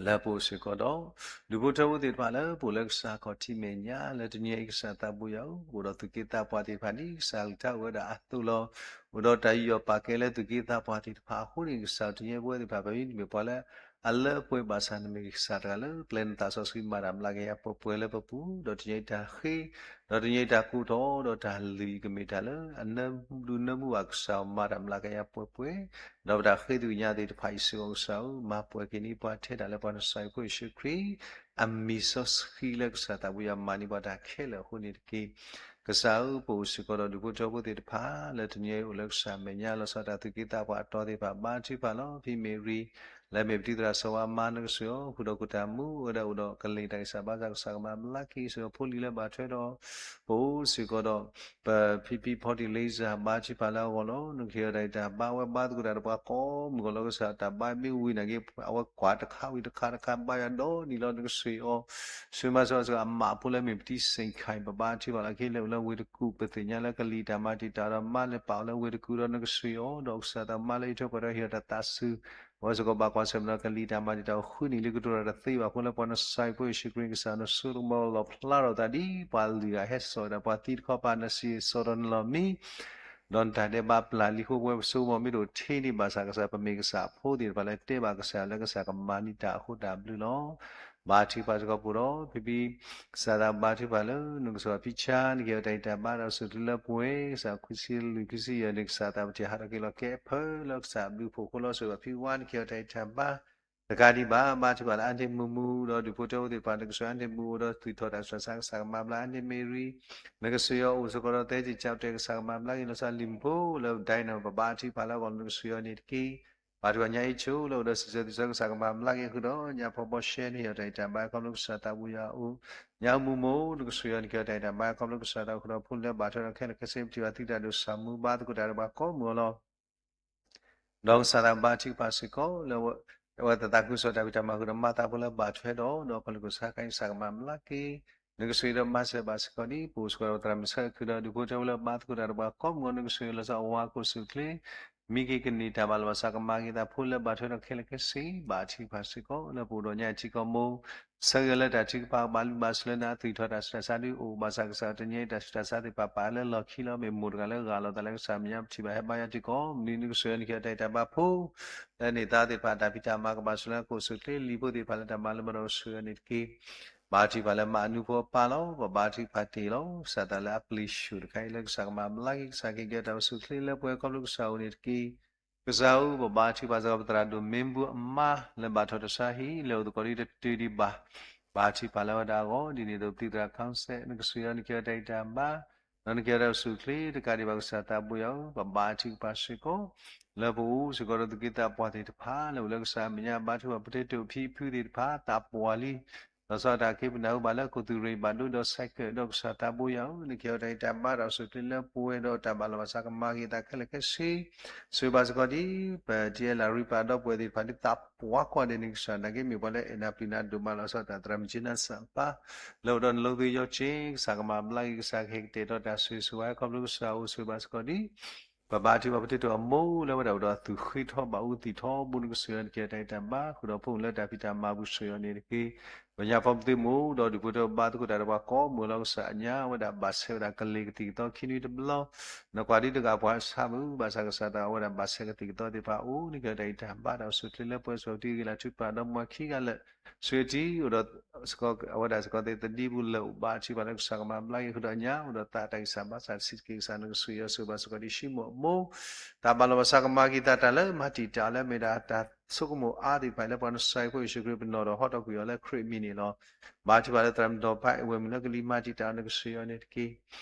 လၢပအိၣ်စ့ၢ်ကီးဒီး ဒူၣ်ဖိထၢဖိသ့ၣ်တဖၣ်လၢပအိၣ်လၢကစၢ်ခီၣ်ထံးမဲာ်ညါ လၢတနံၤအံၤ ကစၢ်သးဘိယွၤဧၢ, အိၣ်ဒီးသူၣ်က့သးပှၢ်သ့ၣ်တဖၣ်ဒ် ကစၢ်အကလုၢ်ကထါအိၣ်ဝဲဒၣ်အသိးလီၤ. အိၣ်ဒီးတၢ်ယူးယီၣ်ပာ်ကဲလၢသူၣ်က့သးပှၢ်သ့ၣ်တဖၣ်အဃိန့ၣ် ကစၢ်တနံၤအံၤ ပဝဲသ့ၣ်တဖၣ် ပမ့ၢ်တမ့ၢ်ပှၤလၢအလၢပှဲၤဘၣ်ဆၣ် နမ့ၢ်ကစၢ်တဂၤလၢ ပျဲနသးစီဆှံမၤတၢ်မျးကယၤပှဲၤပှဲၤလၢပပူၤ, ဒီးတနံၤအံၤတၢ်ဃ့ ဒီးတနံၤအံၤတၢ်ကိးထီၣ် ဒီးတၢ်လုၢ်အံၤကမ့ၢ်တၢ်လၢ အနၢမူဒုးနၢမူဘၣ်ကစၢ် မၤတၢ်မျးကယၤပှဲၤပှဲၤ ဒီးပတၢ်ဃ့သ့ၣ်ညါသ့ၣ်တဖၣ်အံၤစ့ၢ်ကီး ကစၢ်ဧၢ, မၤပှဲၤက့ၤန့ၢ်ပှၤထဲဒၣ်လၢပှၤနစၢ်အံၤဖိယ့ၣ်ၡူးခရံာ် အမံၤစီဆှံလၢကစၢ်သးဘိယွၤမၤန့ၢ်ပှၤတၢ်ခဲလၢာ်အဃိန့ၣ်တက့ၢ်. ကစၢ်ဧၢ, ပအိၣ်စ့ၢ်ကီးဒီးဒူၣ်ဖိထၢဖိသ့ၣ်တဖၣ် လၢတနံၤအံၤအိၣ်လၢကစၢ်မဲာ်ညါ လီၤဆီဒၣ်တၢ်သူၣ်က့သးပှၢ်အတီၤသ့ၣ်တဖၣ် ဘါထုကဖၣ်လီၤ. ဖံမ့ၢ်ရံ လၢအမ့ၢ်ပတံၤသရၣ်စီၤဝါမါ နကဆိၣ်ဂ့ၤအီၤ ဃုာ်ဒီးခိၣ်တၢ်မူ အိၣ်ဝဲဒၣ်အိၣ်ဒီးကလ့ၣ်တၢ်ဂံၢ်စၢ်ဘါစၢ် ကစၢ်ကမၤဘျါက့ၤစ့ၢ်ကီး ဖိလံၤလၢဘၣ်ထွဲဒီး ပအိၣ်စ့ၢ်ကီးဒီး ပဖံဖံဖီတံၢ်လ့စၢ် ဘါထုကဖၣ်လၢအဂီၢ်လီၤ. နကဟ့ၣ်အီၤတၢ်ဂံၢ်တၢ်ဘါ အဝဲဘါသကိးတၢ်ဒီးပှၤကိးမုၢ်အီၤလီၤ. ကစၢ်တၢ်ဘါမ့ၢ်ဝံၤနာ်က့ အဝဲကွၢ်တခါဝံၤတခါတခါ ဘါယွၤဒီနံၤလီၤ. နကဆိၣ်ဂ့ၤအီၤ ဆူမါစီဆှံအမးဖိလၢမ့ၢ်ပတံၤစ့ၣ်ခါအံၤ ပဘါထုကဖၣ်လီၤ. ခဲလၢာ်အိၣ်လၢဝ့ၢ်တကူၣ် ပသ့ၣ်ညါလၢကလံၤတၢ်မၤတံာ်တာ်ဒီး မါလဲၤပာ်အီၤလၢဝ့ၢ်တကူၣ်ဒီး နကဆိၣ်ဂ့ၤအီၤ ဒီးကစၢ်သးမါလၢဟံၣ်ထၢပှဲၤဒီး ဟ့ၣ်အီၤတၢ်သးစူၤ အဝဲစ့ၢ်ကီးဘၣ်ကွၢ်ဆၢၣ်မဲာ်ဒီးကလံၤတၢ်မၤတံာ်တာ်အိၣ်ဃုနံၣ်လံ ကတိၤတၢ်တသ့ဘၣ်အဃိ လၢပှၤနစၢ်အံၤဖိယ့ၣ်ၡူးခရံာ် ကစၢ်နစိတကမီၤလီၢ်ဖျါထီၣ်သးဒ်ပှၤလုၢ်အဟဲစိာ်ဝဲဒၣ်ပှၤသံတခီပၤ နစံးစိာ်ဒီးနလီၢ်မံ ဒီးနတၢ်ဒဲးဘးပျၢ်လံအဃိ ပဝဲပဆိကမိၣ်မ့ၢ်တအိၣ်ထဲန့ၣ်ဘၣ်ဆၣ် ကစၢ်ပမ့ၢ်ကစၢ်အဖိသ့ၣ်တဖၣ်လၢ တဲဘၣ်ကစၢ်ယွၤလၢကစၢ်ကမၤန့ၢ်တၢ်အဃိတၢ်ဘျုးလီၤ. ဘါထုကဖၣ်စ့ၢ်ကီးပအိၣ်ဒီး ဖံဖံ ကစၢ်သးဘါထုကဖၣ်လၢ နကစၢ်ဖံဆါ နကဟ့ၣ်အီၤတၢ်ဂံၢ်တၢ်ဘါဒီး ကစၢ်အိၣ်ဆူၣ်ချ့လၢပှဲၤ ကစၢ်ခွံဆံလွံၢ်ခွံဆံယဲၢ်န့ၣ် ကစၢ်သးပတံၢ်ဟးထီၣ်က့ၤလီၤကဲအဖၢလၢကစၢ်အဘျုးအဖှိၣ်အဃိလီၤ. စ့ၢ်ကီးဖံဝါ နကဟ့ၣ်အီၤတၢ်ဂံၢ်တၢ်ဘါ တကးဒံးဘၣ် ဘါထုကဖၣ်လၢအါန့ၢ်မုာ်မုာ်ဒီး ဒူၣ်ဖိထၢဖိသ့ၣ်တဖၣ် နကစၢ်အါန့ၢ်မုာ်အိၣ်ဒီးသွံၣ်ထီၣ်တၢ်ကစီၣ်ဆါ ကစၢ်ကမၤဘျါ အါန့ၢ်မ့ၢ်ရံ နကစၢ်ယွၤအိၣ်စ့ၢ်ကီးဒီးသဲက့ၤကၠီတဲာ် ကစၢ်ကမၤဘျါက့ၤလီၤဆီ လံာ်မူဖိလၢဒၣ်န့ၣ် ပဘါထုကဖၣ်လၢအဂီၢ် နကစၢ်ယွၤန့ၣ်တက့ၢ်. ဘ ဘါထုကဖၣ်ညါအ့ၣ်ဆိးလၢအိၣ်ဒီးစံးဆၢသုဆၢကစၢ်ကမၤဘျါက့ၤဃုာ်ဒီးညါဖီဘီရှဲန့ၣ် ဟ့ၣ်အီၤတၢ်အံၤတၢ်ဘါ ခီဖျိကစၢ်သးဘိယွၤအအိၣ် ညါမူမိၢ် နကစၢ်ယွၤနကဟ့ၣ်အီၤတၢ်အံၤတၢ်ဘါ ခီဖျိကစၢ်သးဘိယွၤအဖိလၢဘၣ်ထွဲဒီးခဲလၢာ်ခဲဆ့ ပထံၣ်ဘၣ်သုတၢ်ဒိၣ်ဆူးမူ ဘါသကိးတၢ်ဒီးပှၤကိးမုၢ်အီၤလီၤ. ဒီးကစၢ်သးဘါထုကဖၣ်စ့ၢ်ကီး လၢအဝဲသးခုကစီၣ်တၢ်ဖံးတၢ်မၤဃုာ်ဒီးမၤသးဖိလၢဘၣ်ထွဲဒီး ဒီးခီဖျိကစၢ်ခါအံၤကစၢ်ကမၤဘျါက့ၤ နကစၢ်ယွၤဒီးမၤစၢၤဘၣ်စ့ၢ်ကီးဒ် ပအိၣ်စ့ၢ်ကီးဒီးပသရၣ်မုၣ်ဆၢခုဒီး ဒူၣ်ဖိထၢဖိလၢဘါသကိးတၢ်ဒီးပှၤကိးမုၢ်အီၤ နကစၢ်ယွၤလီၤဆီအဝၤခိၣ်စူၣ်ချ့ မံက့ၤကန့ၢ်တၢ်ဘၣ်လီၤဘၣ်စး ကမၤက့ၤသးဖိလၢဘၣ်ထွဲဒီးခဲလၢာ်ခဲဆ့ ဘါထုကဖၣ်စ့ၢ်ကီး လၢပအိၣ်ဒီးညါအထံကီၢ်မူ ဆၢဂ့ၤလၢတၢ်ထုကဖၣ်ဘၣ်လုၢ်ဘၣ်စၢၤလၢနၤ အသွံၣ်ထီၣ်တၢ်ဆူးတၢ်ဆါဒုအိၣ် ဘၣ်ဆၣ်ကစၢ်တနံၤအံၤ တၢ်ဆူးတၢ်ဆါသ့ၣ်တဖၣ်ပာ်လၢလီၢ်ခံလီၤ မ့ၢ်မိၢ်တဂၤလၢဂၢ်လိာ်သးလၢကစၢ်မဲာ်ညါ ပထံၣ်ဘၣ်ဟဲဘါယွၤထံကီၢ် မနုၤနကစၢ်ယွၤနကဟ့ၣ်အီၤတၢ်အံၤတၢ်ဘါဖိ လၢန့ၢ်သါသ့ၣ်တဖၣ် တၢ်ဖံးတၢ်မၤကဘၣ်ဆိၣ်လၢခိၣ်စူၣ်ချ့ လံာ်ဖိသ့ၣ်တဖၣ်လၢတၢ်မၤလိမၤဒိးကစၢ်ယွၤန့ၣ်တက့ၢ်. ဘါထုကဖၣ်လၢမၤအနူဖိအပၢ်လီၤ. ပဘါထုကဖၣ်တ့ၢ်လီၤ. ကစၢ်သးလၢအပျံၤဆူၣ်တခါအံၤ လၢကစၢ်ကမၤဘျါက့ၤ ကစၢ်ကဟ့ၣ်က့ၤအီၤတၢ်အိၣ်ဆူၣ်ချ့လၢပှဲၤခီဖျိကစၢ်အအိၣ်န့ၣ်တက့ၢ်. ကစၢ်ဧၢ ပဘါထုကဖၣ်စ့ၢ်ကီး ပသရၣ်ဒိၣ်မ့ၢ်ဘူၣ်အမါ လၢဘၣ်ထီၣ်တၢ်ဆါဟံၣ် လၢအိၣ်သကိးဒ်တတုၤဒံးဘၣ် ဘါထုကဖၣ်လၢဝဲဒၣ်အဂီၢ် ဒ်န့ၣ်အသိး ပတံၤသရၣ် Council နကစၢ်ယွၤနကဟ့ၣ်အီၤတၢ်အံၤတၢ်ဘါ ဒီးနကဟ့ၣ်အီၤတၢ်အိၣ်ဆူၣ်ချ့ တကးဒံးဘၣ် ကစၢ်သးဘိယွၤဧၢ ပဘါထုကဖၣ်စ့ၢ်ကီး လၢပအိၣ်စ့ၢ်ကီးဒီးသူၣ်က့သးပှၢ်သ့ၣ်တဖၣ် လၢအိၣ်လၢကစၢ်အမဲာ်ညါ ဘါထုကဖၣ် ပတဲတိာ်ဖံဖုသ့ၣ်တဖၣ် သးပှၢ်လံ လီၤဆီဒၣ်တၢ်က့ၤ ပနၢ်ဟူဘၣ်လၢ ခိၣ်သူၣ်ရ့ၣ်ဘၣ်ဒိဒီး ဆိုင်ကယ် ဒီးကစၢ်သးဘိယွၤဧၢ နကဟ့ၣ်အီၤတၢ်အံၤတၢ်ဘါ တၢ်အိၣ်ဆူၣ်ချ့လၢပှဲၤဒီးတၢ်ဘၣ်လီၤဘၣ်စး ကမၤက့ၤသးခဲလၢာ်ခဲဆ့ ဆိၣ်ဂ့ၤဘၣ်စ့ၢ်ကီးဒ် ပတံၤအဲၣ်လၤရံပၤဒီပုၢ်ဝဲၢ်သ့ၣ်တဖၣ် ဒ်သးပှၢ်ကွၢ်ဒဲးန့ၣ် ကစၢ်နာ်က့ မ့ၢ်ပှၤလၢအဲၣ်နၤပျံၤနၤဒိၣ်မးလီၤဆီဒၣ်တၢ် သရၣ်မုၣ်ကၠ့နါစၢ်ပၢ် လၢအိၣ်ဒီးနလိသ့ယီၤက့ ကစၢ်ကမၤဘျါက့ၤ ကစၢ်ကဟ့ၣ်ကတဲာ်ထီၣ်တၢ်ဆိၣ်ဂ့ၤဆိၣ်ဝါ ခီဖျိကစၢ်အိၣ်ဆိၣ်ဂ့ၤဘၣ်စ့ၢ်ကီးဒ် ပဘါထုကဖၣ် ပတဲတိာ်အမိၢ်လၢဝဲဒၣ်အိၣ်ဒီးအသူၣ်ဃ့ထီဘၣ်အူသံၣ်ထီဘိ နကစၢ်ယွၤနကဟ့ၣ်အီၤတၢ်အံၤတၢ်ဘါ ဃုာ်ဒီးဖိမုၣ်လၢတၢ်ဖံးတၢ်မၤပူၤ ဆိၣ်ဂ့ၤအီၤန့ၣ်တက့ၢ်. ပညါဖီပသ့မိၢ် ဒီးဒူၣ်ဖိထၢဘါသကိးတၢ်ဒီးပှၤကိးမုၢ်အီၤလီၤ ကစၢ်အညါ အဝဲဒၣ်ဘၣ်ဆဲးဝဲဒၣ်ကလ့ၤကသံၣ်ကသီခံနွံတဘျီ နကွၢ်ဒ်တဂၤပှၤဆါမုၢ် ဘၣ်ဆၣ်ကစၢ်သးအဝဲဒၣ်ဘၣ်ဆဲးကသံၣ်ကသီသ့ၣ်တဖၣ်အအိၣ် နကဟ့ၣ်အီၤတၢ်အံၤတၢ်ဘါ တၢ်အိၣ်ဆူၣ်ချ့လၢပှဲၤ စှီၤပတံၤဂ့ၤလၢ် ထုကဖၣ်ဒီးမိၢ်ခံဂၤလၢာ် ဆူအံၤထံ အိၣ်ဒီး အဝဲဒၣ်စ့ၢ်ကီးသ့ၣ်သဒံပူၤလၢာ် အိၣ်ဘါထုကဖၣ်လၢကစၢ်ကမၤဘျါက့ၤဃုာ်ဒီးညါ အိၣ်ဒီးသးတၢ်ဂံၢ်စၢ်ဘါစၢ်တဆံးတက့ၢ် ကစၢ်နကစၢ်ယွၤဆိၣ်ဂ့ၤဘၣ်စ့ၢ်ကီးဒ် ၡံမိၣ်အမိၢ် တၢ်ဘၣ်လီၤဘၣ်စး ကမၤက့ၤသးတၢ်လၢမၤတံာ်တာ်လၢမ့ၢ်ဒၣ်တၢ်ဆိကမိၣ်အါသ့ၣ်တဖၣ်အံၤ လၢပှၤနစၢ်အံၤဖိယ့ၣ်ၡူးခရံာ်ပနီၣ်ဒီးဟီထီၣ်ကွံာ်အီၤလၢခရံာ်အမံၤန့ၣ်လီၤ. ဘါထုကဖၣ်လၢသရၣ်မုၣ်ဒီးဖးအဝဲၢ်မုၣ်လၢကလံၤမၤတံာ်တာ်အီၤ နကစၢ်ယွၤန့ၣ်တက့ၢ်.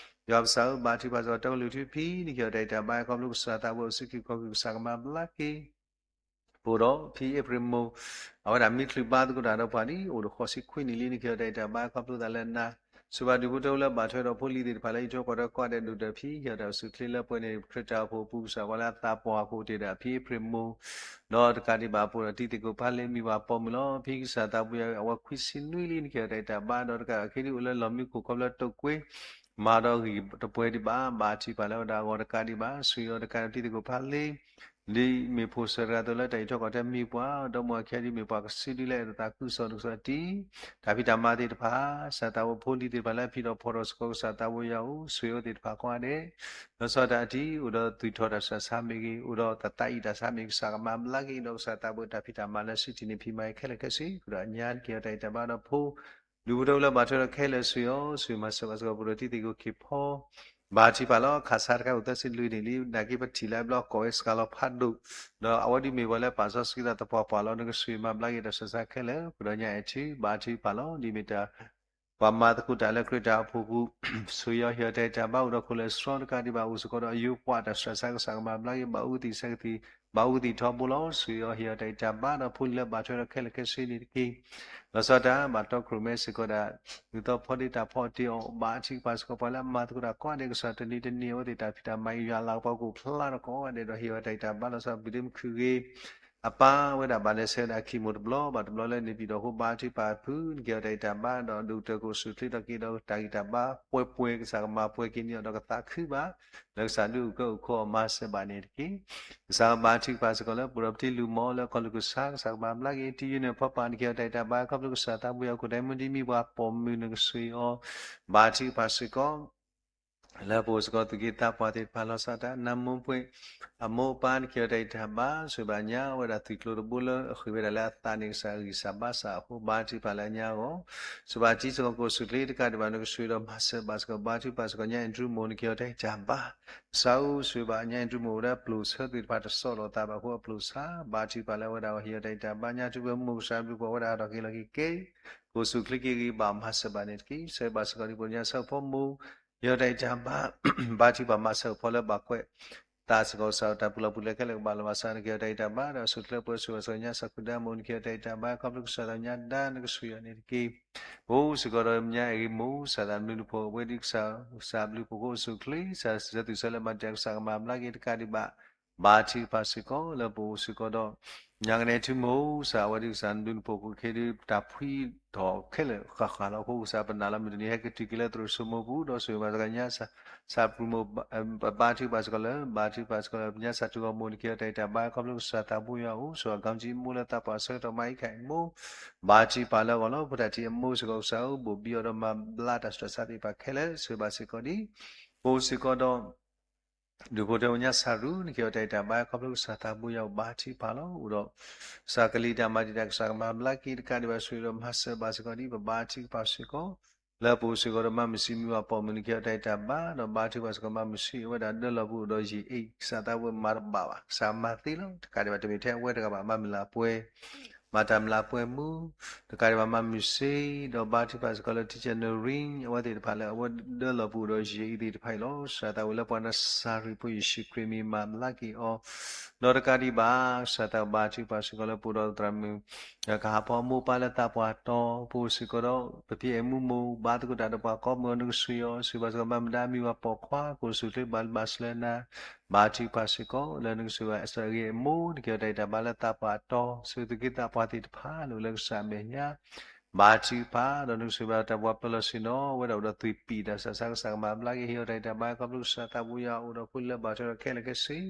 ယွၤပကစၢ်ဧၢ ဘါထုကဖၣ်စ့ၢ်ကီး တီကလုာ်ထူဖံ နကဟ့ၣ်အီၤတၢ်အံၤတၢ်ဘါ ခီဖျိကစၢ်သးဘိအိၣ်ဆူၣ်က့ၤခီၣ်က့ၤ ကစၢ်ကမၤဘျါက့ၤ ပအိၣ်ဒီးဖံအ့ဖြ့ၣ်မိၢ် အဝဲဒၣ်မံချုးဘါသကိးတၢ်ဒီးပှၤဒ် အိၣ်ဒီးဃိးဆံခွံနံၣ်လံ နကဟ့ၣ်အီၤတၢ်အံၤတၢ်ဘါ ခီဖျိသးလၢနၤ ဆိၣ်ဂ့ၤဘၣ်ဒူၣ်ဖိထၢဖိလၢဘၣ်ထွဲဒီးဖိလံၤသ့ၣ်တဖၣ်လၢ အံးထွဲကွၢ်ထွဲကိးဂၤဒဲးဒိၣ်ဒီးဖံ ဟ့ၣ်အီၤတၢ်အိၣ်ဆူၣ်ချ့လၢပှဲၤန့ၣ် ခရံာ်တၢ်အိၣ်ဖှိၣ်အပူၤ ကစၢ်ပှၤလၢအသးပှၢ်အဃိတ့ၢ်ဒီးဖံအ့ဖြ့ၣ်မိၢ် ဒီးတကးဒံးဘၣ် ပအိၣ်ဒီးတံၤသကိးဖးလ့ မံၤပှၢ်ပိာ်မုၣ်လီၤ. ဖံကစၢ်သးဘိယွၤ အဝဲခွံဆံနွံလံ နကဟ့ၣ်အီၤတၢ်အံၤတၢ်ဘါ ဒီးတကးဘၣ် ခဲဒုးအိၣ်လၢလီၢ်မံခိၣ်ခီဖျိတိာ်ကွ့ မၤဒီးဂံၢ်တပှဲၤဒံးဘၣ် ဘါထုကဖၣ်လၢဝဲဒၣ်အဂီၢ် တကးဒံးဘၣ် ဆိၣ်ဂ့ၤအီၤတကးဒီးတံၤသကိးဖးလ့ ဒ်မ့ၢ်ဖိၣ်စၢၤတဂၤအသိးလၢတၢ်အံးထွဲကွၢ်ထွဲမံၤပှၢ် ဒီးမိၢ်အခံဒ်မ့ၢ်ပှၤကစုဒုလၢအဲၣ်ဒိးသးခုကစီၣ်နုာ်ကစီၣ်တံၢ် တၢ်ဖံးတၢ်မၤသ့ၣ်တဖၣ် ကစၢ်သးဘိဖိလံၤသ့ၣ်တဖၣ်လၢအဖံးထီၣ်ဖီၣ်ထီၣ်စ့ၢ်ကီး ကစၢ်သးဘိယွၤဧၢ ဆိၣ်ဂ့ၤအဝဲသ့ၣ်တဖၣ်ကိးဂၤဒဲး လီၤဆီဒၣ်တၢ်အံၤထံး အိၣ်ဒီးသွံၣ်ထီၣ်တၢ်ဆူးတၢ်ဆါမ့ၢ်ဂ့ၤ အိၣ်ဒီးသးသးအံၣ်တၢ်ဆါမ့ၢ်ဂ့ၤ ကစၢ်ကမၤဘျါက့ၤ ဒီးကစၢ်သးဘိတၢ်ဖံးတၢ်မၤလၢစုတံၢ်န့ၣ်ဖံးမၤအံၤခဲလၢာ်ခဲဆ့ ဃုာ်ဒီးအညါ နကဟ့ၣ်အီၤတၢ်အံၤတၢ်ဘါဒီးဖိ ဒူၣ်ဖိထၢဖိလၢဘၣ်ထွဲဒီးခဲလၢာ် ဆိၣ်ဂ့ၤအီၤ ဆိၣ်ဂ့ၤမၤစၢၤဘၣ်စ့ၢ်ကီး ပအိၣ်ဒီးတံၤသကိးခ့ၣ်ဖီ ဘါထုကဖၣ်လီၤ. ခးဆါတခါအိၣ်သၢဆံလွံၢ်နံၣ်လံ နာ်က့ပထံၣ်လၢအဘျီကိးဝဲစှၤလီၤဖးဒိၣ် ဒီးအဝဲဒ်မ့ၢ်ပှၤလၢပာ်စီဆှံသးသပှၢ်ပှၢ်လီၤ နကဆိၣ်ဂ့ၤမၤဘျါက့ၤတၢ်ဆူးတၢ်ဆါခဲလၢာ် ဃုာ်ဒီးညါအဲၣ်ထံး ဘါထုကဖၣ်လီၤ. ဒ်မ့ၢ်တၢ် ပှၤမၤသကိးတၢ်လၢခရံာ်တၢ်အိၣ်ဖှိၣ်ပူၤ ဆိၣ်ဂ့ၤအီၤဟ့ၣ်အီၤတၢ်အံးတၢ်ဘါ အိၣ်ဒီးခိၣ်လၢအစှီတကးဒံးဘၣ် အိၣ်စ့ၢ်ကီးဒီးအယိပှၤတၢ်ဆူးတၢ်ဆါ ကစၢ်ကမၤဘျါက့ၤ ဘၣ်အူသံၣ်ဆဲးကသံၣ် ဘၣ်အူသံၣ်ထီဘိလီၤ. ဆိၣ်ဂ့ၤအီၤဟ့ၣ်အီၤတၢ်အံးတၢ်ဘါ ဒီးဖိလံၤလၢဘၣ်ထွဲဒီးခဲလၢာ်ခဲဆ့န့ၣ်တက့ၢ်. လီၤဆီဒၣ်တၢ် ဘၣ်တီခိၣ်ရိၣ်မဲစ့ၢ်ကီးဒၣ် ဒ်သိးဖီဒ့တၢ်ဖီအီၣ်တ့ၢ်အီၤ ဘါထုကဖၣ်စ့ၢ်ကီး ပှၤလၢအမၤသကိးတၢ်ကိးဂၤဒဲး ကစၢ်တနံၤတနံၤအဝဲသ့ၣ်တၢ်ဖံးတၢ်မၤအံၤ ယွၤလၤကပီၤကအိၣ်ဖျါထီၣ်ကိးဂၤဒဲး ဒီးဟ့ၣ်အီၤတၢ်အံးတၢ်ဘါ လီၤဆီဒၣ် ဘုဒ့မုၣ်ခုၣ်ဂ့ၤ အပၢ်ဝဲဒၣ်ဘၣ်လဲၤဆဲးဝဲဒၣ်ခံမိၢ်တဘျီဘၣ်တဘျီလၢန့ၣ်ပံၤဒီး ဃိဘါထုကဖၣ်ဖု နကဟ့ၣ်အီၤတၢ်အံးတၢ်ဘါ ဒီးဒိၣ်ကတၢၢ်ကအိၣ်ဆူၣ်ချ့ထီၣ်က့ၤဒီးတၢ်ဂံၢ်တၢ်ဘါပှဲၤပှဲၤ ကစၢ်ကမၤပှဲၤက့ၤန့ၢ်အီၤဒီးကသးခုဘၣ် လၢကစၢ်ဒုးအုၣ်ကၢအုၣ်ခီအီၤမၤစၢၤဘၣ်န့ၣ်တက့ၢ်. ကစၢ်ဘါထုကဖၣ်စ့ၢ်ကီးလၢပအိၣ်ဒီးပတံၤလုၢ်မီၢ်လၢကီၢ်လူၢ်ကစၢ် ကစၢ်ကမၤဘျါက့ၤ တံၤယိန့ၣ်ဖီပာ် နကဟ့ၣ်အီၤတၢ်အံးတၢ်ဘါ ခီဖျိကစၢ်သးဘိယွၤခိၣ်ဒဲမုၢ်ဒ်မံၤပှၤပိာ်မုၣ် နကဆိၣ်ဂ့ၤအီၤ ဘါထုကဖၣ်စ့ၢ်ကီး လၢပအိၣ်စ့ၢ်ကီးသူၣ်က့သးပှၢ်သ့ၣ်တဖၣ် လီၤဆီဒၣ်တၢ် နၢမူပှ့ၤ အမိၢ်အပၢ် နကဟ့ၣ်အီၤတၢ်အံးတၢ်ဘါ ဆိၣ်ဂ့ၤဘၣ်ညါဝဲဒၣ်သွံၣ်ကျိၤတဘိလၢအဃ့ၢ်ဝဲဒၣ်လၢအသးန့ၣ် ကစၢ်ဂံၢ်စၢ်ဘါစၢ်အဃိ ဘါထုကဖၣ်လၢအညါအဂီၢ် ဆိၣ်ဂ့ၤဘၣ်တံၤစ့ၢ်ကီးကအိၣ်ဆူၣ်ချ့တကးဒံးဘၣ် နကဆိၣ်ဂ့ၤဒီးမၤစၢၤဘၣ်စ့ၢ်ကီး ဘါထုကဖၣ်စ့ၢ်ကီးညါ အဲၣ်ဒရူးမိၢ် နကဟ့ၣ်အီၤတၢ်အံးတၢ်ဘါ ကစၢ်ဧၢ ဆိၣ်ဂ့ၤဘၣ်ညါ အဲၣ်ဒရူးမိၢ် အိၣ်ဒီးပျိာ်ဆၢသ့ၣ်တဖၣ်တဆီၣ်လီၤသးဘၣ်အဃိ အပျိာ်ဆါ ဘါထုကဖၣ်လၢအဝဲဒၣ်ဟ့ၣ်အီၤတၢ်အံးတၢ်ဘါ ညါထူဝဲမိၢ် ကစၢ်ဘျုးကွၢ်ဝဲဒၣ်ဟးထီၣ်က့ၤလီၢ်က့ၤက့ၤ ကအိၣ်ဆူၣ်ချ့က့ၤဂ့ၤဘၣ်မၤစၢၤဘၣ်န့ၣ်တက့ၢ်. ဆိၣ်ဂ့ၤဘၣ်စ့ၢ်ကီးဒ်ပှၤကညီဆၢဖီမိၢ် ဟ့ၣ်အီၤတၢ်အံးတၢ်ဘါ ဘါထုကဖၣ်မၤစၢၤအဖီလၢဘၣ်ကွဲး သးစ့ၢ်ကီးကစၢ် တၢ်ပူၤလီၢ်ပူၤလဲခဲလၢာ်ကဘၣ်လီၤဘၣ်စး နကဟ့ၣ်အီၤတၢ်ဂံၢ်တၢ်ဘါ ဒီးဆိၣ်ချ့ပှဲၤဆိၣ်ဂ့ၤဘၣ်စ့ၢ်ကီးညါ စၢ်ခူၣ်ဒၢမူ နကဟ့ၣ်အီၤတၢ်ဂံၢ်တၢ်ဘါ ခီဖျိကစၢ်သးညါဒါ နကဆိၣ်ဂ့ၤအီၤန့ၣ်တက့ၢ်. ပအိၣ်စ့ၢ်ကီးဒီးမၠါအဂ့ၤမိၢ် စၢ်သးဘျုးနဖိ အဝဲဒ်ကစၢ် ကစၢ်ဘျုးဖှိၣ်ဖိအိၣ်ဆူၣ်ချ့ စၢ်စၢၤသွံၣ်စၢၤလၢမၤတံာ်တာ် ကစၢ်ကမၤဘျါက့ၤတကးဒံးဘၣ် ဘါထုကဖၣ်စ့ၢ်ကီး လၢပအိၣ်စ့ၢ်ကီးဒီး ညါကနဲထူမိၢ် ကစၢ်အဝဲဒ်ကစၢ်ဘျုးနဖိ ခိၣ်ခ့ဒုးတၢ်ဖှံထီၣ်ခဲလၢာ်ဃၣ်ဃၣ်လီၤ. အဃိကစၢ်ပနာ်လီၤ မုၢ်တနံၤဟဲက့ၤတုၤက့ၤလၢသရိာ်စိမိၢ်ပူၤ ဒီးဆိၣ်ဂ့ၤဘၣ်စ့ၢ်ကီးညါ စၢ်ပြူမိၢ် ဘါထုကဖၣ်စ့ၢ်ကီးလၢ ဘါထုကဖၣ်စ့ၢ်ကီးလၢ ပညါစၢ်ထူဂီၢ်မိၢ် နကဟ့ၣ်အီၤတၢ်ဂံၢ်တၢ်ဘါ ခီဖျိကစၢ်သးဘိယွၤအအိၣ် ဆိၣ်အကီၢ်ကံမိၢ်လၢသးပှၢ်ဆၢကတီၢ်မၤအံခၣ်အံမိၢ် ဘါထုကဖၣ်လၢအဂီၢ်လီၤ. ဖိတၢ်ထံၣ်အမိၢ်စ့ၢ်ကီး ကစၢ်အိၣ်ဘိၣ်ဘံအီၤဒီး မၤဘျါတၢ်ဆူးတၢ်ဆါသ့ၣ်တဖၣ်ခဲလၢာ် ဆိၣ်ဂ့ၤဘၣ်စ့ၢ်ကီးဒ် ပအိၣ်စ့ၢ်ကီးဒီး ဒူၣ်ဖိထၢဖိညါစၢ်ရူ နကဟ့ၣ်အီၤတၢ်ဂံၢ်တၢ်ဘါ ခီဖျိကစၢ်သးဘိယွၤအအိၣ် ဘါထုကဖၣ်လီၤ. အိၣ်ဒီး ကစၢ်ကလံၤတၢ်မၤတံာ်တာ် ကစၢ်ကမၤဘျါက့ၤတကးဒံးဘၣ် ဆိၣ်ဂ့ၤဒီးမၤစၢၤဘၣ်စ့ၢ်ကီးဒ် ပဘါထုကဖၣ်စ့ၢ်ကီး လၢပအိၣ်စ့ၢ်ကီးဒီး မၤမုၢ်ဆံးမံဝၤပိာ်မုၣ် နကဟ့ၣ်အီၤတၢ်ဂံၢ်တၢ်ဘါ ဒီးဘါထုကဖၣ်စ့ၢ်ကီး မၤမုၢ်ဆံးအဝဲဒၣ်ဒၢလီၢ်ပူၤ ဒီးယံာ်အ့ၣ် ကစၢ်သးဝဲမၤတဘၣ်ဘၣ် ကစၢ်မၤသ့လီၤ. တကးဒံးဘၣ် တမ့ၢ်ထဲအဝဲတဂၤဘၣ် မၤမုၢ်လၢ်ပှဲၤ မၤတၢ်မုၢ်လၢ်ပှဲၤမူ တကးဒံးဘၣ် မၤမုၢ်ဆ့ ဒီးဘါထုကဖၣ်စ့ၢ်ကီးလၢ teacher Noreen အဝဲသ့ၣ်တဖၣ်လၢအဝဲဒၢလီၢ်ပူၤဒီးယံာ်အ့ၣ်သ့ၣ်တဖၣ်အံၤလီၤ. ကစၢ်သးဝဲလၢပှၤနစၤရ့းဖိယ့ၣ်ၡူးခရံာ်မံၤမၤဘျါက့ၤအီၤ ဒီးတကးဒံးဘၣ် ကစၢ်သးဘါထုကဖၣ်စ့ၢ်ကီးလၢပအိၣ်ဒီးသရၣ်မုၣ် ကဟးဖီအမိၢ်ပၢ်လၢသးပှၢ်တီၤ ပအိၣ်စ့ၢ်ကီးဒီး ပဖံအဲၣ်မူမိၢ် ဘါသကိးတၢ်ဒီးပှၤကိးမုၢ်အီၤ နကဆိၣ်ဂ့ၤအီၤ ဆိၣ်ဂ့ၤဘၣ်စ့ၢ်ကီး မၤမုၢ်ဒါမံၤဝၤပိာ်ခွါ ကအိၣ်ဆူၣ်ချ့ဘၣ်လၢဘၣ်စၢၤလၢနၤ ဘါထုကဖၣ်စ့ၢ်ကီး လၢနကဆိၣ်ဂ့ၤဘၣ် အ့စတၢ်အဂ့ၤအမိၢ် နကဟ့ၣ်အီၤတၢ်ဂံၢ်တၢ်ဘါလၢသးပှၢ်တီၤ ဆိၣ်ဂ့ၤသုးက့သးပှၢ်သ့ၣ်တဖၣ် လၢအိၣ်လၢကစၢ်အမဲာ်ညါ ဘါထုကဖၣ် ဒီးနကဆိၣ်ဂ့ၤဘၣ်တၢ်ပှၤပၢၤလီၢ်ဆ့ၣ်နီၤ အဝဲဒၣ်အိၣ်ဒီးသွံၣ်ပံၣ်တၢ်ဆူးတၢ်ဆါ ကစၢ်ကမၤဘျါက့ၤ ဟ့ၣ်အီၤတၢ်ဂံၢ်တၢ်ဘါ ခီဖျိကစၢ်သးဘိယွၤအအိၣ်ဒီးဖိလၢဘၣ်ထွဲဒီးခဲလၢာ်ခဲဆ့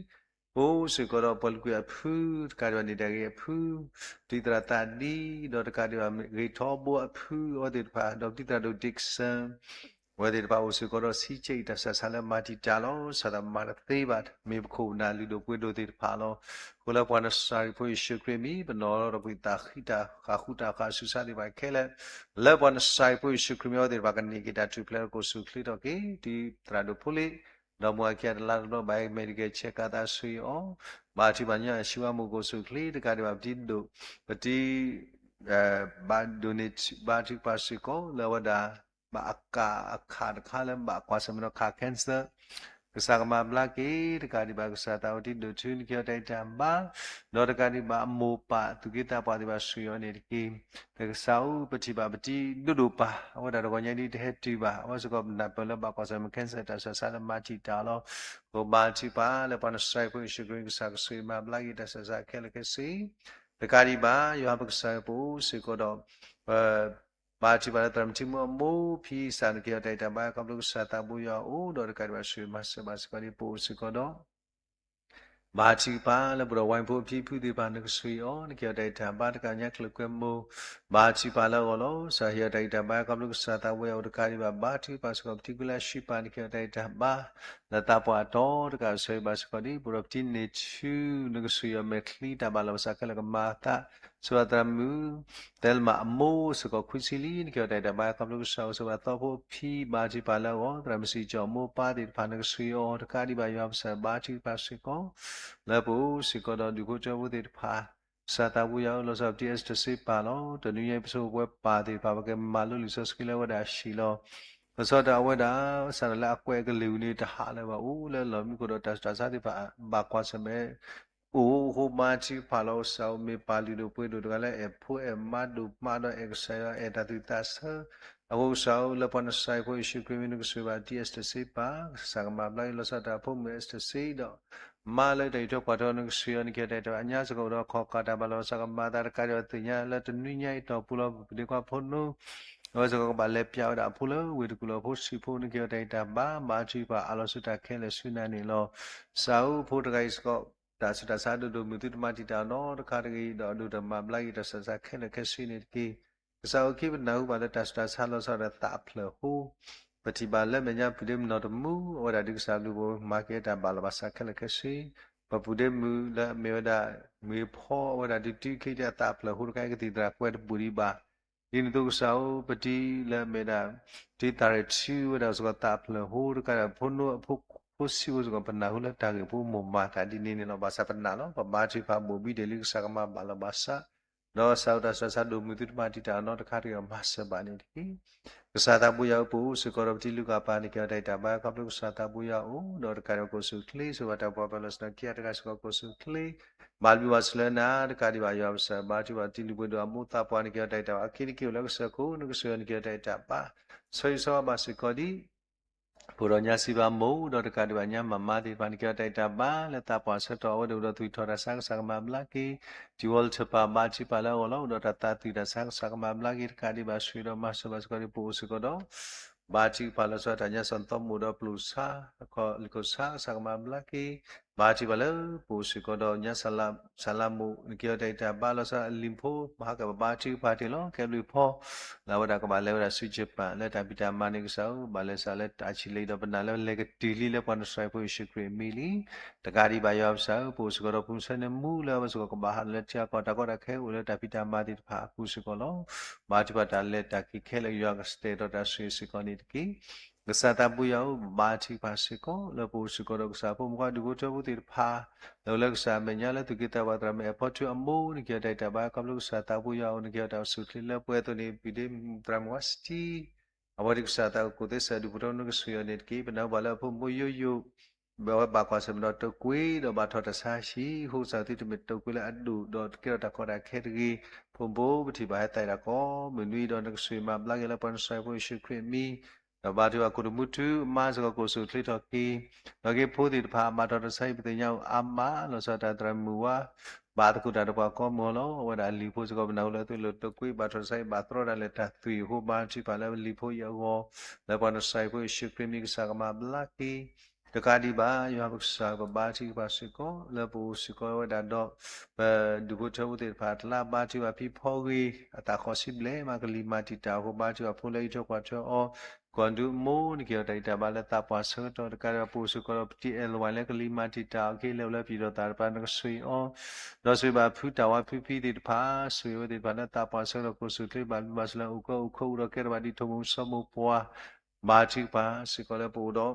ပအိၣ်စ့ၢ်ကီးဒီးပှၤလၢကွံာ်အဖု တကးဒံးဘၣ်န့ၣ် တၢ်ဂ့ၤအဖု တံၤသရၣ်သးဒံ ဒီးတကးဒံးဘၣ် ဂ့ၤထီဘိအဖု အဝဲသ့ၣ်တဖၣ် ဒီးပတံၤသရၣ်ဒိၣ် Dixon အဝဲသ့ၣ်တဖၣ်အိၣ်စ့ၢ်ကီးဒီးဆံးက့အံၤ တၢ်ဆူးတၢ်ဆါလၢမၤတံာ်တာ်လီၤ. ကစၢ်သးမၤတသ့ဘၣ် မ့ၢ်ပခိၣ်ပနၢ်လုၢ်ဒိၣ်ပှ့ၤဒိၣ်သ့ၣ်တဖၣ်လီၤ. အဃိလၢပှၤနစၤရ့းဖိယ့ၣ်ၡူးခရံာ်မံၤ ပနီၤလီၤဒီးပှၤသးဃံတၢ်ဃၣ်ဃူတၢ်ဃၣ်ဆူးဆါသ့ၣ်တဖၣ်ခဲလၢာ် လၢပှၤနစၤရ့းဖိယ့ၣ်ၡူးခရံာ်မံၤ အဝဲသ့ၣ်တဖၣ်ကန့ၢ်က့ၤတၢ်ထူၣ်ဖျဲးဒီးကအိၣ်ဆူၣ်ချ့ထီၣ်က့ၤ တံၤသရၣ်ဒိၣ်ဖိလ့ ဒီးမိၢ်အခံအတလါတဘျီဘၣ် medical check ကသးဆူအံၤအီၤ ဘါထုကဖၣ်ညါအဆံးဝါမိၢ်ကအိၣ်ဆူၣ်ချ့ တကးဒံးဘၣ်ပတံၤဒိၣ် ပတံၤ ဘၣ်ဒိးန့ၢ်ဘါထုကဖၣ်စ့ၢ်ကီး လၢအဝဲဒၣ် ဘၣ်အကၣ်အခၣ်တခါလၢဘၣ်ကွၢ်ဆၢၣ်မဲာ်ဒီးခး cancer ကစၢ်ကမၤဘျါက့ၤ တကးဒံးဘၣ်ကစၢ်သးဝဲတံၤဒိၣ်ထူ နကဟ့ၣ်အီၤတၢ်ဂံၢ်တၢ်ဘါ ဒီးတကးဒံးဘၣ်အမိၢ်ပၢ်သူၣ်က့သးပှၢ်သ့ၣ်တဖၣ်ဆူအံၤအီၤန့ၣ်တက့ၢ်. ဒီးကစၢ်ဧၢ ပထံၣ်ဘၣ်ပတံၤဒိၣ်ဒိၣ်ပၢ် အဝဲဒၣ်တဂီၢ်ညါဒ်တဟဲတုၤဘၣ် အဝဲစ့ၢ်ကီးပနၢ်ပၢၢ်လၢဘၣ်ကွၢ်ဆၢၣ်မဲာ် cancer တၢ်ဆူးတၢ်ဆါလၢမၤတံာ်တာ်လီၤ. ပဘါထုကဖၣ်လၢပှၤနစၤရ့းဖိယ့ၣ်ၡူးခရံာ် ကစၢ်ကဆိၣ်ဂ့ၤမၤဘျါက့ၤတၢ်ဆူးတၢ်ဆါခဲလၢာ်ခဲဆ့ တကးဒံးဘၣ် ယွၤပကစၢ်ဧၢ ပအိၣ်စ့ၢ်ကီးဒီး ပ ဘါထုကဖၣ်လၢသရၣ်မုၣ်ထံမူအမိၢ်ဖံစၢ် နကဟ့ၣ်အီၤတၢ်ဂံၢ်တၢ်ဘါ ခီဖျိကစၢ်သးဘိယွၤအအိၣ် ဒီးတကးဒံးဘၣ်ဆိၣ်ဂ့ၤမၤစၢၤဘၣ်စ့ၢ်ကီးဒ်ပအိၣ်စ့ၢ်ကီးဒီး ဘါထုကဖၣ်လၢပဒီးဝဲဖိအဖံဖုသ့ၣ်တဖၣ် နကဆိၣ်ဂ့ၤအီၤ နကဟ့ၣ်အီၤတၢ်ဂံၢ်တၢ်ဘါ တကးညါကျၢၤကွဲမိၢ် ဘါထုကဖၣ်လၢအဂီၢ်လီၤ. ကစၢ်ဟ့ၣ်အီၤတၢ်ဂံၢ်တၢ်ဘါ ခီဖျိကစၢ်သးဘိယွၤအအိၣ်တကးဒံးဘၣ် ဘါထုကဖၣ်စ့ၢ်ကီး ပတံၤကွံလၢအရှုံးပာ် နကဟ့ၣ်အီၤတၢ်ဂံၢ်တၢ်ဘါ လၢသးပှၢ်အတီၤ တကးဆိၣ်ဂ့ၤဘၣ်စ့ၢ်ကီးဒ် ပဒီးပတံၤန့ၢ်ထူ နကဆိၣ်ဂ့ၤအီၤမဲာ်ချံ တၢ်ဘၣ်လီၤဘၣ်စးခဲလၢာ်ကမၤအသး ဆိၣ်ဂ့ၤသရၣ်မုၣ် သဲလမးအမိၢ်စ့ၢ်ကီးခွံဆံလံ နကဟ့ၣ်အီၤတၢ်ဂံၢ်တၢ်ဘါ ခီဖျိကစၢ်အိၣ်ဆိၣ်ဂ့ၤသီဖိအဖံ ဘါထုကဖၣ်လၢအဂီၢ် သရၣ်မုၣ်စံကၠီၣ်မိၢ်ပၢ်သ့ၣ်တဖၣ် နကဆိၣ်ဂ့ၤအီၤ တကးဒံးဘၣ်ယွၤပကစၢ် ဘါထုကဖၣ်စ့ၢ်ကီး လၢပအိၣ်စ့ၢ်ကီးဒီးဒူၣ်ဖိထၢဖိသ့ၣ်တဖၣ် ကစၢ်သးဘိယွၤဧၢ လီၤဆီဒၣ်ပတံၤအ့စတၢ်စ့ပၢ်လီၤ. တနွံညါအံၤ ပဆိကမိၣ်ပဝဲပၢ်သ့ၣ်တဖၣ် ပကမၤလိလံာ်စီဆှံလၢအဝဲဒၣ်အဟံၣ်လီၤ. လီၤဆီဒၣ်တၢ်အဝဲဒၣ် စးထီၣ်လၢအကွဲးအကလုၢ်န့ၣ် တဟးလၢၤဘၣ် အိၣ်လၢလီၢ်မံခိၣ်ဒီးတၢ်ဆူးတၢ်ဆါသ့ၣ်တဖၣ် ဘၣ်ကွၢ်ဆၢၣ်မဲာ် အိၣ်အဃိ ဘါထုကဖၣ်လီၤ ကစၢ်ဧၢမ့ၢ်ပၢ်လုၢ်ဒိၣ်ပှ့ၤဒိၣ်တဂၤလၢအဲၣ်ဖိအဲၣ်မါဒိၣ်မးဒီးအဲၣ်ကစၢ်ယွၤအဲၣ်တၢ်သူၣ်သးဆၢ အဃိကစၢ်ဧၢ လၢပှၤနစၤရ့းဖိယ့ၣ်ၡူးခရံာ်မံၤ နကဆိၣ်ဂ့ၤဘၣ်တံၤအ့စတၢ်စ့ပၢ် ကစၢ်ကမၤဘျါအံၤ လီၤဆီဒၣ်တၢ်ဖိမုၣ်အ့စတၢ်စ့ဒီး မါလၢတၢ်အံးထွဲကွၢ်ထွဲ နကဆိၣ်ဂ့ၤအီၤ နကဟ့ၣ်အီၤတၢ်ဂံၢ်တၢ်ဘါ အညါစ့ၢ်ကီးအိၣ်ဒီးခီၣ်ကၢ်တၢ်ဘၣ်လီၤဘၣ်စးကမၤအသး တကးဒံးဘၣ်သ့ၣ်ညါလၢတနွံညါအံၤတီၢ်ပူၤလီၤ ပဒ့ခွါဖိနီ အဝဲစ့ၢ်ကီးကဘၣ်လဲၤပျးဝဲဒၣ်အဖိလၢဝ့ၢ်တကူၣ်လီၤ ဖိဆံးဖိ နကဟ့ၣ်အီၤတၢ်ဂံၢ်တၢ်ဘါ ဘါထုကဖၣ်အးလီၤဆူတၢ်ခဲလၢာ်ဆူနၤန့ၣ်လီၤ. ကစၢ်ဧၢ ဖိတဂၤအံၤစ့ၢ်ကီး တၢ်ဆူးတၢ်ဆါဒိၣ်ဒိၣ်မုၢ်သုတမၤတံာ်တာ်နီတခါတဂ့ၤ ဒီးဒိၣ်တၢ်မၤဘျါက့ၤတၢ်ဆူးတၢ်ဆါခဲလၢာ်ခဲဆ့န့ၣ်တက့ၢ်. ကစၢ်ဧၢ ခံပနၢ်ဟူဘၣ်လၢတၢ်ဆူးတၢ်ဆါလီၤဆီဒၣ်သးအဖျၢၣ်အဃိ ပထံၣ်ဘၣ်လၢမဲာ်ညါပုၢ်ဒ့မုၣ်နီၢ်တမူ အဝဲဒၣ်ဒ်ကစၢ်ဘျုးဖှိၣ်မၤက့ၤတၢ်ဘၣ်လီၤဘၣ်စးခဲလၢာ်ခဲဆ့ ပပုၢ်ဒ့မုၣ်လၢအမ့ၢ်ဝဲဒၣ် မုၢ်ဖီ အဝဲဒၣ်ဒုးတုၤခဲအံၤအသးအဖျၢၣ်အဃိတခါအံၤ ကသံၣ်သရၣ်ကွဲးတဘူၣ်ဒံးဘၣ် ဒ်န့ၣ်အသိးကစၢ်ဧၢ ပတံၤလၢအမ့ၢ်ဝဲဒၣ် တံၤသရၣ်ထူဝဲဒၣ်စ့ၢ်ကီးသးအဖျၢၣ်အဃိတခါဒီး ဖိဆံးဖိစ့ၢ်ကီး ပနၢ်ဟူလၢတၢ်ဂ့ၢ်ဖိမိၢ်မၤသးဒ်န့ၣ်န့ၣ်လီၤ. ဘၣ်ဆၣ်ပနာ်လီၤ ပဘါထုကဖၣ်ဘိၣ်ဘံဒဲးလံ ကစၢ်ကမၤဘၣ်လီၤဘၣ်စး ဒီးစးထီၣ်တၢ်ဆူးတၢ်ဆါဒိၣ်မုာ်သုတဖၣ်တံာ်တာ်အီၤနီတခါတဂ့ၤ မၤစၢၤဘၣ်န့ၣ်တက့ၢ်. ကစၢ်သးဘိယွၤဧၢ, ပအိၣ်စ့ၢ်ကီးဒီးပတံၤလုၢ်ကၣ်ပၤ နကဲထီၣ်တၢ်အံးတၢ်ဘါ ခီဖျိကစၢ်သးဘိယွၤအအိၣ်, ဒီးတကးဒံးဘၣ်ကိၢ်ဆူၣ်ချ့ ဆိၣ်ဂ့ၤဘၣ်တၢ်ပှၤပၢၤလီၢ်ဆ့ၣ်နီၤခံဂၤတဂၤစ့ၢ်ကီးကိၢ်ဆူၣ်ချ့, ဘၣ်ဘျုးဘၣ်ဆိၣ်လၢနၤ တကးဒံးဘၣ်ယွၤပကစၢ်, ဘါထုကဖၣ်တံၤလုၢ်ပှ့ၤဒိၣ်အမိၢ်သးပှၢ် နကဲထီၣ်တၢ်အံးတၢ်ဘါ, အခံနက့ၢ်အိၣ်လၢကစၢၢ်ခိၣ် နကစၢ်ယွၤ နကဲထီၣ်တၢ်အံးတၢ်ဘါ, ဆီဟံၣ်ဆီဂီၤဘၣ်စ့ၢ်ကီးဒံး ပအိၣ်ဒီးညါစံးဘၣ်မိၢ် ဒီးတကးဒံးဘၣ်ညါမၤမါသ့ၣ်တဖၣ် နကဲထီၣ်တၢ်အံးတၢ်ဘါ လၢသးပှၢ်ဆၢကတီၢ်အဝဲဒၣ်အိၣ်ဒီးသွံၣ်ထီၣ်တၢ်ဆါ ကစၢ်ကမၤဘျါက့ၤ, တံၤဝီလၢထၢၣ်ပၤ ဘါထုကဖၣ်လၢအဂီၢ်လီၤ. အိၣ်ဒီးတၢ်သးသွံၣ်တၢ်ဆါ ကစၢ်ကမၤဘျါက့ၤ တကးဒံးဘၣ် ဆိၣ်ဂ့ၤဒီးမၤစၢၤဘၣ်စ့ၢ်ကီးဒံး ပအိၣ်စ့ၢ်ကီးဒီး ဘါထုကဖၣ်လီၤဆီဒၣ်တၢ်ညါစီၣ်သီမူးဒီးပျိာ်ဆါ လၢခိၣ်ဆါ ကစၢ်ကမၤဘျါက့ၤ, ဘါထုကဖၣ်လၢပအိၣ်စ့ၢ်ကီးဒီးညါ စလးမူး နကဲထီၣ်တၢ်အံးတၢ်ဘါလီၤဆီ အလံၤဖိ မၤဟါကပဘါထုကဖၣ်တ့ၢ်လီၤ ကဲဘျုးဖီ လၢအဝဲဒၣ်ကဘၣ်လဲၤဝဲဒၣ်ဆူယပၣ် လၢတၢ်ဖံးတၢ်မၤန့ၣ်ကစၢ်ဧၢ, ဘၣ်လဲၤစးလၢတၢ်ဆံးလံဒီးပနာ်လၢလဲၤကတုၤလံလၢပှၤနစၢၤဖိယ့ၣ်ၡူးခရံာ်အမံၤလံ. တကးဒံးဘၣ်ယွၤပကစၢ်ဧၢ, ပအိၣ်စ့ၢ်ကီးဒီးဖိမုၣ်ဆၢန့ၣ်မူလၢအဝဲစ့ၢ်ကီးကဘၣ်ဟးလီၤလၢထံအကီၢ် တၢ်ကီတၢ်ခဲအိၣ်လၢတၢ်ဖံးတၢ်မၤသ့ၣ်တဖၣ်အပူၤစ့ၢ်ကီးလီၤ. ဘါထုကဖၣ်တၢ်လဲၤတၢ်က့ၤခဲလၢာ် ယွၤကတဲာ်ကတီၤတၢ်ဆိၣ်ဂ့ၤစ့ၢ်ကီးန့ၣ်တက့ၢ်. ကစၢ်သးဘိယွၤဧၢ, ဘါထုကဖၣ်စ့ၢ်ကီး လၢပအိၣ်စ့ၢ်ကီးဒီးကစၢ်ဖိမုၣ်ခွါဒူၣ်ဖိထၢဖိသ့ၣ်တဖၣ် လၢအိၣ်လၢကစၢ်အမဲာ်ညါလၢသူၣ်က့သးပှၢ်သရၣ်မုၣ်အဲၣ်ဖီထူအမိၢ် နကဲထီၣ်တၢ်အံးတၢ်ဘါ ခီဖျိကစၢ်သးဘိယွၤအအိၣ် နကဲထီၣ်တၢ်အိၣ်ဆူၣ်အိၣ်ချ့လၢပှဲၤအသိးန့ၣ် ပံၤဒ့သရၣ်မုၣ်ဝါစတံ အဝဲဒၣ်ကစၢ်သးအိၣ်ကိၢ်သ့စၢ်ဒူၣ်ဖိထၢဖိနကဆိၣ်ဂ့ၤအီၤန့ၣ်တက့ၢ်. ပနၢ်ဟူဘၣ်လၢအဖိမုၣ်ဖိယိယိ အဝဲဘၣ်ကွၢ်ဆၢၣ်မဲာ်ဒီးတၢ်ကွ့ဒီးဘၣ်ထီၣ်တၢ်ဆါဟံၣ် ဃိကစၢ်သုတမ့ၢ်တၢ်ကွ့လၢအဒိၣ် ဒီးတကဲထီၣ်တၢ်ကီတၢ်ခဲတဂ့ၤ. ဖိမုၣ်ဖိပထံၣ်ဘၣ်ဟဲသးအံၤတၢ်ကိးမုၢ်နွံဒီးနကဆိၣ်ဂ့ၤမၤဘျါက့ၤလၢပှၤနစၢၤဖိယ့ၣ်ၡူးခရံာ်အမံၤ ဒီးဘါထုကဖၣ်ခိၣ်တမူထူအမါစ့ၢ်ကီးကိၢ်ဆူၣ်အိၣ်ချ့ထီၣ်က့ၤ ဒီးက့ၤဖိသ့ၣ်တဖၣ်အဘၣ်ထီၣ်တၢ်ဆါဟံၣ် ပသ့ၣ်ညါအိၣ်အါမး လီၤဆီဒၣ်တၢ်သရၣ်မုၣ်ဝါ ဘၣ်သကိးတၢ်ဒီးပှၤကိးမုၢ်လီၤ. အဝဲဒၣ်အလံၤဖိစ့ၢ်ကီး ပနၢ်ဟူလၢသုလိၣ်တၢ်ကွ့ ဘၣ်ထီၣ်တၢ်ဆါဟံၣ် ဘၣ်သရီတၢ်လဲၤတၢ်သွံၣ်အဃိ ဘါထုကဖၣ်လၢအလံၤဖိအံၤအဂီၢ် လၢပှၤနစၢၤဖိယ့ၣ်ၡူးခရံာ်အမံၤ ကစၢ်ကမၤဘျါက့ၤ တကးဒံးဘၣ် ယွၤပကစၢ် ပဘါထုကဖၣ်စ့ၢ်ကီး လၢပအိၣ်စ့ၢ်ကီးဝဲဒၣ်ဒီး ပဒူၣ်ဖိထၢဖိသ့ၣ်တဖၣ်အကျါ ဘါထုကဖၣ်ဖံဖီဂ့ၤ အသးခီၣ်ဆံဘျဲၣ်မး ကလံၤမၤတံာ်တာ်အဃိ ဘါထုကဖၣ်ဖိလၢအံးထွဲကွၢ်ထွဲအီၤ ကွၢ်ဒုးအမိၢ် နကဲထီၣ်တၢ်အံးတၢ်ဘါလၢသးပှၢ်ဆၢကတီၢ် တကးဒံးဘၣ် ပအိၣ်စ့ၢ်ကီးဒီးပတံၤအဲၣ်လဝါ လၢကလံၤမၤတံာ်တာ်အီၤ ကဟ့ၣ်လီၤဝဲလၢပျံၤဒီးသးတဖၣ် နကဆိၣ်ဂ့ၤအီၤ ဒီးဆိၣ်ဂ့ၤဘၣ်ဖုတၢ်ဝါဖုဖံသ့ၣ်တဖၣ် ဆိၣ်ဂ့ၤဝဲသ့ၣ်တဖၣ်လၢသးပှၢ်ဆၢကတီၢ် ကိၢ်ဆူၣ်အိၣ်ချ့ ဘၣ်ဘျုးဘၣ်ဆိၣ်လၢအိၣ်ကၢအိၣ်ခီ အိၣ်ဒီးကဲထီၣ်ဘၣ်ဒ်ထိၣ်မူၤကစီမိၢ်ပှၢ် ဘါထုကဖၣ်စ့ၢ်ကီးလၢပအိၣ်ဒီး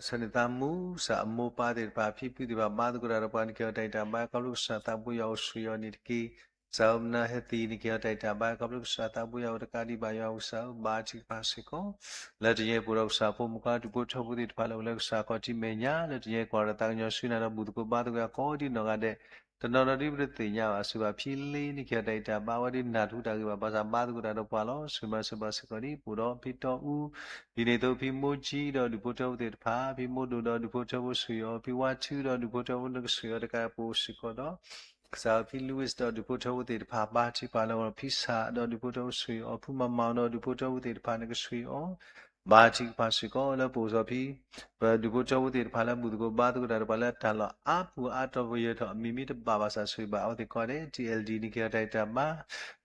ဆၢန့ၣ်သးမူ ကစၢ်အမိၢ်ပၢ်သ့ၣ်တဖၣ် ဖံဖုသ့ၣ်တဖၣ် ဘါသကိးတၢ်ဒီးပှၤ နကဲထီၣ်တၢ်အံးတၢ်ဘါ ခီဖျိကစၢ်သးဘိယွၤအိၣ်ဆိၣ်ဂ့ၤအီၤန့ၣ်တက့ၢ်. ကစၢ်ဧၢ မနုၤဟဲသံ နကဲထီၣ်တၢ်အံးတၢ်ဘါ ခီဖျိကစၢ်သးဘိယွၤအိၣ် တကးဒံးဘၣ် ယွၤပကစၢ်ဧၢ ဘါထုကဖၣ်စ့ၢ်ကီး လၢတယဲၢ်ပအိၣ်ဒီးကစၢ်ဖိမုၣ်ခွါ ဒူၣ်ဖိထၢဖိသ့ၣ်တဖၣ် လၢအိၣ်လၢကစၢ်ခီၣ်ထံးမဲာ်ညါ လၢတယဲၢ်ကွၢ်ဒီးသးကညီၤဆူနၤဒီး ဘူၣ်သကိးဘါသကိးအကိးဒံးနီၢ်ဂၤဒဲး တနီၤနီၤဒ်ပတသ့ၣ်ညါဘၣ် ဆိၣ်ဂ့ၤဘၣ်ဖံလ့ နကဲထီၣ်တၢ်အံးတၢ်ဘါ အဝဲဒၣ်နၢ်တဟူတၢ်ဂ့ၢ်ဘၣ် ဘၣ်ဆၣ်ဘါသကိးတၢ်ဒီးပှၤလီၤ ဆိၣ်ဂ့ၤဘၣ်ဆိၣ်ဂ့ၤဘၣ်စ့ၢ်ကီးဒ် ပအိၣ်ဒီးဖံတီအူ ဒ်န့ၣ်အသိး ဖံမိၢ်ကၠံဒီးဒူၣ်ဖိထၢဖိသ့ၣ်တဖၣ် ဖံမိၢ်ဒိၣ်ဒီးဒူၣ်ဖိထၢဖိဆိၣ်ဂ့ၤအီၤ ဖံဝါထုဒီးဒူၣ်ဖိထၢဖိနကဆိၣ်ဂ့ၤအီၤ တကးဒံးဘၣ်ပအိၣ်စ့ၢ်ကီးဒီး ကစၢ်ဧၢ ဖံလူဝံၣ်ဒီးဒူၣ်ဖိထၢဖိသ့ၣ်တဖၣ် ဘါထုကဖၣ်လၢအဂီၢ် ဖံဆၣ်ဒီးဒူၣ်ဖိထၢဖိဆိၣ်ဂ့ၤအီၤ ဖုမၤမၤဒီးဒူၣ်ဖိထၢဖိသ့ၣ်တဖၣ် နကဆိၣ်ဂ့ၤအီၤ ဘါထုကဖၣ်စ့ၢ်ကီးလၢပအိၣ်စီၤဖံ ပဒူၣ်ဖိထၢဖိသ့ၣ်တဖၣ်လၢဘူၣ်သကိးဘါသကိးတၢ်ဒီးပှၤလၢတၢ်လီၢ်အါပူၤအါတီၤပယၢၤထီၣ် မ့မ့ၢ်တဘၣ်ဘၣ်ဆၣ်ဆိၣ်ဂ့ၤဘၣ်အဝဲသ့ၣ်ကိးဂၤဒဲး ထံၣ်အဲလ်ဒံ နကဲထီၣ်တၢ်အံးတၢ်ဘါ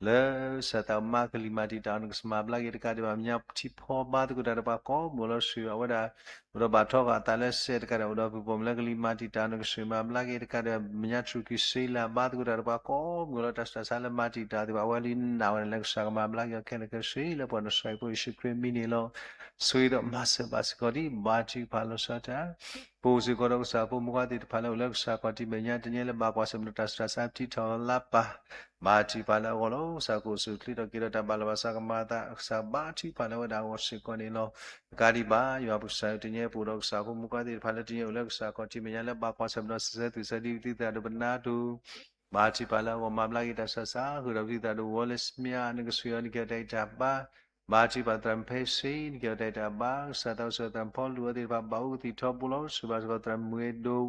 လၢကစၢ်သးမါကလံၤမၤတံာ်တာ်အီၤ နကစၢ်မၤဘျါက့ၤ တကးဒံးဘၣ် မဲာ်ညါထံဖီဘါသကိးတၢ်ဒီးပှၤကိးမုၢ်လီၤ ဆိၣ်ဂ့ၤဘၣ်ဝဲဒၣ် အိၣ်ဒီးဘၣ်ထီဃာ်အသးလၢစဲး တကးဒံးဘၣ် အိၣ်ဒီးဖုၣ်ပိာ်မုၣ်လၢကလံၤမၤတံာ်တာ်အီၤ နကစၢ်မၤဘျါက့ၤ တကးဒံးဘၣ် မဲာ်ညါတြူၢ်ကံၢ်စ့လး ဘါသကိးတၢ်ဒီးပှၤကိးမုၢ်လီၤ တၢ်ဆူးတၢ်ဆါလၢမၤတံာ်တာ်အီၤသ့ၣ်တဖၣ် အဝဲလံနာ်ဝဲဒၣ်လၢကစၢ်ကမၤဘျါက့ၤအီၤခဲလၢာ်ခဲဆ့ လၢပှၤနစၢၤဖိယ့ၣ်ၡူးခရံာ်အမံၤန့ၣ်လီၤ. ဆိၣ်ဂ့ၤဒီးမၤစၢၤဘၣ်စ့ၢ်ကီးဒ် ဘါထုကဖၣ်လီၤဆီဒၣ်တၢ် ပအိၣ်စ့ၢ်ကီးဒီးကစၢ်ဖိမုၣ်ခွါသ့ၣ်တဖၣ်လၢအိၣ်လၢကစၢ်ခီၣ်ထံးမဲာ်ညါ တနံၤလၢဘၣ်ကွၢ်ဆၢၣ်မဲာ်ဒီးတၢ်ဆူးတၢ်ဆါ ပထံထီၣ်လါပၢ် ဘါထုကဖၣ်လၢအဂီၢ်လီၤ. ကစၢ်ကအိၣ်ဆူၣ်အိၣ်ချ့ထီၣ်က့ၤဒီးတၢ်ဘၣ်လီၤဘၣ်စးကမၤအသး ကစၢ်ဘါထုကဖၣ်လၢဝဲဒၣ်အဂီၢ်စ့ၢ်ကီးန့ၣ်လီၤ. တကးဒံးဘၣ် ယွၤပကစၢ်ဧၢ တနံၤအံၤပအိၣ်ဒီးကစၢ်ဖိမုၣ်ခွါသ့ၣ်တဖၣ်လၢတနံၤအံၤအိၣ်လၢကစၢ်ခီၣ်ထံးမဲာ်ညါလၢဘၣ်ကွၢ်ဆၢၣ်မဲာ်ဒီးစံးဆၢသုးစၢဒ်ပသုသးဒီးပနၢ်တူၢ် ဘါထုကဖၣ်လၢအဂီၢ် မၤဘျါက့ၤတၢ်ဆူးတၢ်ဆါ ဃုာ်ဒီးပသုသးဒီးဝီလၢစမံး နကဆိၣ်ဂ့ၤအီၤ နကဲထီၣ်တၢ်အံးတၢ်ဘါ ဘါထုကဖၣ်သရၣ်မုၣ်ဖဲစ့ နကဲထီၣ်တၢ်အံးတၢ်ဘါ ကစၢ်သးစီဆှံသရၣ်မုၣ်ဖီလူၤအဝဲသ့ၣ်တဖၣ် ဘၣ်အိၣ်ကသံၣ်ထီဘိလီၤ ဆိၣ်ဂ့ၤဘၣ်စ့ၢ်ကီးသရၣ်မုၣ်အဲၣ်ဒိး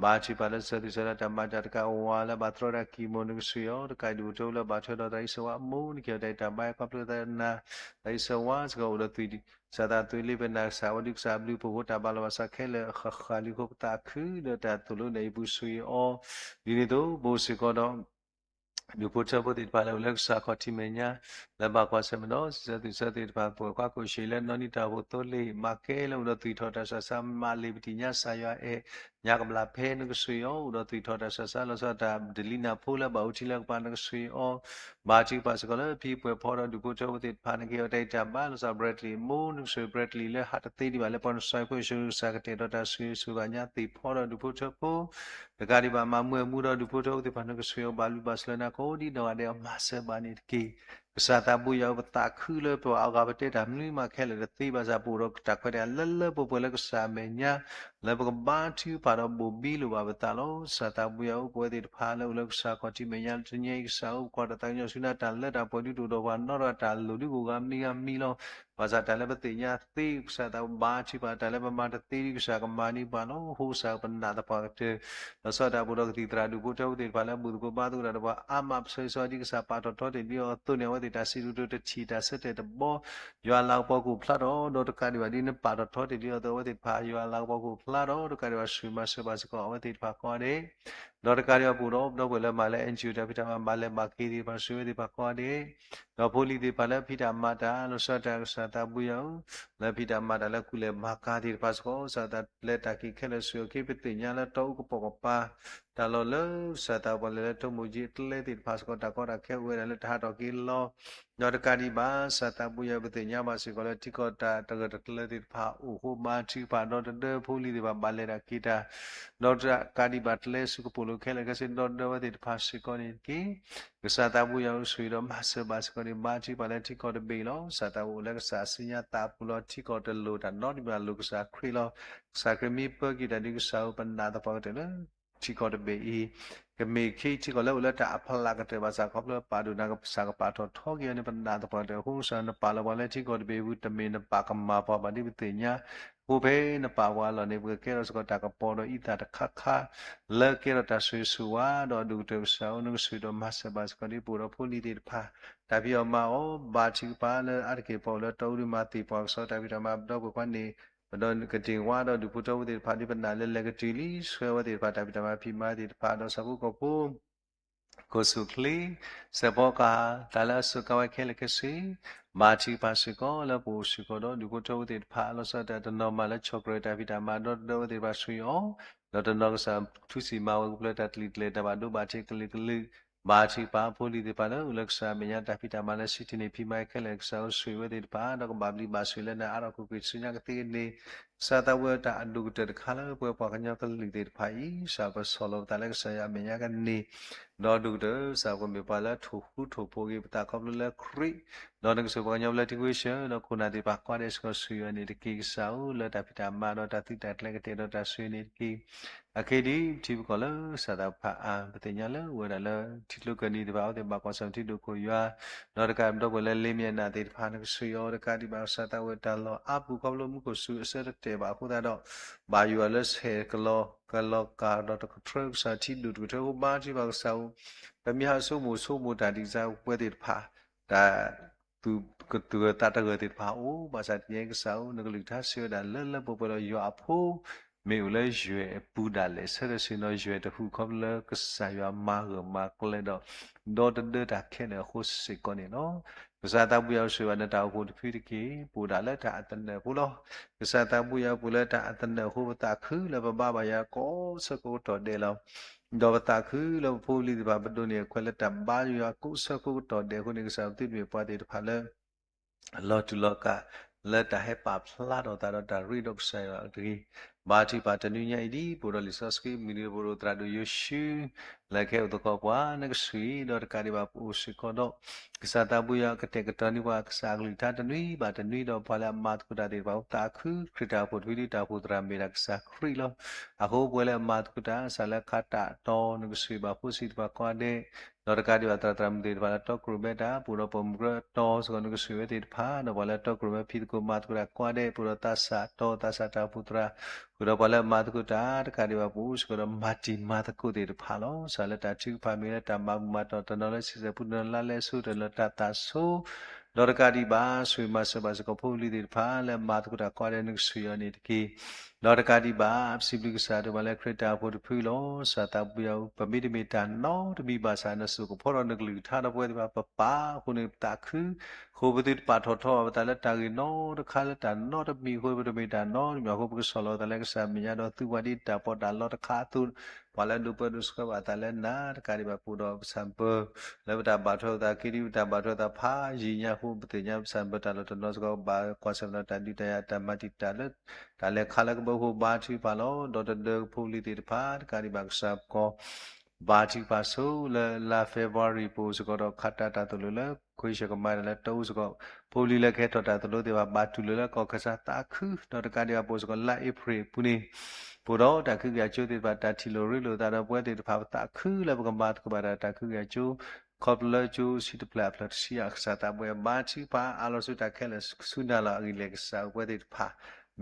ဘါထုကဖၣ်လၢစၢသုးစၢလၢတၢ်မၤတၢ်တကးဝဲလၢဘၣ်သရီတၢ်ကံၢ်မူ နကဆိၣ်ဂ့ၤအီၤ တကးဒံးဘၣ်ဒူၣ်ဖိထၢဖိလၢဘၣ်ထွဲဒီးသရၣ်အံၣ်စဝါအမိၢ် နကဲထီၣ်တၢ်အံးတၢ်ဘါ ခီဖျိသရၣ်နၤ သရၣ်အံၣ်စဝါစ့ၢ်ကီးအိၣ်ဒီးသွံၣ် ကစၢ်သးသွံၣ်လံ ပနာ်ကစၢ်ဝဲဒၣ်ကစၢ်ဘျုးဖှိၣ်ဖိတၢ်ဘၣ်လီၤဘၣ်စးခဲလၢာ် ဃၣ်ဃၣ်လံအဃိ ပသးခုဒီးတၢ်သိၣ်လိနအံၤပူၤဆိၣ်ဂ့ၤအီၤ ဒ်န့ၣ်အသိး ပအိၣ်စ့ၢ်ကီးဒီး ဒူၣ်ဖိထၢဖိသ့ၣ်တဖၣ်လၢအိၣ်လၢကစၢ်ခီၣ်ထံးမဲာ်ညါ လၢဘၣ်ကွၢ်ဆၢၣ်မဲာ်ဒီး စံးဆၢသုးဆၢသ့ၣ်တဖၣ် ပှဲၤခွါကိးဆံးလၢနီၢ်နံၣ်တၢ်အိၣ်ဖှိၣ်သိလ့ၣ် မၤကဲလၢအိၣ်ဒီးသွံၣ်ထီၣ်တၢ်ဆူးတၢ်ဆါ မၤလ့ၤပတံၢ်ညါစၢ်ယွၤအဲၣ် ညါကဘျၣ်ဖဲ နကဆိၣ်ဂ့ၤအီၤ အိၣ်ဒီးသွံၣ်ထီၣ်တၢ်ဆူးတၢ်ဆါ လီၤဆီဒၣ်တၢ်ဒလံနၢ်ဖိလၢဘၣ်အိၣ်ထံလၢကပၤ နကဆိၣ်ဂ့ၤအီၤ ဘါထုကဖၣ်စ့ၢ်ကီးလၢဖံပှဲၤဖီဒီးဒူၣ်ဖိထၢဖိသ့ၣ်တဖၣ် နကဲထီၣ်တၢ်အံးတၢ်ဘါ လီၤဆီ Bradley အမိၢ် နကဆိၣ်ဂ့ၤ Bradley လၢဟးတသ့ဒံးဘၣ်လၢပှၤနစၢၤဖိယ့ၣ်ၡူးကစၢ်ကတဲာ်ဒီးတၢ်ဆိၣ်ဂ့ၤဆိၣ်ဂ့ၤဘၣ်ညါသ့ၣ်ဖီဒီးဒူၣ်ဖိထၢဖိ တကးဒံးဘၣ် မၤမုာ်မူဒီးဒူၣ်ဖိထၢဖိသ့ၣ်တဖၣ် နကစၢ်ယွၤဘၣ်လူၤဘၣ်စၢၤလၢနၤကိးဒံနီၢ်ဂၤဒဲး မၤစၢၤဘၣ်န့ၣ်တက့ၢ်. ကစၢ်သးဘိယွၤဧၢ ပသးခုလၢပှၤအဂၤပတဲတၢ်မနုၤမးခဲလၢာ်တသ့ဘၣ်ဆၣ် ပအိၣ်ဒီးတၢ်ခွဲးတၢ်ယာ်လၢလၢပှဲၤပှဲၤလၢကစၢ်အမဲာ်ညါ လၢပကဘါထုကဖၣ်ဒီးဘိၣ်ဘံလိာ်ဘၣ်ပသးလီၤ. ကစၢ်သးဘိယွၤဧၢ ပဝဲသ့ၣ်တဖၣ်လၢအိၣ်လၢကစၢ်ခီၣ်ထံးမဲာ်ညါ တနံၤအံၤကစၢ်ဧၢ ပကွၢ်တၢ်သးကညီၤဆူနၤ တၢ်လၢတၢ်ပှဲၤဒုးတအိၣ်ဒီးပှၤနီတဂၤ တၢ်လိၣ်ဒုးကအိၣ်ဂၤမံၤဂၤမံၤလီၤ. ဘၣ်ဆၣ်တၢ်လၢပသ့ၣ်ညါသ့ ကစၢ်သးဘိဘါထုကဖၣ် တၢ်လၢပမၤတသ့ဒုး ကစၢ်ကမၤန့ၢ်ပှၤလီၤ. အဃိကစၢ်ဧၢ ပနာ်သပှၢ်ကတၢၢ် လီၤဆီဒၣ်တၢ် ပအိၣ်ဒီးကသံၣ်သရၣ်ဒူၣ်ဖိထၢဖိသ့ၣ်တဖၣ်လၢအဘူၣ်သကိးဘါသကိးတၢ်ဒီးပှၤအါမး ပဆၢဂ့ၤဆၢဝါဒ်ကစၢ်ပာ်ထီၣ်ထီတ့ၢ်လံအီၤအသိးန့ၣ် အဝဲသ့ၣ်တၢ်စံးတၢ်ကတိၤတထံၣ် တၢ်ဆၢတဲာ်တဘီ ယွၤအလၤကပီၤကအိၣ်ဖျါထီၣ် ဒီးတကးဒံးဘၣ်ဒ်နပာ်ထီၣ်ထီတ့ၢ်လံအီၤအသိး အဝဲသ့ၣ်တဖၣ် ယွၤအလၤကပီၤကအိၣ်ဖျါထီၣ် ဒီးတကးဒံးဘၣ် ဆိၣ်ဂ့ၤမၤစၢၤဘၣ်စ့ၢ်ကီး အဝဲသ့ၣ်တဖၣ်ကိးဂၤဒဲး ဒီးတကးဒံးဘၣ် ပအိၣ်ဒီးပဒီပုၢ်ဝဲၢ်လၢမၤလၢ NGO တၢ်ဖံးတၢ်မၤ ဘၣ်လဲၤဘၣ်က့ၤသ့ၣ်တဖၣ် ဆိၣ်ဂ့ၤဝဲသ့ၣ်တဖၣ်ကိးဂၤဒဲး ဒီးဖိလံၤသ့ၣ်တဖၣ်လၢဖံးတၢ်မၤတၢ် လီၤဆီဒၣ်တၢ် ကစၢ်သးဘိယွၤဧၢ လၢဖံးတၢ်မၤတၢ်လၢကူၣ်လဲၤမၤကၤသ့ၣ်တဖၣ်စ့ၢ်ကီး ကစၢ်သးလၢတၢ်က့ၤခဲလၢာ် ဆိၣ်ဂ့ၤက့ၤ ပသ့ၣ်ညါလၢ တီအူကပိာ်ကပၤ တၢ်လီၢ်လၢကစၢ်သးပှၤလဲၤလၢ ထိၣ်မိၣ်ကၠံအကျဲသ့ၣ်တဖၣ်စ့ၢ်ကီး တၢ်ကီတၢ်ခဲအိၣ်ဝဲဒၣ်လၢတၢ်ဟးထီၣ်က့ၤလီၤ ဒီးတကးဒံးဘၣ် ကစၢ်သးဘိယွၤ ပသ့ၣ်ညါဘၣ်စ့ၢ်ကီးလၢ ထံကီၢ်တၢ်တဂၢၢ်တကျၢၤသ့ၣ်တဖၣ်အိၣ်အဃိ ဘါထုကဖၣ် ဒီတဒၢ ဖိလံၤသ့ၣ်တဖၣ် ဘၣ်လဲၤတၢ်က့ၤတၢ် ဒီးတကးဒံးဘၣ် ကျဲဆူကပိာ်လိၤခဲလၢာ်ခဲဆ့ ဒီတဒၢဝဲသ့ၣ်တဖၣ်စ့ၢ်ကီးန့ၣ်တက့ၢ်. ကစၢ်သးဘိယွၤဧၢ ဆိၣ်ဂ့ၤဒီးမၤစၢၤဘၣ်စ့ၢ်ကီးန့ၣ် ဘါထုကဖၣ်လၢထံကီၢ်တဘ့ၣ်လီၤ. ကစၢ်သးဘိအိၣ်လၢကစၢ်အစုညါသးပူၤလီၤ. ထံကီၢ်တလိၣ်တၢ်နီတမံၤဘၣ် လိၣ်ကစၢ်ခရံာ်လီၤ. ကစၢ်ခရံာ်မ့ၢ်ပၢက့ၤတၢ်ဒုး ကစၢ်ဧၢ ပနာ်သပှၢ်ကတၢၢ်လၢ ထံကီၢ်တဘ့ၣ်အံၤ ကမ့ၢ်ခ့ထံကီၢ်လၢအိၣ်လၢတၢ်အဖီလာ်ကတၢၢ်ဘၣ်ဆၣ် ခီဖျိပာ်ဒိၣ်နၤ ကစၢ်ကပာ်ထီၣ်ထီက့ၤအီၤန့ၣ် ပနာ်သပှၢ်ကတၢၢ်အဃိ ကစၢ်နပာ်လီၤပှၤလၢထံကီၢ်တဘ့ၣ်အပူၤ တမ့ၢ်နပာ်ကမၣ်ပှၤဘၣ်ဒ်ပသ့ၣ်ညါ အဃိဖဲနပာ်ပှၤအလီၢ်န့ၣ် ပကကဲထီၣ်စ့ၢ်ကီးတၢ်ကပီၤဒီးအံသၣ်တခါခါ လၢကဲထီၣ်တၢ်ဆိၣ်ဂ့ၤဆိၣ်ဝါ ဒီးအဒိၣ်ကတၢၢ်ကစၢ်ဧၢ နကဆိၣ်ဂ့ၤဒီးမၤစၢၤဘၣ်စ့ၢ်ကီးဒ် ပအိၣ်ဒီးဖိလံၤသ့ၣ်တဖၣ် တၢ်ဖံးအီၣ်မၤအီၣ် ဘါထုကဖၣ်လၢအါတက့ၢ်ပှၤအိၣ်လၢတီအူဒုး မၤသ့ၣ်ပှၤကစီၣ်တၢ်ဖံးတၢ်မၤ ပဒီပုၢ်ဝဲၢ်ခွါန့ၣ် ပဒီးကတ့ၢ်ဝါဒီးဒူၣ်ဖိထၢဖိသ့ၣ်တဖၣ်ဒ်ပနာ်လၢလဲၤကတုၤလံ ဆှၢဝဲသ့ၣ်တဖၣ် တၢ်ဖံးတၢ်မၤဖံးမၤသ့ၣ်တဖၣ် ဒီးဆၣ်ဖိကီၢ်ဖိ ကီၢ်ဆူၣ်ချ့ စဲးဖီကဟၣ် တၢ်လၢအစူးကါဝဲခဲလၢာ်ခဲဆ့ ဘါထုကဖၣ်စ့ၢ်ကီး လၢပအိၣ်စ့ၢ်ကီးဒီးဒူၣ်ဖိထၢဖိသ့ၣ်တဖၣ် လီၤဆီဒၣ်တၢ်တနီၤမးလၢဆီၣ်ကြၢးတၢ်ဖံးတၢ်မၤ ဒီတဒၢဝဲသ့ၣ်တဖၣ်ဆိၣ်ဂ့ၤအီၤ ဒီးတနီၤကစၢ်ထူစံၣ်မၤဝဲကဖျၢၣ် တၢ်တလံၣ်တလဲၢ် တၢ်ဘၣ်ဒိဘၣ်ထံးကလုာ်ကလုာ် ဘါထုကဖၣ်ဖိလံၤသ့ၣ်တဖၣ်လၢအိၣ်လၢကစၢ်အမဲာ်ညါ တၢ်ဖံးတၢ်မၤလၢစံၣ်တ့ၢ်န့ၢ်ဖံးမၤခဲလၢာ် ကစၢ်ဧၢ ဆိၣ်ဂ့ၤဝဲသ့ၣ်တဖၣ် ဒီးကဘၣ်ဘျံးဘၣ်ဆိၣ်လၢနၤအါထီၣ်ကွ့ၢ်ကွ့ၢ်ဆူညါကသ့န့ၣ် ကစၢ်သးဘိယွၤ တၢ်အဒိၣ်ကတၢၢ်တခါလၢပဝဲပှၤကညီကလုာ်သ့ၣ်တဖၣ်အံၤ ကစၢ်ပဆီၣ်လီၤပသးလၢကစၢ်ယွၤအမဲာ်ညါကန့ၢ် ဒီးအဒိၣ်ကတၢၢ် ကစၢ်ပကမ့ၢ်ပှၤလၢထိၣ်ဃူထိၣ်ဖိးက့ၤပသးခီဖျိလၢခရံာ် ဒီးနကစၢ်ပှၤကညီဘျၢထံခဝ့ၡၢၣ် ဒီးခိၣ်နၢ်သ့ၣ်တဖၣ်ကိးဂၤဒဲးစ့ၢ်ကီး ဆိၣ်ဂ့ၤအီၤန့ၣ်တက့ၢ် ကစၢ်ဧၢ လၢတၢ်ဖံးတၢ်မၤဒီးတၢ်သုးတၢ်ကျဲၤကတဲာ်ဒီးတၢ်ဆိၣ်ဂ့ၤန့ၣ်တက့ၢ် အခဲအံၤဒ် ပထံပကီၢ်လၢကစၢ်သးပဖးအါ ပသ့ၣ်ညါလၢအိၣ်ဝဲဒၣ်လၢ ထံကျိကၢၢ်နံၤသ့ၣ်တဖၣ် အဝဲသ့ၣ်ဘၣ်ကွၢ်ဆၢၣ်ထံဒိၣ်ခိၣ်ယွၤ ဒီးတကးဒီးပဝဲလၢလ့မ့ၢ်အနၢ်သ့ၣ်တဖၣ် နကဆိၣ်ဂ့ၤအီၤ တကးဒံးဘၣ် ကစၢ်သးဝဲတၢ်လီၢ်အါပူၤခီဖျိမူခိၣ်စူၤအဆၢတတဲာ်ဘၣ်အဃိသတးဒီး ဘၣ်ယွၤလၢဆဲးကလီကလီကၤဒီးတကထြၢ ကစၢ်ထံဒိၣ်တကထြၢ ဟိဘါထုကဖၣ်ကစၢ်ဧၢ ပမ့ၢ်ဟးဆိကမိၣ်ဆိကမိၣ်တၢ်ဒ်ကစၢ်ဝဲသ့ၣ်တဖၣ် တၢ် သူၣ်ကသဂၢၢ်သးတဂၢၢ်သ့ၣ်တဖၣ်အိၣ် ဘၣ်ဆၣ်တနံၤအံၤကစၢ်ဧၢ နကလုၢ်ကထါစံးဝဲဒၣ်လၢလၢပှဲၤပှဲၤဒီး ယွၤအဖိ မ့ၢ်အိၣ်လၢယွဲၢ်အပူၤဒၣ်လဲာ် ဆၢထၢၣ်ဆ့ၣ်နီၤယွဲၢ်တဟူးခီဖျိလၢကစၢ်ယွၤမၤဂၢၢ်မၤကျၢၤဒီး ဒီတဒၢတၢ်ခဲလၢာ်အဃိစ့ၢ်ကီးန့ၣ်လီၤ. ကစၢ်သးဘိယွၤဆိၣ်ဂ့ၤဘၣ်နတၢ်အိၣ်ဖှိၣ်တဖုတက့ၢ် ပအိၣ်ဒၣ်လၢတၢ်အသနၢၣ်အပူၤလီၤ. ကစၢ်သးဘိယွၤပအိၣ်လၢတၢ်အသနၢၣ်အဃိ ပသးခုလၢပဘါဘၣ်ယွၤကိးဆၢကိးကတီၢ်ဒဲးလီၤ. ဒီးပသးခုလၢပဖိပလံၤသ့ၣ်တဖၣ် ပဒိးန့ၢ်အခွဲးလၢတၢ်ဘါယွၤကိးဆၢကိးကတီၢ်ဒဲးအဃိန့ၣ် ကစၢ်ပသုတမ့ၢ်ပှၤသ့ၣ်တဖၣ်လၢ လီၤတူာ်လီၤကာ် လၢတၢ်ဟဲပာ်ဖျါထီၣ်သးဒီးတၢ်ရ့ဒီးကစၢ်ယွၤအတဂ့ၤ. ဘါထုကဖၣ်တနွံညါအံၤဒ် ပအိၣ်ဒီးလံာ်စီဆှံမုၢ်နံၤ ပအိၣ်ဒီးသရၣ်ဒိၣ်ယိၤၡူ လၢကဟဲအိၣ်သကိးပှၤ နကဆိၣ်ဂ့ၤဒီးတကးဒံးဘၣ်ပအိၣ်စ့ၢ်ကီးဒီး ကစၢ်သးဘိယွၤကတဲာ်ကတီၤန့ၢ်ပှၤ ကစၢ်အကလုၢ်ကထါတနွံဘၣ်တနွံဒီးပှၤလၢအမၤသကိးတၢ်သ့ၣ်တဖၣ် ပသးခုခရံာ်တၢ်အိၣ်ဖှိၣ်တဖုဒ်တၢ်အိၣ်ဖှိၣ်သရၣ်မ့ၢ်ဒၣ်ကစၢ်ခရံာ်လီၤ. အဃိပဝဲလၢအမၤသကိးတၢ် ကစၢ်လၢခါတၢ်အတီ နကဆိၣ်ဂ့ၤဘၣ်ဖိဆံးသ့ၣ်တဖၣ်ကိးဂၤဒဲး ဒီးတကးဒံးဘၣ်သရၣ်သရၣ်မုၣ်သ့ၣ်တဖၣ်လၢတီခိၣ်ရိၣ်မဲတၢ် ပအိၣ်ဒီးပိာ်မုၣ်ကရၢအတီစ့ၢ်ကီး နကဆိၣ်ဂ့ၤဝဲသ့ၣ်တဖၣ် ဒီးပှၤလၢတီခိၣ်ရိၣ်မဲဖံးသကိးမၤသကိးတၢ်ကိးဂၤဒဲး ပအိၣ်ဒီးသးစၢ်တီသးစၢ်တၢ်အိၣ်ဖှိၣ်သရၣ် ဃုာ်ဒီးပှၤလၢအမၤသကိးတၢ် တကးဒံးဘၣ်ပအိၣ်စ့ၢ်ကီးဒီးမၤတံၤမၤသကိးသ့ၣ်တဖၣ်လီၤ. ကစၢ်လၢတၢ်ထုကဖၣ်မ့ၢ်လၢတၢ်မၤဘူၣ်မၤတီၢ် တနီၤလၢဆံးစၢ်ပူ တနီၤလၢလါလဲစိ တနီၤလၢတၢ်သးဆိ ဒီးတကးဒံးဘၣ် ဆိၣ်ဂ့ၤမၤစၢၤဘၣ်စ့ၢ်ကီးဖိပလံၤသ့ၣ်တဖၣ် လၢအမၤသကိးတၢ်ကိးဂၤဒဲး နကဆိၣ်ဂ့ၤအီၤန့ၣ်တက့ၢ်. ဒီးတကးဒံးဘၣ် ပစံးဘျုးကစၢ်ဒိၣ်မးလၢခရံာ်တၢ်အိၣ်ဖှိၣ်တဖုလီၤ. ကစၢ်သးဘိယွၤဧၢ ပမ့တမ့ၢ်တၢ်နီတမံၤဘၣ်ဆၣ် နစိာ်ကဖီထီၣ်နကလုၢ်ကထါဒီးပဝဲသ့ၣ်တဖၣ် ပပာ်အဃိန့ၣ် ပသးခု ဃိပသုတပာ်ထီၣ်ထီအီၤပသးလၢတၢ်ဂ့ၢ်နီတခါလၢတၢ်နီတမံၤအဃိ ပတမ့ၢ်တၢ်နီတမံၤအဃိ ပကဆီၣ်လီၤသးလၢကစၢ်မဲာ်ညါဒီးသုပှၤဒ်တၢ်ပီးတၢ်လီတခါအသိး ပှၤလၢဒိးပၢဒိးဆှၢဘၣ်အသးလၢနၤတကးဒံးဘၣ် ပအိၣ်ဒီးပဆၣ်ဘၢ လၢပတၢ်ဘၣ်ထွဲသးက့ဒ် ပတၢ်ဘၣ်ထွဲသးဖးယံာ်ညါအဃိ ပသ့ၣ်ညါပဆၣ်ဘၢတၢ်လီၢ်တနီၤစ့ၢ်ကီး ဘၣ်ကွၢ်ဆၢၣ်မဲာ်ဒီးတၢ်ဒုးတၢ်ယၤ တၢ်မၤတံာ်တာ်လၢ တၢ်လဲၤခးလၢကဘီဖိ ဘါထုကဖၣ်လီၤ. ဒီးတဒၢကဖိလံၤသ့ၣ်တဖၣ် တကးဒံးဘၣ်ကစၢ်ကီး ဘါထုကဖၣ်ဆိလၢလါ February ပူၤစ့ၢ်ကီးဒီး ခးတၢ်တၢ်သိၣ်လိလၢ ခွံဆၢၣ်ကမၤတၢ်လၢတအိၣ်စ့ၢ်ကီး ဖိလံၤလၢကဟဲထီၣ်တၢ်သိၣ်လိသ့ၣ်တဖၣ် ဘၣ်တူၢ်လိာ်လၢကီၢ်ခၢၣ်စးသးခု ဒီးတကးဒံးဘၣ်ပူၤစ့ၢ်ကီး လါ April အပူၤန့ၣ် ပအိၣ်ဒီးတၢ်ကဟုကယာ်ကၠိသ့ၣ်တဖၣ် တၢ်ထံၣ်လိာ်ရ့လိာ်သးဒီးပဝဲသ့ၣ်တဖၣ် ပသးခုလၢပကမၤသကိးဘၣ်တၢ် တၢ်ကဟုကယာ်ကၠိ ခီဖျိလၢကၠိဆံတဖျၢၣ်အဖျၢၣ်တဆံအကစၢ်သးပှဲၤ ဘါထုကဖၣ် အါလီၤဆူတၢ်ခဲလၢာ်ဆူနၤလီၤ အဂံၢ်လဲၢ်ကစၢ်ပဝဲသ့ၣ်တဖၣ်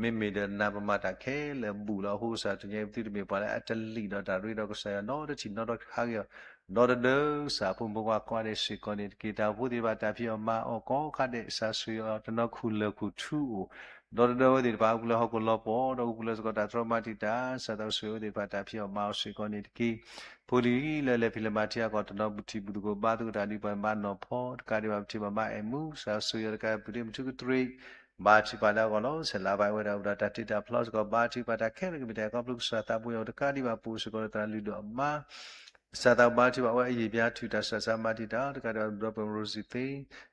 မ့မ့ၢ်ဒီးနၤပမၤတၢ်ခဲလၢာ်ဘူးလီၤအဃိ ကစၢ်တနံၤအံၤ ပသုတမ့ၢ်ပှၤလၢအတလံာ်ဒီးတၢ်ရ့ဒီးကစၢ်ယွၤနီတထံၣ်နီတခါဂ့ၤအီၤ ဒီးတဒၢကစၢ်ဖိမုၣ်ဖိခွါကိးဂၤဒဲး စ့ၢ်ကီးန့ၣ်တက့ၢ်. တၢ်အိၣ်ဖှိၣ်သ့ၣ်တဖၣ် တၢ်ဖံးအီၣ်မၤအီၣ်ကိးဂၤဒဲး ကစၢ်ဆိၣ်ဂ့ၤအီၤ တနီၤခူၣ်လၢၢ်ခူၣ်ထူအိၣ် ဒီးတဒၢဝဲသ့ၣ်တဖၣ် အိၣ်ဘူးလၢဟီၣ်ခိၣ်လီၤပှီၢ် ဒီးအိၣ်ဘူးလၢစ့ၢ်ကီးတၢ်တြီမၤတံာ်တာ် ကစၢ်သးစီဆှံဝဲသ့ၣ်တဖၣ် တၢ်ဖံးအီၣ်မၤအီၣ်စ့ၢ်ကီးန့ၣ်တက့ၢ်. ဖိလံၤလၢလဲၤဖံးလဲၤမၤထံအဂီၢ် တနီၤဘူၣ်ထံၣ်ဘူၣ်သကိး ဘါသကိးတၢ်ဒ်ပှၤဘါနီၢ်ဖီ တကးဒံးဘၣ် ပထံၣ်ဘၣ်မၤအဲၣ်မူ ကစၢ်ဆိၣ်ဂ့ၤအီၤတကး ပုၢ်ဒ့မုၣ်ထူကတြ့ၣ် ဘါထုကဖၣ်လၢအဂီၢ်လီၤ. ဆဲးလါဘၣ်ဝဲဒၣ်အိၣ်ဒီးတၢ်တ့တၢ်ဖျီစ့ၢ်ကီး ဘါထုကဖၣ်တၢ်ခဲလၢာ်ကမ့ၢ်တၢ်အဲၣ်ခီဖျိ ကစၢ်သးပှဲၤအီၤတကးဒံးဘၣ် ပအိၣ်စ့ၢ်ကီးဒီးသရၣ်လုၢ်ဒိၣ်အမါ ကစၢ်သးဘါထုကဖၣ်ဝဲအယံာ်ဘျါ ထုးတၢ်စှၤဆါမၤတံာ်တာ် တကးဒံးဘၣ် ဒီပုၢ်ဝဲၢ်မုၣ်ရိစံသ့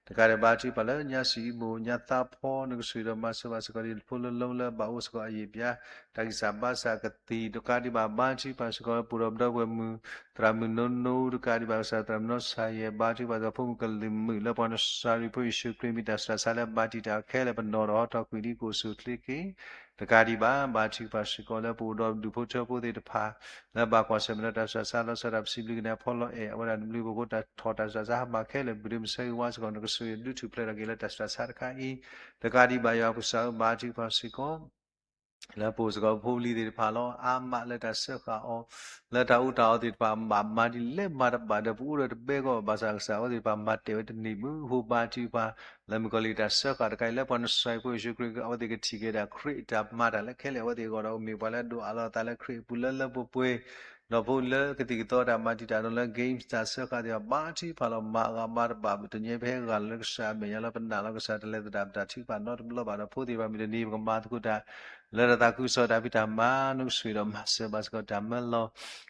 တကးဒံးဘၣ် ဘါထုကဖၣ်လၢညါစံးအံၤမိၢ် ညါသးဖီ နကဆိၣ်ဂ့ၤဒီးမၤစၢၤဘၣ်စ့ၢ်ကီး ဒ်ဖိလၢလိလၢဘၣ်အိၣ်စ့ၢ်ကီးအယံာ်ဘျါ တၢ်ဂံၢ်စၢ်ဘါစၢ်ကသံၣ် တကးဒံးဘၣ် ဘါထုကဖၣ်စ့ၢ်ကီး ပအိၣ်ဒီးဒီပုၢ်ဝဲၢ်မုၣ် သရၣ်မုၣ်နိနိ တကးဒံးဘၣ် ကစၢ်သရၣ်မုၣ်နီၢ်ဆၣ်ယဲၢ် ဘါထုကဖၣ်စ့ၢ်ကီး ဖိမုၣ်ကလံၤမုၣ် လၢပှၤနစၤရံဖိယ့ၣ်ၡူးခရံာ် မ့ၢ်တၢ်စှၤဆါလၢဘၣ်တံာ်တာ်ခဲလၢာ် ပနီၣ်ဒီးဟီထီၣ်ကွံာ်ဒ်ကအိၣ်ဆူၣ်အိၣ်ချ့တက့ၢ်. တကးဒံးဘၣ် ဘါထုကဖၣ်စ့ၢ်ကီး လၢပအိၣ်ဒီးဒူၣ်ဖိထၢဖိသ့ၣ်တဖၣ် လၢဘၣ်ကွၢ်ဆၢၣ်မဲာ်ဒီးတၢ်စှၤဆါ လီၤဆီဒၣ်တၢ် ပစံးဘျုးက့ၤနၤ ဖီလီၤအဲၣ်အဝဲဒၣ်တဘျုး ပဖိတၢ်ထီၣ်တၢ်စှၤဆါဟးမၤခဲလၢာ် ဘုဒ့မုၢ်ဆၢဂ့ၤဝါစ့ၢ်ကီး နကဆိၣ်ဂ့ၤဒုးထူၣ်ဖျဲးထီၣ်က့ၤလၢတၢ်စှၤဆါတခါအံၤ တကးဒံးဘၣ်ယွၤပကစၢ်ဧၢ ဘါထုကဖၣ်စ့ၢ်ကီး လၢပအိၣ်စ့ၢ်ကီးဖိလံၤသ့ၣ်တဖၣ်လီၤ အါမးလၢတၢ်စၢဃာ်အီၤ လၢတၢ်အီၣ်တၢ်အီသ့ၣ်တဖၣ် ဘၣ်မၤဒ်လဲၣ်မၤတဘၣ်ဒီး ပအိၣ်ဒီးတဘဲကီး ဘၣ်ဆၣ်ကစၢ်အဝဲသ့ၣ်တဖၣ် မၤတဲာ်ဝဲတန့ၢ်ဘၣ်အဃိ ဘါထုကဖၣ် လၢမုၣ်ကီၤလံၢ်တၢ်စၢဃာ်တခါအံၤ လၢပှၤနစၤရံဖိယ့ၣ်ၡူးခရံာ် အဝဲသ့ၣ်ကထံၣ်က့ၤဒၣ်ခရံာ်အတၢ်မၤတၢ်လၢခဲလၢာ် အဝဲသ့ၣ်အဂီၢ်ဒီး မ့ၢ်ပှၤလၢအဒိၣ်အးလီၤအသးလၢခရံာ်အပူၤလၢလၢပှဲၤပှဲၤ ဒီးဖိလံၤလၢကသံၣ်ကသီတၢ်မၤတံာ်တာ်နီၤလၢ games တၢ်စၢဃာ်သ့ၣ်တဖၣ် ဘါထုကဖၣ်လီၤ မၤအဂၤမၤတဘၣ် ပတနံၤအံၤ ပဟဲဂၢ်လီၤလၢကစၢ်အမဲာ်ညါလၢပနာ်လီၤကစၢ် တလဲၤသဒၣ်ပတၢ်ထုကဖၣ်နီတဘျီဘၣ်ဒီး ဖိသ့ၣ်တဖၣ်မုၢ်တနံၤ ပကမၤသကိးတၢ် လၢတၢ်သးခုကစီၣ်တၢ်ဖံးတၢ်မၤ နကဆိၣ်ဂ့ၤဒီးမၤစၢၤဘၣ်စ့ၢ်ကီးတၢ်မၢလီၤ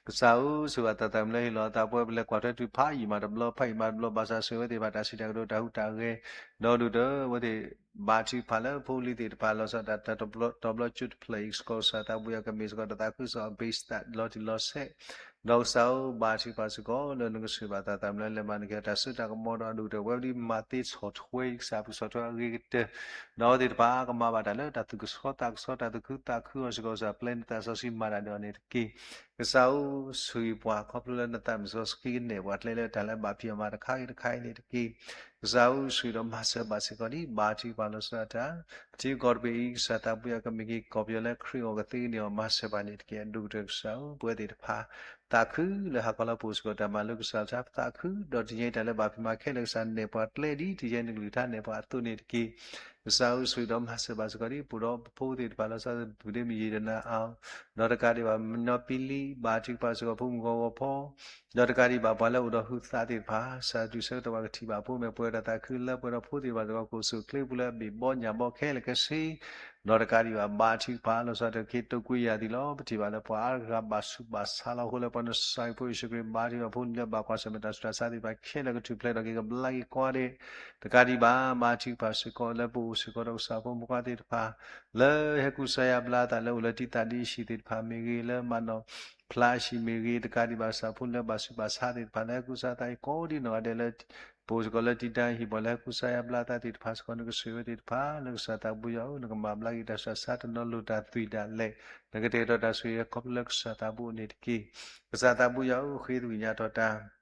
ကစၢ်ဧၢ ဆိၣ်ဂ့ၤဘၣ်သးသမူလၢဟ့ၣ်လီၤအသးပဝဲ ပလဲၤကွၢ်ထွဲတုၤဖးယံာ်မးတဘျီ ဖးယံာ်မးတဘျီ ဘၣ်ဆၣ်ဆိၣ်ဂ့ၤဝဲသ့ၣ်တဖၣ် တၢ်စံးတၢ်ကတိၤတၢ်ဟူးတၢ်ဂဲၤ ဒီးဒုၣ်တၢဝဲသ့ၣ် ဘါထုကဖၣ်လၢဖိလံၤသ့ၣ်တဖၣ် လီၤဆီဒၣ်တၢ်တဘျီတီၤဘျီကၠိတဖျၢၣ်အံၤ ကစၢ်ကီး ကစၢ်သးဘိယွၤ ကမ့ၢ်စ့ၢ်ကီးတၢ်သးခုကစီၣ်အ base သးလီၤတံၢ်လီၤဆဲး ဒီးကစၢ်ဧၢ ဘါထုကဖၣ်စ့ၢ်ကီး လၢနကဆိၣ်ဂ့ၤဘၣ်သးသမူလၢလဲၤမၤနၢၤက့ၤ တၢ်စိတၢ်ကမီၤဒီးအဒိၣ်ကတၢၢ် ပဝဲဒ်မၤသ့ဆီၣ်ထွဲ ကစၢ်ပကဆီၣ်ထွဲအဂ့ၤကတၢၢ် ဒီးအဝဲသ့ၣ်တဖၣ်ကမၤဘၣ်တၢ်လၢတၢ်သူၣ်ကဆှီသးကဆှီ တၢ်သူၣ်ခုသးခုအီၤစ့ၢ်ကီး ကစၢ်ပျဲနသးစီဆှံမၤတၢ်ဒီးအီၤန့ၣ်တက့ၢ်. ကစၢ်ဧၢ ဆိၣ်ဂ့ၤပှၤခီဖျိလၢနသးမုၢ်စီဆှံကနဲၣ်ပှၤကျဲလၢတၢ်လၢဘၣ်ဖံးအီၣ်မၤတခါဂ့ၤတခါအံၤန့ၣ်တက့ၢ်. ကစၢ်ဧၢ ဆိၣ်ဂ့ၤဒီးမၤစၢၤဘၣ်စ့ၢ်ကီးဒ် ဘါထုကဖၣ်လီၤဆီဒၣ်တၢ် ထံကီၢ်တဘ့ၣ်အံၤ ကစၢ်သးဘိယွၤ ကမ့ၢ်က့ၤကီၢ်ပယီၤလၢခရံာ်အဂီၢ်ကသ့ကန့ၢ်အီၤ မၤစၢၤဘၣ်န့ၣ်တက့ၢ်. အဒိၣ်ကတၢၢ်ကစၢ်ဧၢ ပဝဲသ့ၣ်တဖၣ် သးခုလၢဟးခီလၢပအိၣ်စ့ၢ်ကီးတၢ်မၤလိကစၢ်အကစၢ် ပသးခု ဒီးတနံၤအံၤတၢ်လၢဘၣ်ဖံးမၤခဲလၢာ်ကစၢ်နဲၣ်ပှၤကျဲဒ်တယဲၢ်နကလုၢ်ကထါနဲၣ်ပှၤအသိးန့ၣ်တက့ၢ်. ကစၢ်ဧၢ ဆိၣ်ဂ့ၤဒီးမၤစၢၤဘၣ်စ့ၢ်ကီးဒ် ပအိၣ်ဒီးပဖိသ့ၣ်တဖၣ်လီၤဆီဒၣ်တၢ် ပုၢ်ဒ့မုၣ်ယံာ်ဒီးနၤအါ ဒီးတကးဒံးဘၣ် မနီပံလံ ဘါထုကဖၣ်စ့ၢ်ကီးဖိမုၣ်ဂီၤဂီၤဖီ ဒီးတကးဒံးဘၣ် ပှၤလၢအိၣ်ဒီးဟုးသးသ့ၣ်တဖၣ် ကစၢ်တုၤဆၢကတီၢ်ဘၣ်ကထံၣ်ဘၣ်ဖိ မ့ၢ်ပှဲၤဒီးသးခုလၢပှဲၤဒီးဖိသ့ၣ်တဖၣ်စ့ၢ်ကီး ကအိၣ်ဆူၣ်အိၣ်ချ့ပူၤလၢအဘ့ၣ်ဘီညၣ်ဘီခဲလၢာ်ခဲဆ့ ဒီးတကးဒံးဘၣ် ဘါထုကဖၣ်လီၤဆီဒၣ်တၢ် က့ၤတိာ်ကွံာ်ယၤသံလီၤ. ပထံၣ်ဘၣ်လၢပှၤအါဂၤဘၣ်ဆူးဘၣ်ဆါလီၤအဃိ လၢပှၤနစၤရံဖိယ့ၣ်ၡူးခရံာ် ဘါထုကဖၣ်ဖိလံၤလၢဘၣ်ကွၢ်ဆၢၣ်မဲာ်တၢ်ဆူးတၢ်ဆါသ့ၣ်တဖၣ်ခဲလၢာ် ကထူၣ်ဖျဲးထီၣ်က့ၤ ကဘျါက့ၤကိးဂၤဒဲး တကးဒံးဘၣ် ဘါထုကဖၣ်စ့ၢ်ကီး လၢပအိၣ်စ့ၢ်ကီးဒီးကစၢ်ဖိမုၣ်ဖိခွါသ့ၣ်တဖၣ် လၢဟဲကူစါယါဘျါအသးလၢအိၣ်လၢတံာ်သးဒ်အဟံၣ်သ့ၣ်တဖၣ်မ့ၢ်ဂ့ၤ လၢမၤနီၣ်ဖျါအဟံၣ်မ့ၢ်ဂ့ၤ တကးဒံးဘၣ်ကစၢ်ဖိလံၤလၢဘၣ်ဆူးဘၣ်ဆါသ့ၣ်တဖၣ် လၢဟဲကူစါသးအံၤကိးဒ်နီၢ်ဂၤဒဲးလၢ ပအိၣ်စ့ၢ်ကီးလၢတံာ်သးဟံၣ်ပှၤလၢဟဲကူစါယါဘျါအသးသ့ၣ်တဖၣ်စ့ၢ်ကီး နကဆိၣ်ဂ့ၤဝဲသ့ၣ်တဖၣ် လၢကစၢ်သးဘိယွၤဧၢ နကမၤဘျါက့ၤတၢ်ဆူးတၢ်ဆါ တနီၤလိၤတၢ်သွံၣ်ဒၣ်လဲာ် နကတဲာ်ကတီၤတၢ်ဆိၣ်ဂ့ၤခီဖျိလၢကစၢ်သးဘိန့ၣ်တက့ၢ်. ကစၢ်သးဘိယွၤဧၢ ဃ့သကွံာ်ညါထီၣ်တၢ်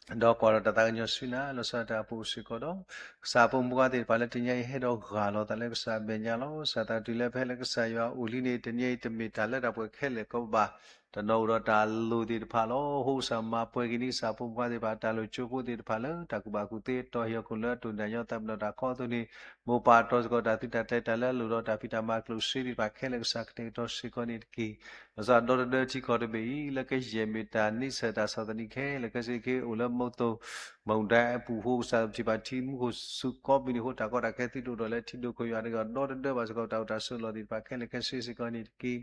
ဒီးကွၢ်ထီၣ်တၢ်သးကညီၤဆူနၤ လီၤဆီဒၣ်တၢ်အပူၤစ့ၢ်ကီးဒီး ကစၢ်ဖိမုၣ်ဖိခွါသ့ၣ်တဖၣ်လၢတနံၤအံၤဟဲဒီးဂၢ်လီၤသးလၢကစၢ်အမဲာ်ညါလီၤ. ကစၢ်သးတုၤလၢဖဲလၢကစၢ်ယွၤအိၣ်လံန့ၣ် တနံၤအံၤတမ့ၢ်တၢ်လၢတၢ်ပှဲၤခဲလၢာ်ကီးဘၣ်. တနီၤအိၣ်ဒီးတၢ်လိၣ်သ့ၣ်တဖၣ်လီၤ. အဃိကစၢ်မၤပှဲၤက့ၤန့ၢ်ကစၢ်ဖိမုၣ်ဖိခွါသ့ၣ်တဖၣ် တၢ်လိၣ်ကၠိဖိသ့ၣ်တဖၣ်လၢ တၢ်ကူၣ်ဘၣ်ကူၣ်သ့အတီၢ်ဟ့ၣ်အခိၣ်လၢအတိၢ်ဒၣ်ညီသးပ့ၤနီၣ်တၢ်ကီအသိးန့ၣ် မိၢ်ပၢ်တီစ့ၢ်ကီးတၢ်သုးတၢ်ကျဲၤတၢ်လၢအလိၣ်ဒီးတၢ်ဖံးတၢ်မၤကျိၣ်စ့သ့ၣ်တဖၣ်ခဲလၢာ် ကစၢ်ကတဲာ်ကတီၤစ့ၢ်ကီးန့ၣ်တက့ၢ်. လီၤဆီဒၣ်ဒီတဒၢထံကီၢ်တဘ့ၣ်အံၤ လၢကယဲၢ်မ့ၢ်တၢ်န့ဆၢၣ်တၢ်ဆီၣ်သနံးခဲလၢာ်ခဲဆ့ခဲအိၣ်လၢမုၢ်သိၣ် မူဒါအပူၤအဃိ ကစၢ်ပထံၣ်ဘၣ်ထံမူခိၣ်ဆူကိးပူၤန့ၣ်အဃိ တၢ်ကီတၢ်ခဲသုတအိၣ်ဒီးလၢထံဒိၣ်ခိၣ်ယွၤတဂ့ၤ ဒီတဒၢဘၣ်စ့ၢ်ကီး တၢ်အိၣ်တၢ်ဆိးလီၢ်သ့ၣ်တဖၣ်ခဲလၢာ်ခဲဆ့စ့ၢ်ကီးန့ၣ်တက့ၢ်.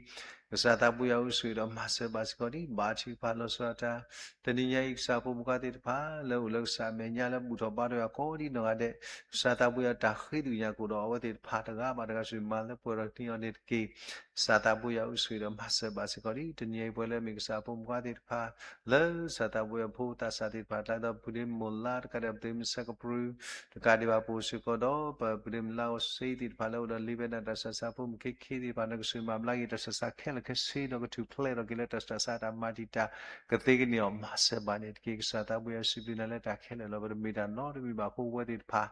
ကစၢ်သးဘိယွၤအိၣ်ဆိးဒီးမၤစၢၤဘၣ်စ့ၢ်ကီးဒ်ဘၣ်ထံးဖးလီၤဆီဒၣ်တၢ် တနံၤညါအံၤ ကစၢ်ဖိမုၣ်ခွါသ့ၣ်တဖၣ် လၢအိၣ်လၢကစၢ်အမဲာ်ညါလၢဘူၣ်ထီၣ်ဘါထီၣ်ယွၤကိးဒ်နီၢ်ဂၤဒဲး, ကစၢ်သးဘိယွၤတၢ်ဃ့သ့ၣ်ညါကအိၣ်ဒီးအဝဲသ့ၣ်တဖၣ်တဂၤဘၣ်တဂၤ ဆူမၤလၢပှဲၤထီၣ်ကန့ၢ်အီၤန့ၣ်တက့ၢ်. ကစၢ်သးဘိယွၤအိၣ်ဆိးဒီးမၤစၢၤဘၣ်စ့ၢ်ကီးဒ် တနံၤညါအံၤ ပဝဲလၢမ့ၢ်ကစၢ်ဖိမုၣ်ခွါသ့ၣ်တဖၣ် လၢကစၢ်သးဘိယွၤဖိသးစၢ်သ့ၣ်တဖၣ် တၢ်လၢပဒ့မုၣ်လါတကးဒံး ပဒ့မုၣ်ဆၢကပြုၢ် တကးဒံးဘၣ် ပအိၣ်စ့ၢ်ကီးဒီး ပပဒ့မုၣ်လါအိၣ်စ့သ့ၣ်တဖၣ် လၢအိၣ်ဒီးလံာ်ဝဲဒၣ်တၢ်ဆၢစးဖိမုၣ်ခ့ခ့သ့ၣ်တဖၣ် နကဆူၣ်မၤဘျါက့ၤတၢ်ဆၢစးခဲလၢာ်ခဲဆ့ဒီး ကထူၣ်ဖျဲးထီၣ်က့ၤလၢတၢ်ဆၢစးတၢ်မၤတံာ်တာ် ကသ့ကန့ၢ်အီၤ မၤစၢၤဘၣ်န့ၣ်တက့ၢ်. ကစၢ်သးဘိယွၤစံးဘျုးနၤလၢတၢ်ခဲလၢာ်လီၤ. ပတမ့ၢ်တၢ်နီတမံၤဘၣ်အဃိ ပဝဲသ့ၣ်တဖၣ်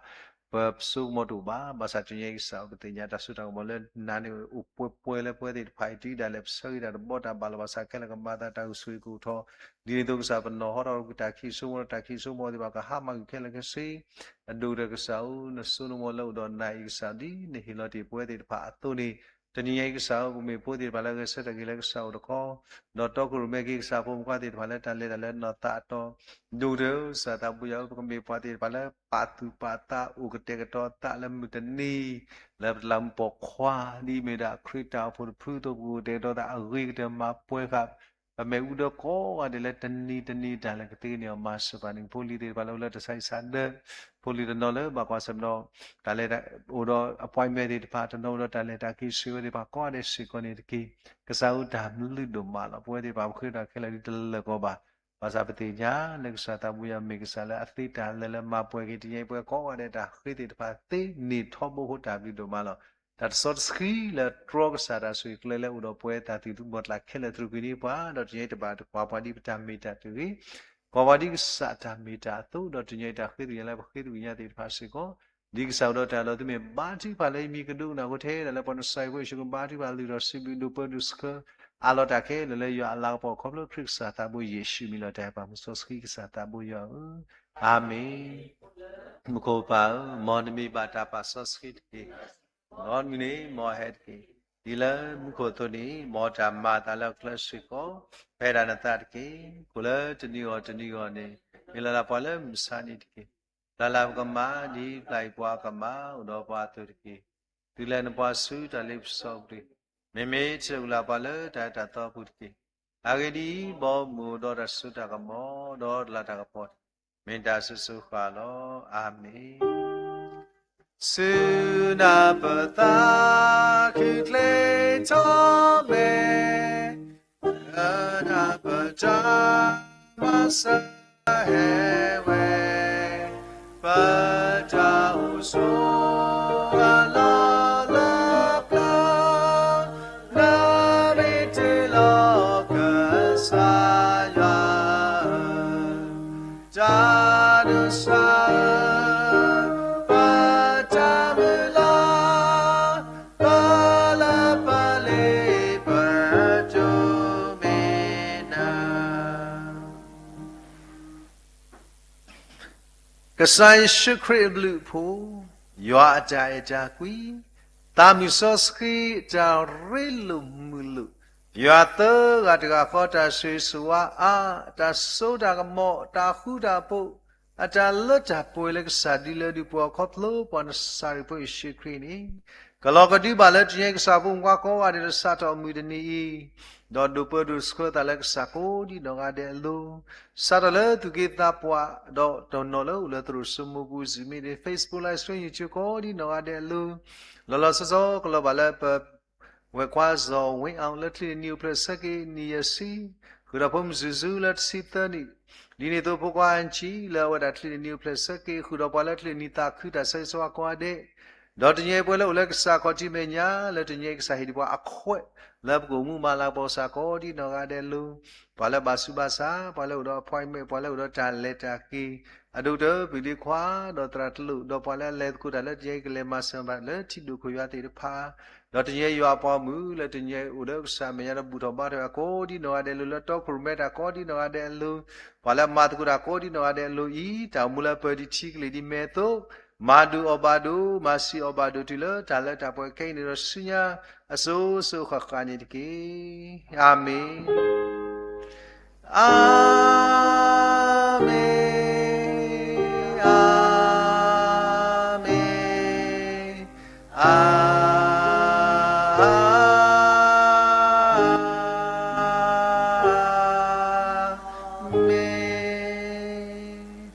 ပဆိကမိၣ်တအိၣ်ဘၣ်. ဘၣ်ဆၣ်တနံၤညါအံၤ ကစၢ် ပသ့ၣ်ညါတၢ်စိတၢ်ကမီၤလၢနၤန့ၣ်အိၣ်ပှဲၤပှဲၤလၢပဝဲသ့ၣ်တဖၣ်အံၤ တုၤဒၣ်လဲာ် ပဆၢဂ့ၤတၢ်တဘီတၢ်ဘၣ်လီၤ. ဘၣ်ဆၣ်ခဲလၢာ်ကမၤသးတၢ်အိၣ်ဆူၣ်အိၣ်ကအိၣ်ထီၣ် ဒ်န့ၣ်အသိး ကစၢ်ပနီၣ်ဟီထီၣ်တၢ်ခံးစိကမီၤ တၢ်ခံးစိကမီၤသ့ၣ်တဖၣ် ကဟါမၢ်ကွံာ်ခဲလၢာ်ခဲဆ့ အဒိၣ်ကတၢၢ်ကစၢ်ဧၢ, နစိနမိၣ်လၢအိၣ်ဒီးနၤအံၤ ကစၢ် ဒ်နဟ့ၣ်လီၤတ့ၢ်ပဝဲသ့ၣ်တဖၣ်အသိးန့ၣ်, တနံၤညါအံၤ ကစၢ်ဧၢ, ပမ့ၢ်ဖိသ့ၣ်တဖၣ်လၢဂဲၤဆၢထၢၣ်က့ၤလၢကစၢ်အိၣ်တခီ, ဒီးတီခိၣ်ရိၣ်မဲက့ၤ ကစၢ်ဖိမုၣ်ခွါသ့ၣ်တဖၣ်လၢတၢ်လဲၤတၢ်လၢနီၢ်သးအတီၤ, ဒိၣ်ကတၢၢ် ကစၢ်သးဘိယွၤဧၢ, ပကမ့ၢ်ပှၤသ့ၣ်တဖၣ်လၢပာ်သူၣ်ပာ်သး အိၣ်ကတဲာ်ကတီၤသးလၢမုၢ်တနံၤ လၢပတလးမူးပိာ်ခွါ ဒ်အမ့ၢ်ဒၣ်ခရံာ်တၢ်အိၣ်ဖှိၣ်တဖုအသိး ပကအိၣ်ကတဲာ်ကတီၤသးအဂ့ၤကတၢၢ်မၤပှဲၤဃာ် ပမ့ၢ်အူဒၢကိးဂၤဒဲးလၢတနံၤတနံၤ တၢ်လဲၤကသ့ကန့ၢ်အီၤ မၤစၢၤပှၤန့ၣ် ဖိလံၤသ့ၣ်တဖၣ်လၢအိၣ်လၢတၢ်ဆါဟံၣ်ဆါဒၢ, ဖိလံၤတနီၤလၢဘၣ်ကွၢ်ဆၢၣ်မဲာ်ဒီး တၢ်လဲၤအိၣ်ဒီး appointment သ့ၣ်တဖၣ်, တနီၤအိၣ်ဒီးတၢ်လဲၤတၢ်က့ၤ ဆှၢဝဲသ့ၣ်တဖၣ်ကိးဂၤဒဲးစ့ၢ်ကီးန့ၣ်တက့ၢ်. ကစၢ်ဧၢ တၢ်ဘျုးဒိၣ်မးလီၤ. ပဝဲသ့ၣ်တဖၣ် ပဃ့တၢ်ခဲလၢာ်ဒ်တလၢာ်ကီးဘၣ်. ဘၣ်ဆၣ်ပသ့ၣ်ညါလၢကစၢ်သးဘိယွၤမ့ၢ်ကစၢ်လၢအသ့တၢ်လၢာ်လၢမၤပှဲၤက့ၤ တနံၤညါအံၤ ပဝဲကိးဂၤဒဲးတၢ်ဃ့သ့ၣ်တဖၣ်သ့န့ၢ်ထီဘိအဃိ တၢ်ဘျုးဒိၣ်မးလီၤ. တၢ်တစီတဆှံလၢတြီကစၢ်တၢ်ဆိၣ်ဂ့ၤကျဲလၢအိၣ်ဒီးပဝဲ တၢ်သူၣ်မီၤသးခဲလၢာ် သရူးကွံာ်န့ၢ်ပှၤ, ဒီးတနံၤညါအံၤ တဘၣ်ကွၢ်ပှၤဒ်ပတၢ်မ့ၢ်တၢ်တဂ့ၤ, ကွၢ်ပှၤဒ်ကစၢ်တၢ်မ့ၢ်တၢ်အသိး, ဒီးတနံၤညါအံၤ တၢ်ဃ့သ့ၣ်ညါလၢပဃ့သ့ၣ်ညါသ့ၣ်တဖၣ်စ့ၢ်ကီး ဒ်ကစၢ်အိၣ်ဒီးတၢ်လီၤ သုမ့ၢ်ဘါထုကဖၣ်လၢယမံၤကဒိကနၣ်အဃိ ထဲဒၣ်လၢပှၤနစၢ်ယွၤဖိယ့ၣ်ၡူးခရံာ်ဘါထုကဖၣ် လုၢ်ထီၣ်စံးဘျုးဒိၣ်ပၢဒိၣ်ဆှၢ အးလီၤတၢ်ခဲလၢာ်လၢယွၤအလၤကပီၤ ခီဖျိခရံာ်ကစၢ်သးဘိယ့ၣ်ၡူးမံၤလီၤ. တၢ်အဲၣ်ပၢ်မုၢ်စီဆှံကစၢ်သးဘိယွၤဧၢ, အၤမ့ၣ်. မူခိၣ်ပၢ်ဧၢ, မ်နမံၤဘၣ်တၢ်ပာ်စီဆှံတက့ၢ်. မ်နမံၤန့ၣ် မ်အဟဲတက့ၢ်. ဒ်လၢမူခိၣ်အသိးန့ၣ် မ်တၢ်မၤအသးလၢအချၢစ့ၢ်ကီး ဖဲဒၣ်နသးတက့ၢ်. ကိၣ်လၢတနံၤဂီၢ်တနံၤဂီၢ်န့ၣ် မ့ၢ်လီၤလၢပှၤလၢမုၢ်ဆါနံၤတက့ၢ်. ပျၢ်လၢပကမၤ ဒ်ပျၢ်အံၤပှၤကမၤ အိၣ်ဒီးပှၤအသိးတက့ၢ်. တုၤလၢနပှၤဆူတၢ်လ့ပစီပူၤတက့ၢ်. မ့မ့ၢ်ထဲလၢအုၣ်လၢ်ပှၤလၢတၢ်အဲၣ်တၢ်သီပူၤတက့ၢ်. အဂ့ၢ်ဒ်အံၤ, ဘီမုၢ်အိၣ်ဒီးတၢ်စိတၢ်ကမီၤ ဒီးတလးတၢ်ကပီၤန့ၣ် မ့ၢ်တၢ်စိၤစိၤဃၣ်ဃၣ်လီၤ. အၤမ့ၣ်. ဆူနၢ်ပၢၢ်သးခုချ့ထီၣ်မဲာ် လၢနၢ်ပၢၢ်တၢ်မၤစၢၤ ဟဲဝဲ ပတၢ်အိၣ်ဆိးအလီၢ်လၢပျၢၤ လၢမ့ၢ်တ့ၢ်လီၤကစၢ်ယွၤဧၢ, တၢ်နစၢ်ဧၢ, ပတၢ်မုၢ်လၢ် ပလၢပလ့ပတိၢ်မ့ၢ်နၤ ကစၢ်ယ့ၣ်ၡူးခရံာ်အဘျုးအဖှိၣ်, ယွၤအတၢ်အဲၣ်တၢ်ကွံ, သးမုၢ်စီဆှံအတၢ်ရ့လိာ်မုာ်လိာ်, ယွၤသၢဂၤတဂၤဃီတၢ်ဆိၣ်ဂ့ၤဆိၣ်ဝါအါ, တၢ်စိတၢ်ကမီၤ, တၢ်ဃူတၢ်ဖိး, အတၢ်လၢတၢ်ပှဲၤလၢကစၢ်ဒ်လၢဒ်ပှၤခီဖျိပှၤနစၢ်ရ့ၣ်ဖိယ့ၣ်ၡူးခရံာ်န့ၣ်, ကလီၤကဒုဘၣ်လၢတနံၤအံၤ ကစၢ်ဖိမုၣ်ခွါကိးဂၤဒဲးလၢစးထီၣ်မုၢ်တနံၤအံၤ, ဒီးဒိးပၢဒိးဆှၢသးလၢကစၢ်ကိးဒ်နီၢ်ဂၤဒဲးအလိၤ, စးထီၣ်လၢသူၣ်က့သးပှၢ် ဒီးတနီၤလၢအိၣ်လၢသရိာ်စိမိၤပူၤစံးမ့ၢ်ဒ် Facebook Live Stream YouTube ကိးဒ်နီၢ်ဂၤဒဲးအလိၤ, လီၤလီၤဆီဆီကလီၤဘၣ်လၢပ ဝဲၢ်ခွါစီၤဝ့အီၤ လၢချံးန့ၢ်နံၣ်အိၣ်ဖျဲၣ်ဆၢက့ၤနံၣ်ယဲၢ်ဆံ, ဃုာ်ဒီးဖိမုၣ်စုၤစုၤလၢတဆံသၢနံၣ်, ဒ်န့ၣ်အသိးဖိခွါအၣ်ကံ လၢအဝဲဒၣ်ချံးန့ၢ်နံၣ်အိၣ်ဖျဲၣ်ဆၢက့ၤ ဃုာ်ဒီးပှၤလၢချံးန့ၢ်နံၣ်သးခုတၢ်ဆၢဂ့ၤဆၢဝါကိးဂၤဒဲး, ဒီးတနံၤအံၤပဝဲလၢအိၣ်လၢကစၢ်ခီၣ်ထံးမဲာ်ညါ လၢတနံၤအံၤကစၢ်ဟ့ၣ်ဒံးပှၤအခွဲး လၢပကအိၣ်မူမၤလၤကပီၤကစၢ်ကိးဒ်နီၢ်ဂၤဒဲးအလိၤ, ပှၤလၢဘၣ်ဆူးဘၣ်ဆါ, ပှၤလၢအိၣ်ဒီး appointment, ပှၤလၢအိၣ်ဒီးတၢ်လဲၤတၢ်က့ၤ, အဒိၣ်ကတၢၢ်ပျုၤဒ့ခွါ, ဒီးသရၣ်တလိၣ်, ဒီးပှၤလၢအလဲၤသကိးတၢ်လၢတနံၤအံၤကလဲၤမၤစၢၤဘၣ်လၢထံဒိၣ်ခိၣ်ယွၤသ့ၣ်တဖၣ်, ဒီးတနံၤအံၤယွၤအပှၤမုၣ်လၢတနံၤအံၤအိၣ်လၢကစၢ်မဲာ်ညါဒီးဘူၣ်ထီၣ်ဘါထီၣ်ယွၤ ကိးဒ်နီၢ်ဂၤဒဲးအလိၤ လၢတီခိၣ်ရိၣ်မဲတၢ်ကိးဒ်နီၢ်ဂၤဒဲးအလိၤ, ပှၤလၢမၤသကိးတၢ်ကိးဒ်နီၢ်ဂၤဒဲးအလိၤအံၤ တၢ်အိၣ်မူလၢပၢၤဒံးထံကလံၤဒ်မဲာ်အသိး, မၤဒုးအီၣ်ဘၣ်ဒိ, မၤဆံးအီၣ်ဘၣ်ဒိးတုၤလၢတၢ်လၢတၢ်ပှဲၤခဲအံၤန့ၣ်ဒီးဆူညါ အစိၤစိၤဃၣ်ဃၣ်န့ၣ်တက့ၢ်. အၤမ့ၣ်. အၤမ့ၣ်.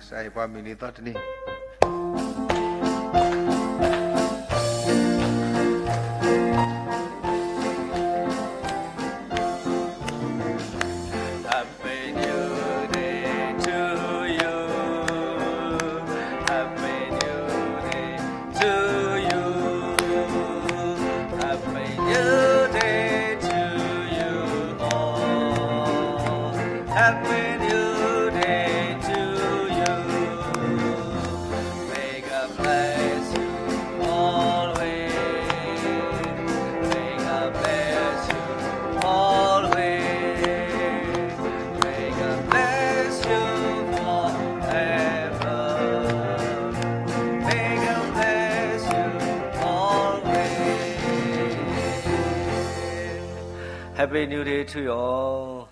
ကစၢ်ဟ့ၣ်ပှၤမုၢ်နံၤသီတနံၤ Happy New Day to you. Happy New Day to you. Happy New Day to you all. Happy New Day to you. May God bless you always. May God bless you always. May God bless you forever. May God bless you always. Happy New Day to you all.